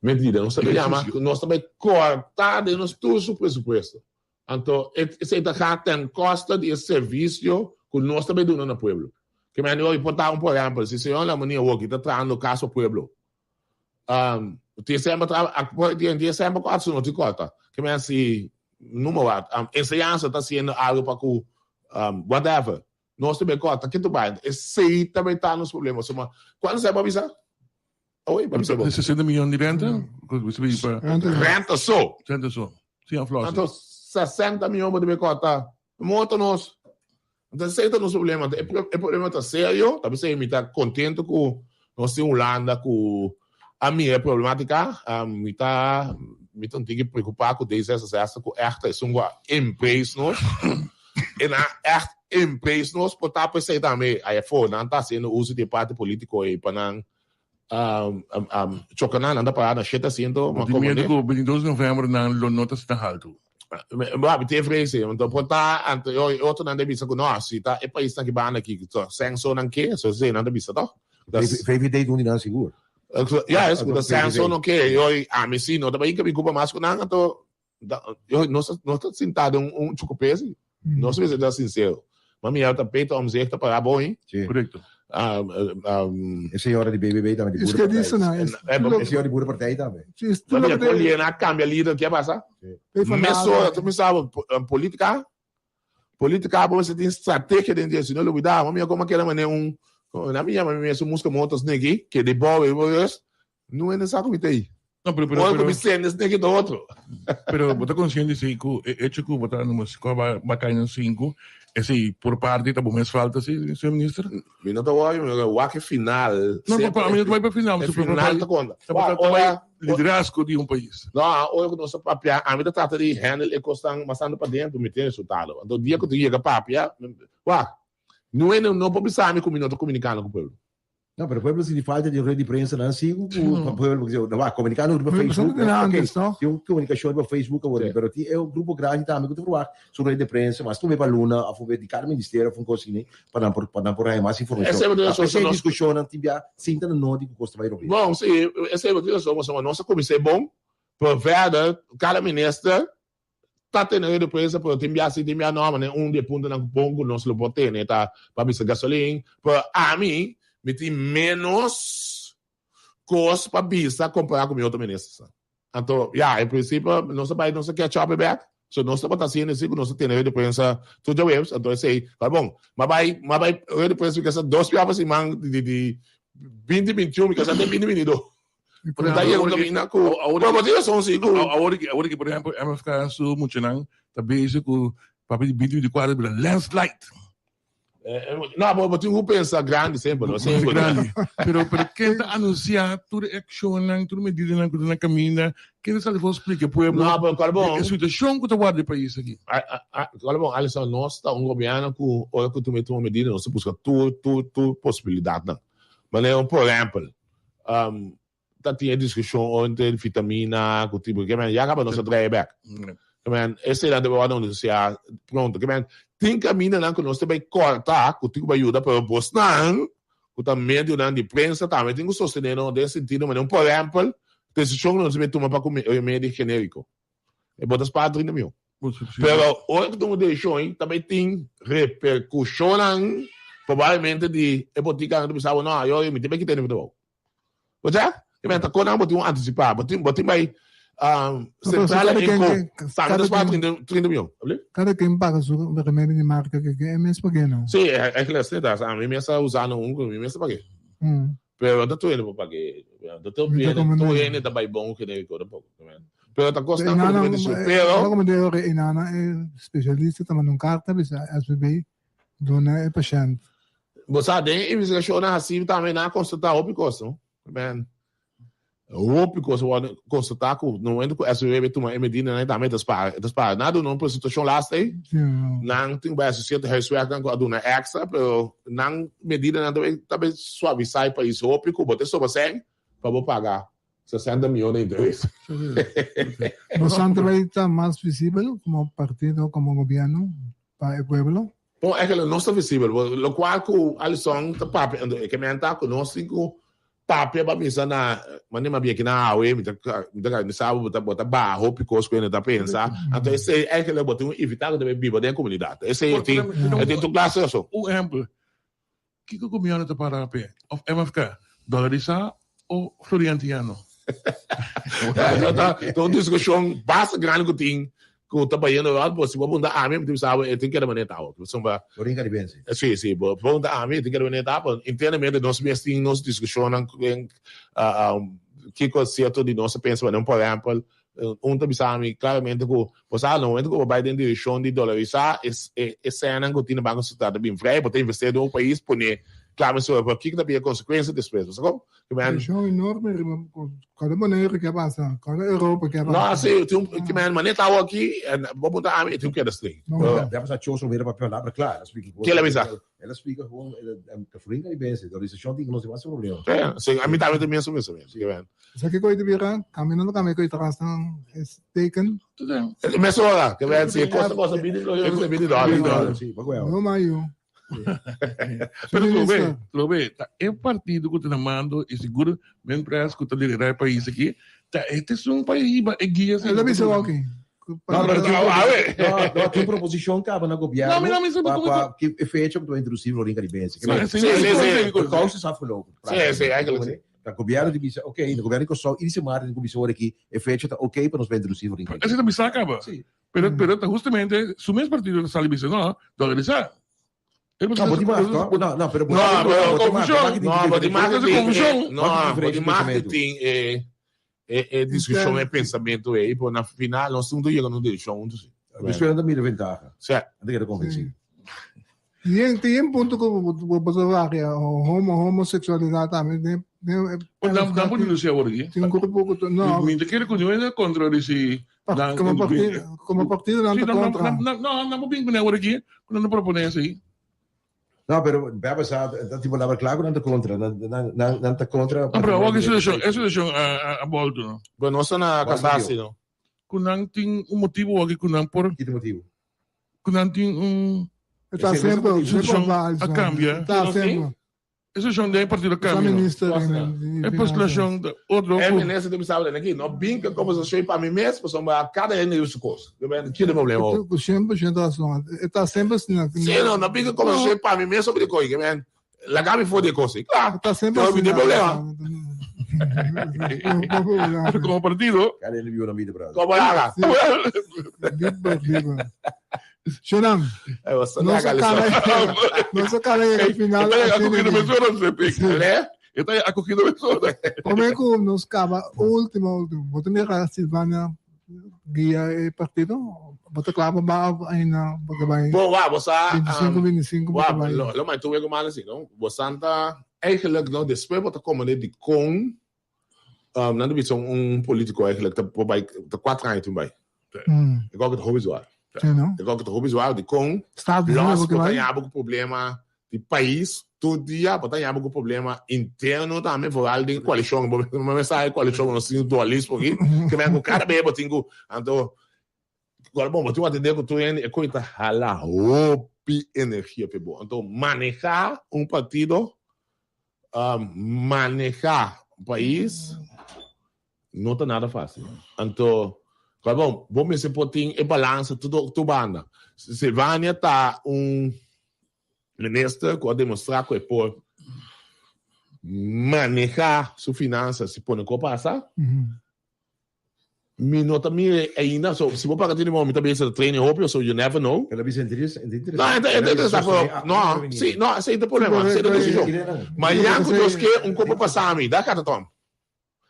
medida, nos ta yama, nos ta bai kòrta den nos tur su presupuesto. Anto esei ta ga ten kosta di e servisio ku nos ta bai duna na pueblo. Ke mende hopi por ta un por ehèmpel, si señor Lamonia awoki ta trahando kas pa pueblo, Um, tin semper tra, tin tin semper ku atsu no tin kòrta. Ke men si, numa wat, um, enseñansa ta hasiendo algo pa ku, um, whatever. Nos ta bay corta kitu bay. Esey ta bay ta nos problema. So ma cuando sa bo bisa? Oye, bo bisa bo. 60 miyon di renta? Renta so. Renta so. Sin aflossing. Anto 60 miyon bo ta bay corta. Moto nos. Anto esey ta nos problema. Anto e problema ta serio. Ta bisa mi ta contento cu nos tin Hulanda cu a mira e problematica. Mi ta mi ta un tiki preocupa cu D66 cu echt ta esun cu a embrace nos. E nan echt embrace nos por ta pesey tambe aya afo nan ta haciendo uso di e parti politico ey pa nan choca nan, nan ta para na shete asiento. Bo tin miedo cu 22 di november nan lo no ta asina halto? Bo mi tin e frese, anto por ta anto e otronan ta bisa cu no, si ta e paisnan ki banda aki censo nan ke, so esey nan ta bisa toch. VVD ta un di nan sigur. Ya, es cu ta censo no ke, yoy ami si no ta bay hinca mi cupa mas cu nan anto Nos nos ta sintá den un chukupesi. Nos mester ta sincero. Ma mi ta Peter Omtzigt ta pará bon, hein? Sí. Correcto. E señora di BBB tambe di Boerenpartij. E señora di Boerenpartij tambe. Ma mi a Liena cambia lider, ke a pasa? Mesora tu pensaba politica? Politica bo mester tin strategia den dje, si no lubida. Ma mi a como keda mane un, na mi yama mi mes un musca motos negi, keda e bou e bou No hende sa ku mi ta ei. No, pero, pero, Ora ku pero, mi sende esne kita otro. pero bo ta konsiente si ku e hecho ku bo ta numero ku a ba kai na sinku, esei por parti ta bo mes falta si, señor minister? Mi no ta wòri, mi ta wak e final. No, pa, pa, mi no ta bai pa final. E final ta konta. Ta bai, ta bai liderazgo di un pais. No, ora ku nos ta papia, ami ta trata di handle e kosnan mas tantu paden, mi tin resultado. Anto dia ku ta yega papia, wak, no hende no por bisa mi ku mi no ta komunikando ku pueblo. No, pero pueblo sinti falta di red di prensa nan si ku pa pueblo porque si wak komunikando riba Facebook antes no? Tin un komunikashon riba Facebook awor pero tin e grupo grandi tambe ku ta verwagt su red di prensa mas tumbe pa luna of un di kada ministerio of un kos asina pa nan por pa nan por haña mas informashon. Esei bo tin rason, Esei diskushonnan tin bia sinta na nodi ku kos ta bai robes. Bon si esei bo tin rason pasobra nos a kumins'é bon pero verder kada minister Ta tene red de prensa pero tin bia si tin bia no manera un di e puntonan ku pon ku nos lo por tene ta pa bisa gasolin pero ami mi tin menos kos pa bisa kompara ku mi otro ministersnan anto ya en prinsipio nos a bai nos a catch up e bek so nos tabata hasiendo esei ku nos a tene red de prensa tur djaweps anto esei ta bon mi a bai mi a bai red de prensa mi kasa dos bia pa siman di di binti bintiun mi kasa te binti bintidos. Pero ta yega un camina cu Pero bo tin razon si cu Awor ki awor ki por ehempel MFK su muchanan ta bezig cu papia di binti binticuater bira landslide. No, bo bo tin cu pensa grandi semper, no? Pensa grandi. Pero pero ken ta anuncia tur e accionnan, tur e medidanan cu ta na caminda? Ken ta sali for splica e pueblo No, pero cual bon. e situacion cu ta warda e pais aki? Cual bon, Alison, nos ta un gobierno cu ora cu tuma tuma medida nos ta busca tur tur tur posibilidadnan. Manera un por ehempel, ta tin e diskushon entre vitamina ku tipo ke men ya kaba nos a trae bek. Ke men eseinan ta wòrdu anunsiá pronto. Ke men tin kamindanan ku nos ta bai kòrta ku tin ku bai yuda pero bosnan ku ta medionan di prensa tambe tin ku sostené nos den sentido manera por ehèmpel desishon ku nos ta bai tuma pa ku remedi generiko e bo ta spar trinta mion. Pero ora ku tuma desishon ei ta bai tin reperkushonnan probablemente di e botikanan ta bisa bo no ayo mi tin bai kita e trabou. Bo sa? Ke men ta konan bo tin un antisipá, bo tin bo tin bai sentrale inkoop tambe ta spar trinta mion. Kada ken paga su remedi di marka ke ke e mes pag'é no. Sí, eigenlijk asina ta. Ami mes a usa no un ku mi mes a pag'é. Pero no ta tur hende por pag'é. No ta tur hende ta bai bon ku genériko tampoco. Pero ta kosnan ku bo mester disi. Pero. Ora ku mi debe ora inana e spesialista ta manda un karta bisa SVB duna e pashènt. Bo sa den e investigashonnan hasi tambe nan a konstatá hopi kos no. Men hopi kos a wòrdu konstatá ku na momento ku SVB bai tuma e medidanan ei tambe e ta spara e ta spara. Nan a duna un presentashon last ei nan tin ku bai hasi sierto huiswerknan ku a duna èkstra pero nan medidanan ta bai ta bai suavisá e pais hopi ku bo ta soba sèn pa bo paga 60 miyon na interes. Bosan ta bay ta mas visibel como partido, como gobierno pa e pueblo? Bon, eigenlijk nos ta visibel. Locual cu Alison ta papia, e ke men ta cu nos tin cu papia pa bisa na, mane mabia ki na awe, mi ta, mi ta, mi sa bo ta, bo ta baha hopi cos cu hende ta pensa. Anto esey eigenlijk bo tin un evita cu ta bay biba den comunidad. Esey e tin, e tin tur clase rason. Un ehempel, Kiko gobierno ta para p'e? Of MFK, dolarisá o florin antiano? Ta un diskushon basta grandi ku tin. Ku ta bayendo rònt, bo si bo punta ami, mi ta bisa bo e tin keda manera ta awor. Pasobra. Florin Caribense. Si, si, bo punta ami, e tin keda manera ta, pero internamente nos mes tin nos diskushonnan den kiko sierto di nos a pensa manera por ehèmpel, un ta bisa mi klaramente ku bo sa na momento ku bo bai den direkshon di dolarisá e e sènnan ku tin na Banko Sentral ta bin vrij, bo ta investí den un pais pone klarmente sobre pero kiko ta bin e konsekuensia despues, bo sa kon? Presión enorme riba kada Boneiru ke a pasa, kada Europa ke a pasa. No, si, tin un, ki men manera ta awor aki, en bo punta ami, e tin un keda streng. Ya pasa Choso mira papia palabra kla, el a splika. Ke el a bisa? El a splika gewoon, e Florin Caribense, de organisashon tin ku nos tin mas problema. Si, ami tambe tin mesun pensamiento, ki men. Sa kiko e ta bira? Kaminando kami ku e tras nan es teken. Mesora, ki men, si e kosta kosta bini, lo bini dòler. No mayo. Pero lo ve, lo ve, ta e partido ku ta na mando i sigur men pres ku ta liderá e pais aki, ta e ta esun pa hiba e guia si. El a bisa oki. No, pero tin, no, no, tin proposishon kaba na gobièrnu No, mi no, mi sabi pa, komo pa ki e fecha ku ta introdusí Florin Caribense. Sí, sí, sí, sí. De kous is afgelopen. Sí, sí, eigenlijk sí. Ta gobièrnu di bisa, oké, de gobièrnu di Kòrsou i di Sint Maarten ku bisa ora aki e fecha ta oké pa nos bai introdusí Florin Caribense. Esei ta bisa kaba. Sí. Pero, pero ta justamente su mes partido ta sali bisa, no, dolarisá. No, bo tin mag, no? No, no, pero bo No, pero bo tin mag, confusión. bo tin No, bo tin mag Esa confusión. No, bo tin mag di tin e e e discusion e pensamento ei, pero na final nos tin yega na un direccion hunto si. Despues nan ta mira ventaha. Sí. Nan ta keda convenci. Tin tin un punto ku bo bo ta varia, homo homosexualidad tambe den den Bo nan nan por denuncia awor aki? Tin un grupo ku ta no. Mi ta kere ku niun hende kontra di si nan Komo partido komo partido nan ta kontra. No nan por bin kuné awor aki ku nan ta proponé esei. No pero bia pasá ta tin palabra kla ku nan ta kontra nan nan nan ta kontra. No pero awor ki situashon e situashon a a bolto no. Pero nos ta na kasá si no. Ku nan tin un motibu awor aki ku nan por. Ki ta motibu? Ku nan tin un. E ta semper Situashon a kambia. Ta semper. E situacion den e partido cambia no. E postulacion ta otro E minister ta bisa den aki, no bin cu e conversacion pa mi mes, pasobra cada hende tin su cos. Kiko ta e problema ho? Cu 100% razon. E ta semper asina. Si, no, no bin cu e conversacion pa mi mes sobre di coy. Laga mi for di e cos ey. Cla. E ta semper asina. No tin problema. Pero como partido. Cada hende biba nan bida, brother. Como laga? Liber, liber. Shonan, nos a cana nos a cana yega final. Está acogido mesora, Sepi. Está acogido mesora. Prome cu nos caba ultimo, ultimo. Bo ta mira Silvania guia e partido? Bo ta cla pa ba of ainda bo ta bay? Bo, wa, bo sa. 25, 25 bo ta bay. Lo, lo mai tuwe ku malo si, no? Bo santa eigenlijk no despues bo ta komende di kon um, nan ta bisa un politico eigenlijk ta por bai ta 4 aña tin bai. Ik ook het hopi zwaar. Sí, no? Ik ook het hopi zwaar di kon Staat los bo ta yaba ku problema di pais tur dia bo ta yaba ku problema interno tambe vooral den koalishon bo me sa e koalishon nos tin dualismo aki ke men ku kada bes bo tin ku anto Ora bon, bo tin ku atendé ku tur hende, e koe ta hala hopi energia p'e bo. Anto manehá un partido, manehá un pais, no ta nada fásil. Anto, ora bon, bo mester por tin e balansa tur tur banda. Silvania ta un minister ku a demostrá ku e por manehá su finansa si pone ku a pasa. Mi no ta mira ainda, so si bo paga tin mi ta bisa training hopi, so you never know. El a bisa interes, interes. No, enta enta interesa, pero no, si, no, esei ta problema, esei ta desishon. Mañan ku Dios ke, un kopo pasa mi, da kata Tom.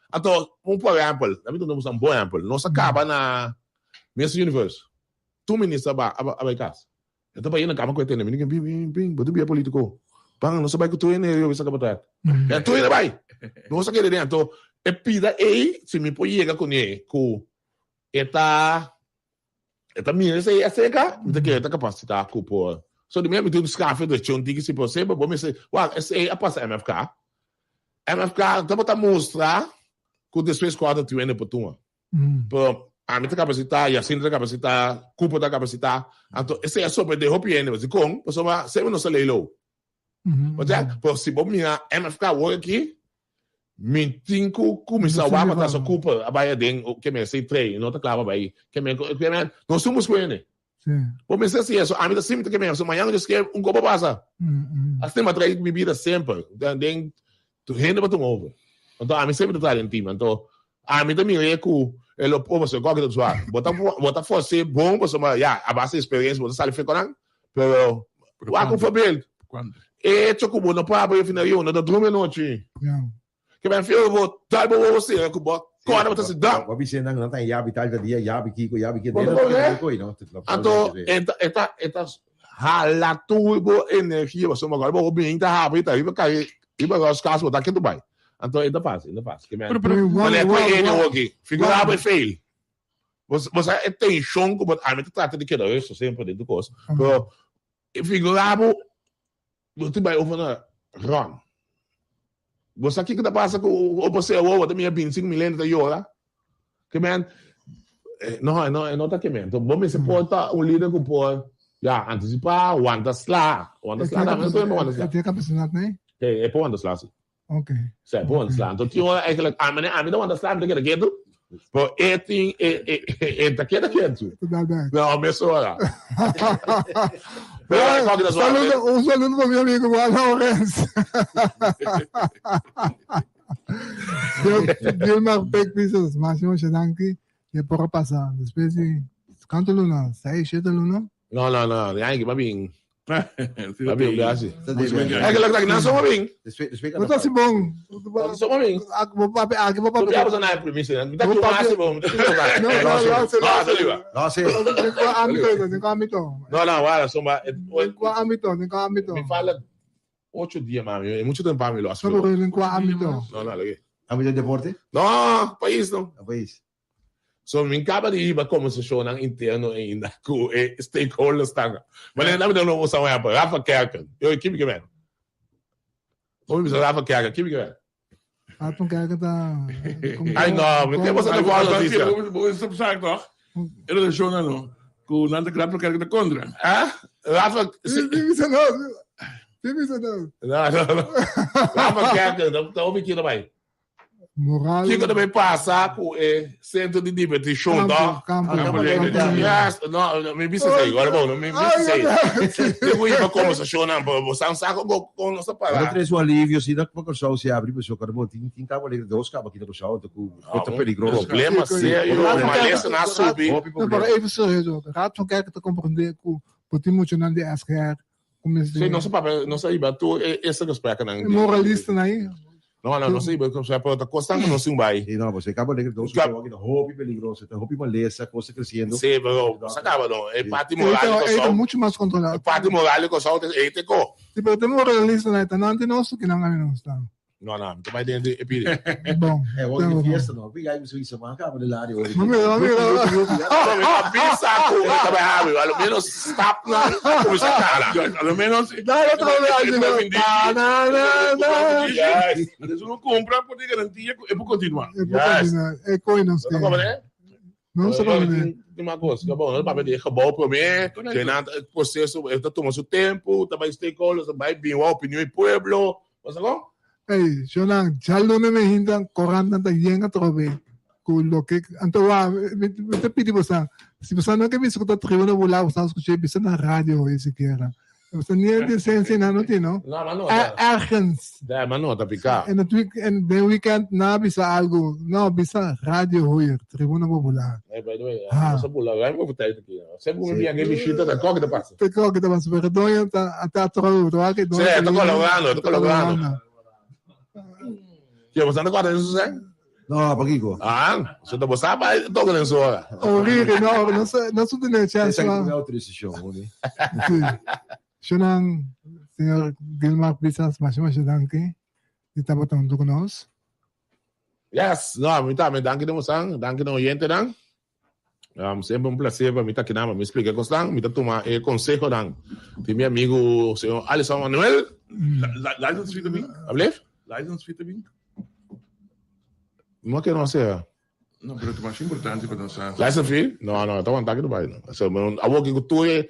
Anto, un por ehèmpel, mi ta duna un bon ehèmpel, nos a kaba na Miss Universe, tur minister a ba a bai kas. E ta bai na kama ku e tene, mi di bin bin bin, bo ta bia politiko. Ban, nos a bai ku tur hende, yo bisa kaba traha. Ya tur hende bai. Nos a keda den, anto e pida ei, si mi por yega kuné ku e ta e ta mira esei aserka, mi ta kere e ta kapasitá ku por. So di mi mi tin skafe drech'é un tiki si por ser, bo mester, wak, esei a pasa MFK. MFK tabata mustra ku despues ku a ta tin hende por tuma. Pero ami ta kapasitá, Jacinto ta kapasitá, Cooper ta kapasitá. Anto esei a sorprendé hopi hende. Dikon? Pasobra semper nos ta lei lou. Osea, pero si bo mira MFK awor aki, mi tin ku kuminsá wak pa ta Cooper a bai aden ke mester trei, no ta kla pa bai. Ke men, ke men, nos tin busca hende. Bo mester hasi eso. Ami ta simple ke men. So mañana Dios ke un kopo pasa. Asina mi a trae mi bida semper. Den hende pa tuma over. Anto ami semper ta traha den team. Anto ami ta mira ku. E lo por pasobra kòke ta zwaar. Bo ta bo ta fors'é bon pasobra ya a base di eksperensia bo ta sali fe konan pero wak un voorbeeld. E hecho ku bo no por habri refinaria no ta drumi anochi. Ke men feel bo dal bo wowo sera ku bo kòrda bo ta hasi dam. Bo bisa nan nan ta yabi tal ta dia yabi kiko yabi kiko. Bo ta komprende? Anto e ta e ta e ta hala tur bo energia pasobra bo bo bin ta habri ta riba kai riba ròskas bo ta ketu bai. Anto e ta fácil, e ta fácil. Ke men, Wanneer ku e ene hoki, figura bo e fail. Bo, bo sa e tenshon ku bo, ami ta trata di keda rustig semper den tur kos, pero figura bo, bo tin bai over na run. Bo sa kiko ta pasa ku Opposé awor, bo ta mira bintisinku mil hende ta yora. Ke men, no, e no, e no ta ke men. Bo mester por ta un lider ku por, ya, antisipá, wanta sla. Wanta sla tambe, no ta wanta sla. E tin e kapasidat, ne? E por wanta sla, si. Ok. Sa e por wanta sla. Anto tin ora eigenlijk, ami, ami ta wanta sla, mi ta keda ketu. Pero e tin, e, e, e ta keda ketu. No, mesora. Pero e kòke ta suave. Saludo, un saludo pa mi amigo Juan Lawrence. Gilmar Pek Pisas, masha masha danki. E por a pasa despues di kantu luna? Seis, shete luna? No, no, no, ya ki mabin. Mabin gasi. Eigenlijk dat nan so mabin. No ta si bon. So mabin. Bo papi aki bo papi. Tu piapo na premisa. Mi ta ki masi bo. No, no, no, no, no, No, sí. Den kua ámbito, den kua ámbito? No, no, wala, so ma. Den kua ámbito, den kua ámbito? Mi fala Ocho dia mami, e mucho tempo pa mi lo No, pero den kua ámbito? No, no, lagi. Ámbito di deporte? No, pais no. A pais. So mi kaba di hiba kombersashonnan interno ainda ku e stakeholders tan. Wanneer laat mi dan usa un ehempel, Rafa Kerken. Yo, kibi ke men? Bo mi bisa Rafa Kerken, kibi ke men? Rafa Kerken ta Ai no, mi ke boso ta volg notisia. Bo sa sa toch? E relashonnan no. Ku nan ta Rafa Kerken ta kontra. Ah? Rafa Bisa no. Bisa no. No, no, no. Rafa Kerken ta hopi kira bai. Moral. Kiko ta bay pasa ku e sentro di divertishon to? Kampo. Yes, no, mi bisa esei, ora bo, mi bisa esei. Tin ku hiba kombersashonnan, bo bo sa sa kon kon nos ta Ora para. tres un alivio si na Kòrsou si abri pasobra bo tin tin Cabo Alegre dos kaba aki na Kòrsou anto ku ku ta peligroso. Problema serio, malesa na subi. Hopi No, pero problema. even serieus ook. Raad van Kerken ta comprende ku bo tin muchanan di SGR ku mester. Sí, nos a papia, nos a hiba tur e ese gespreknan. E moralistanan ei. No, no, nos a hiba, pero ta kosnan ku nos tin bai. Sí, no, pasobra e Cabo Alegre dos Kòrsou aki ta hopi peligroso, ta hopi malesa, kos ta kresiendo. Sí, pero sa kaba no, e parti moral di Ei ta Kòrsou. muchu mas kontrolá. E parti moral di Kòrsou ta ei te ko. Sí, pero te moralistanan ei ta nan tin nos kinan ami nos ta. No, no, mi ta bai den e pidi. Bon. Eh, wou di fiesta no. Piga aí mi sa man kaba de lari ori. Mami, mami. No, mi ta bisa ku mi ta bai habi, a lo menos stap nan a kuminsá kana. A lo menos. Dale otro vez, Angelo. Na, na, na, na. Yes. Entonces uno compra por di garantia ku e por continua. E por continua. E koi nos No ta komprende? No sa komprende. Tin mas kos. Bon, no papia di e gebouw promé, ke nan e proseso e ta tuma su tempu, ta bai stakeholders, ta bai bin wou opinion di pueblo. Bo sa kon? Ey, shownan, djaluna mi hinta korantnan ta yen atrobe ku loke anto wa mi mi ta pidi bosan si bosan no ke bisa ku ta tribuna bula bosan skuch'é bisa na radio hoy sikiera. Bosan ni e desensia nan no tin no. No, ma no ta. Ergens. Da, ma no ta piká. En het week en den weekend na bisa algu no bisa radio hoyer tribuna popular. Ey, by the way, nos a bula ruim over tijd aki. Semper ku mi biaha ke bishita ta kòke ta pasa. Ta kòke ta pasa, pero doño ta ta atrobe, ta wak e doño. Sí, ta kolaborando, ta kolaborando. Ke boso ta kòrda den su sèn? No, pakiko? Ah, so ta bo sa bai toka den su ora. Orire, no, no sa, no su tene chèns. Esaki ta mi outorisashon, honi. Sí. Shonnan, señor Gilmar Pisas, masha masha danki di tabata huntu ku nos. Yes, no, mi tambe danki den bosan, danki den oyentenan. Um, semper un placer pa mi ta kinan pa mi splika e kosnan. Mi ta tuma e konsehonan di mi amigu señor Alison Manuel. License fee ta bin? Ablief? License fee ta bin? No ke no sea. No, pero ta mas importante pa nos sa. License fee? No, no, ta wanta ki no bai no. So, awor ki ku tur e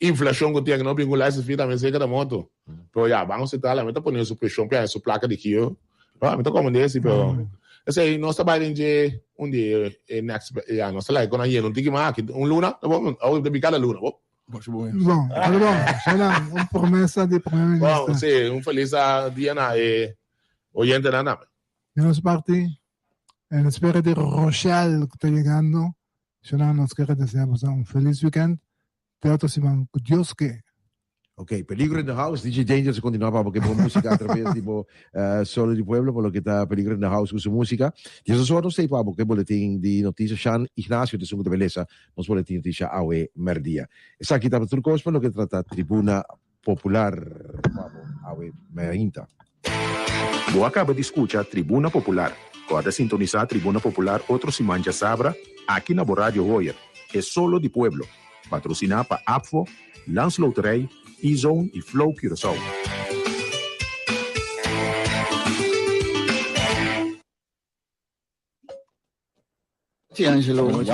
inflacion ku tin aki no bin ku license fee tambe serka ta moto. Pero ya, Banco Central tambe ta pone su presion pa su placa di kio. No, mi ta comprende si, pero esei nos ta bai den dje un di e next, ya, nos ta laga kon a yena un tiki mas aki, un luna, ta bon? Awor ta bin kada luna, bo. Bon, pero bon, Sheila, un promesa di Prome Minister. Bon, si, un feliz dia na e oyentenan tambe. Di nos parti. En espera di Rochelle ku ta yegando. Shona nos kere desea boso un felis weekend. Te otro siman ku Dios ke. Ok, Peligro in the House, DJ Danger se continua pa porque bo música a través di bo uh, Solo di Pueblo, por lo que ta Peligro in the House con su música. Y eso solo nos pa porque boletín di noticias Sean Ignacio de Sungo de Beleza, nos boletín noticia awe merdia. Esaki ta turcos por lo que trata Tribuna Popular pa bo awe merinta. Bo a kaba di skucha Tribuna Popular. Kòrda sintonisá Tribuna Popular otro siman djasabra aki na bo Radio Hoyer, E Solo di Pueblo, patrosiná pa APFO, Landsloterij, E-Zone i Flow Curaçao. Sí, Angelo. Wow!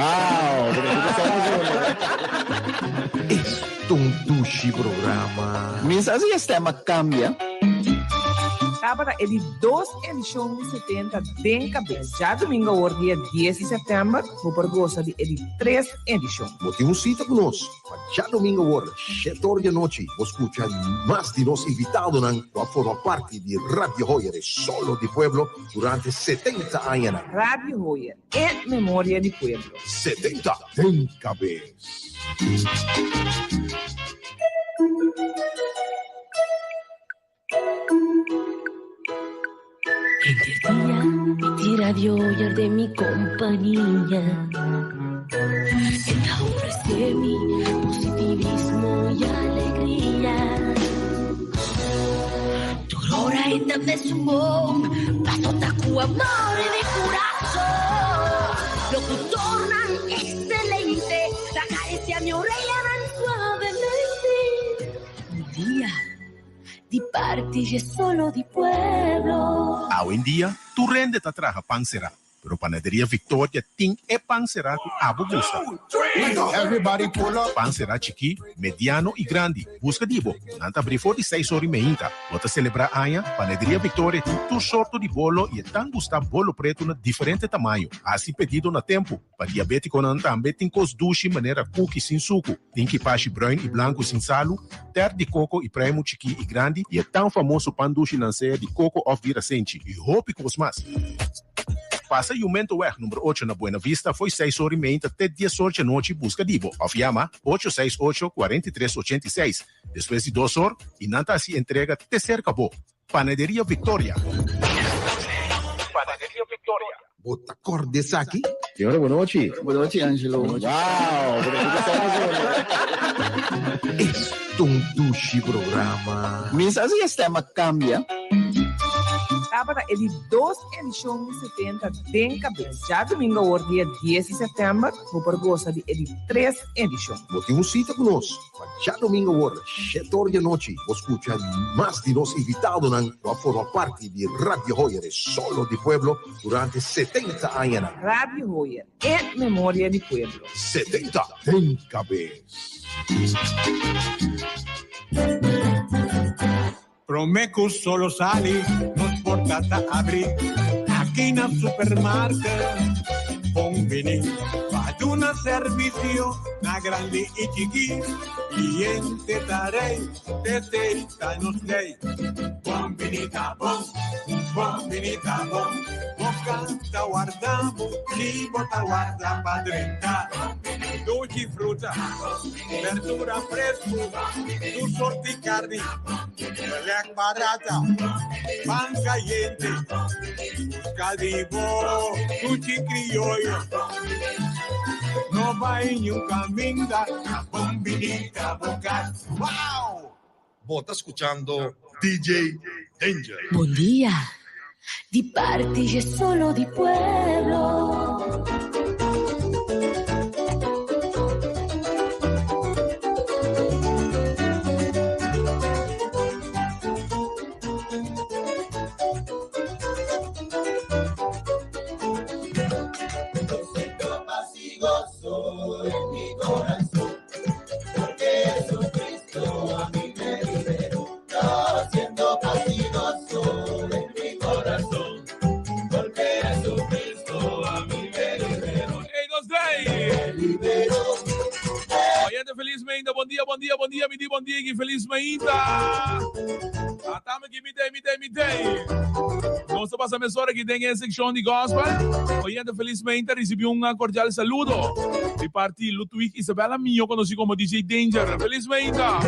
Esto un dushi programa. Mi sa si e stem a cambia. Tabata e di dos edishon di 70 den kabes. Djadumingu awor dia dies di sèptèmber bo por gosa di e di tres edishon. Bo tin un sita ku nos pa djadumingu awor shete or di anochi bo skucha mas di nos invitadonan ku a forma parti di Radio Hoyer e Solo di Pueblo durante 70 añanan. Radio Hoyer, e memoria di pueblo. 70 den kabes. Henter dia mi tin Radio Hoyer den mi kompania. E ta ofresé mi positivismo i alegria. Tur ora e ta mesun bon, paso ta ku amor i di kurason. Locutornan excelente ta karisia mi oreyanan suavemente. Un dia di parti dje solo di pueblo. Awendia tur hende ta traha pan será. Pero Panaderia Victoria tin e pan será ku abo gusta. Pan será chikí, mediano i grandi. Buska di bo. Nan ta abrí for di seis or i meinta. Bo ta selebrá aña? Panaderia Victoria tin tur sorto di bolo i e tan gustá bolo pretu na diferente tamaño. Hasi pedido na tempu. Pa diabétikonan tambe tin kos dushi manera kuki sin suku. Tin kipashi bruin i blanku sin salu, tèrt di koko i preimu chikí i grandi i e tan famoso pan dushi nan sea di koko òf di rasenchi i hopi kos mas. Pasa Jumentoweg number ocho na Buena Vista fo'i seis or i meinta te dies or djanochi buska di bo òf yama ocho seis ocho 43 86 despues di dos or i nan ta hasi entrega te serka bo. Panaderia Victoria. Panaderia Victoria. Bo ta kòrda esaki? Señora, bon nochi. Bon nochi, Angelo. Wow! Esto un dushi programa. Mi sa si e stem a cambia. Tabata e di dos edishon di 70 den kabes. Djadumingu awor dia dies di sèptèmber bo por gosa di e di tres edishon. Bo tin un sita ku nos Pa djadomingo awor, shete or di anochi, bo skucha mas di nos invitadonan ku a forma parti di Radio Hoyer, e solo di pueblo, durante 70 añanan. Radio Hoyer, e memoria di pueblo. 70 den kabes. Prome cu solo sali, nos porta ta abri aki na Supermarket. Bon bini pa duna servicio na grandi y chiki. Cliente ta rey, desey ta nos ley. Bon bini ta bon, bon bini ta bon. Bo canta warda bo, ni bo ta warda pa drenta. Duchi fruta, Berdura fresku, tur sorti karni, lek barata, pan kayente, buska di bo sushi krioyo. No bai niun kaminda, na bon bini ta bo kas. Wow! Bo ta skuchando DJ Danger. Bon dia di parti dje solo di pueblo. bon dia, bon dia, bon dia, mi di bon dia y feliz mainta. Atame ki mi tei, mi tei, mi tei. Nos ta pasa mesora ki den e seccion di gospel. Oyente feliz mainta ricibi un cordial saludo di parti Ludwig Isabella mio conoci como DJ Danger. Feliz mainta.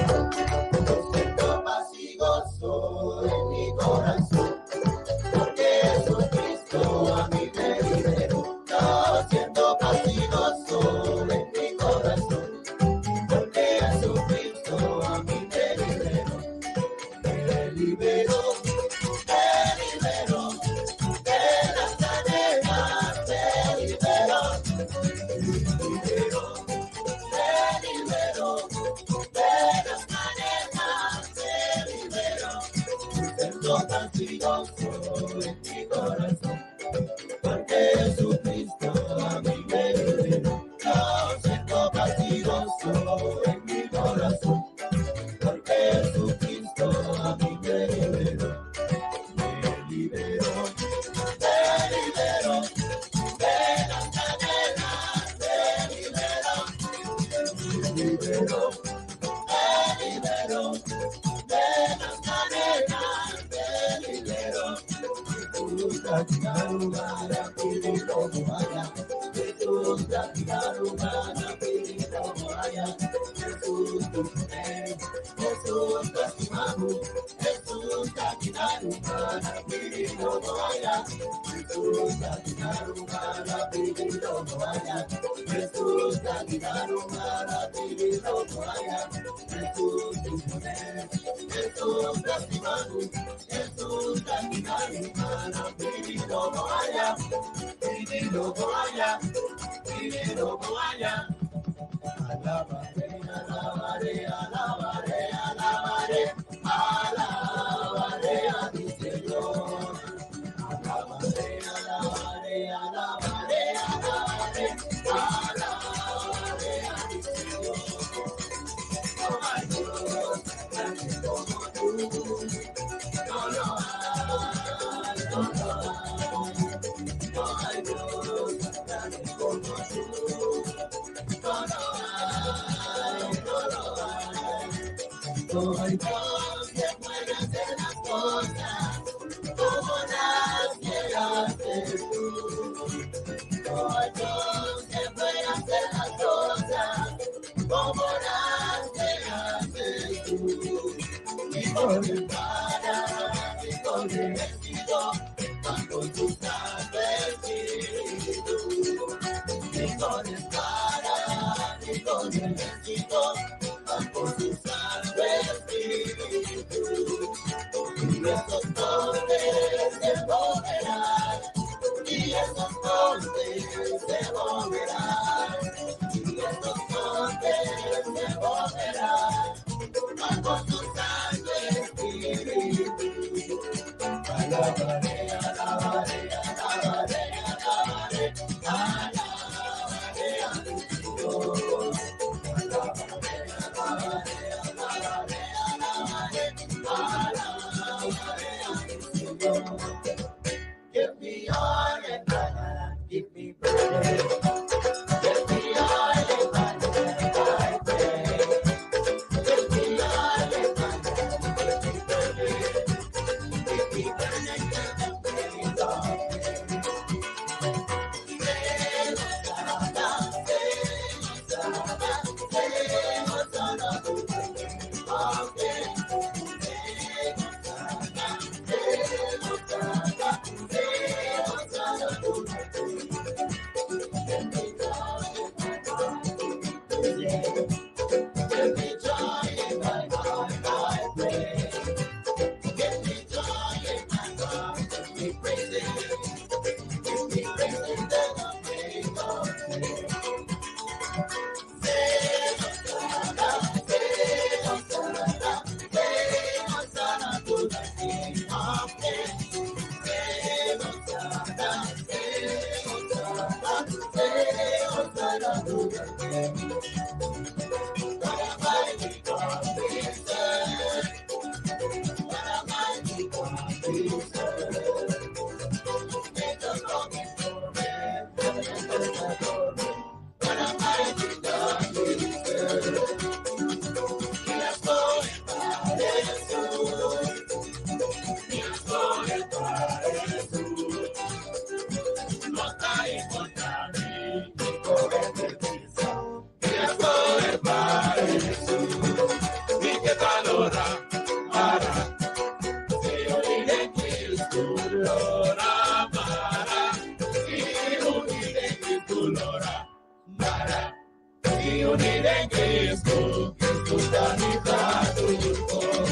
I uní den Cristo, Cristo ta mi traductor.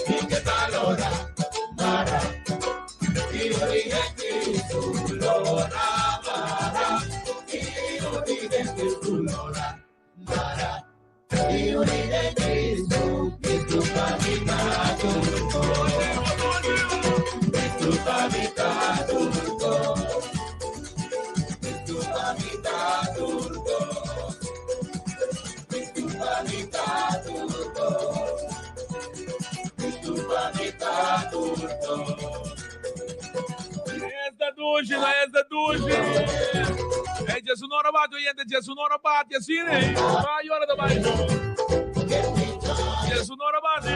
Mi ke ta lora, mara. I uní den Cristo, lora, mara. I uní den Cristo, lora, mara. I uní den Cristo, Cristo ta mi traductor. Cristo ta mi traductor. Cristo ta mi traductor. Cristo ta mi traductor. Cristo ta mi traductor. Esta dushi, no esta dushi. Hey, Jesús no bate, oyente, Jesús no bate, así, ¿eh? Vai, hora da baixo. Jesús no bate.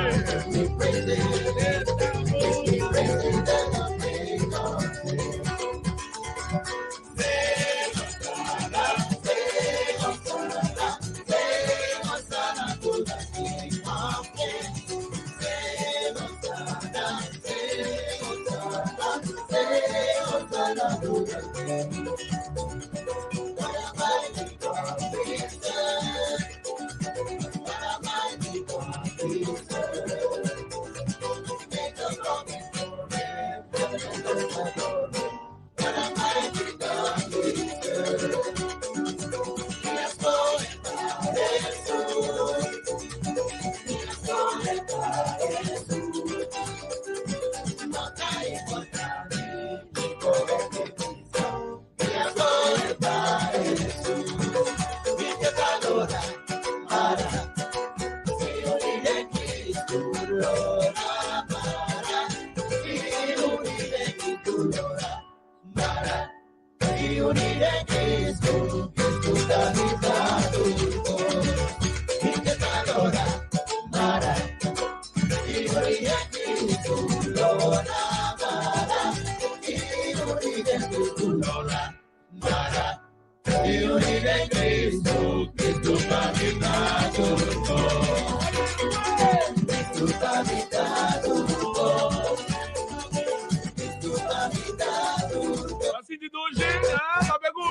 Assim de dushi, ah, tá pegou,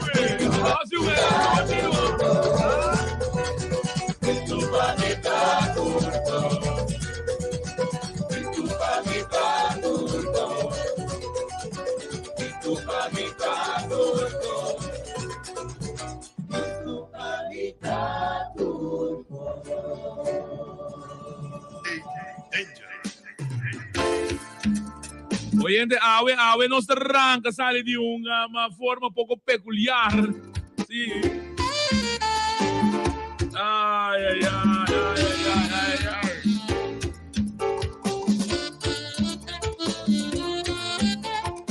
Assim o Oyente, awe, awe nos ta ranca sali di un um, forma poco peculiar. Sí. Ay, ay, ay, ay, ay, ay, ay.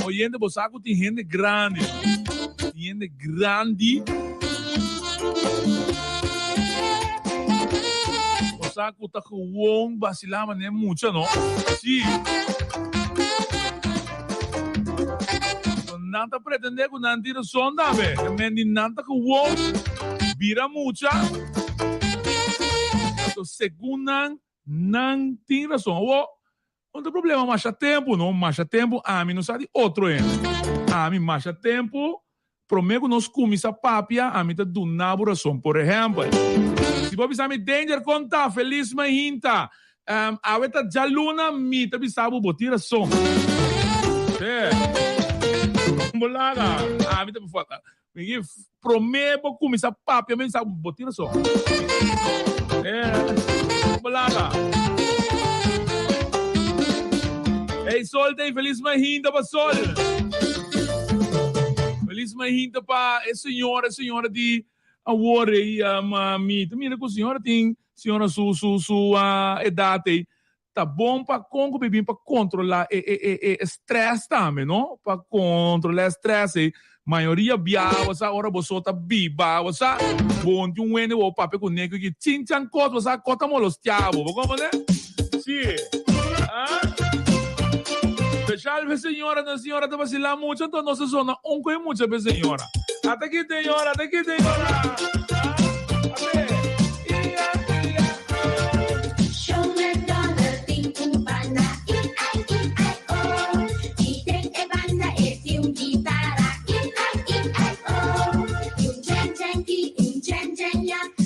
Oyente, bo sa cu tin hende grandi. Tin hende grandi. Bo sa cu ta gewoon bacila manera mucha, no? Sí. Nan ta pretende cu nan tin razon tambe. Men di nan ta gewoon bira mucha. Anto segun nan, nan tin razon. Awo, no ta problema masha tempo, no. Masha tempo ami no sa di otro hende. Ami masha tempo, prome cu nos cuminsa papia, ami ta duna bo razon. Por ehempel, si bo bisa mi, Danger, con ta? Feliz mainta. Awe ta djaluna, mi ta bisa bo, bo tin razon. Sí. Bo laga. Ami ta Mi ki prome bo cuminsa papia mi bisa bo tin razon. Eh, bo laga. Hey Sol ta feliz mahinta pa Sol. Feliz mahinta pa e señora, e señora di awor ei mi ta mira cu señora tin señora su su su edad ei. Ta bon pa kon ku bin pa kontrolá e e e e stress tambe no, pa kontrolá e stress ei. Mayoria bia bo sa ora bo so ta biba bo sa bon tin un wende bo papia kuné ku ki chinchan kos bo sa kos ta molostia bo, bo komprende? Si ah Speshal p'e señora, nos señora ta basilá mucho anto nos ta sona un ku e mucha p'e señora. Ata aki señora, ata aki señora. Ah, ape. Show McDonald tin un banda, E-I-E-I-O. I den e banda e tin un guitara, E-I-E-I-O. I un djen djen ki, un djen djen ya.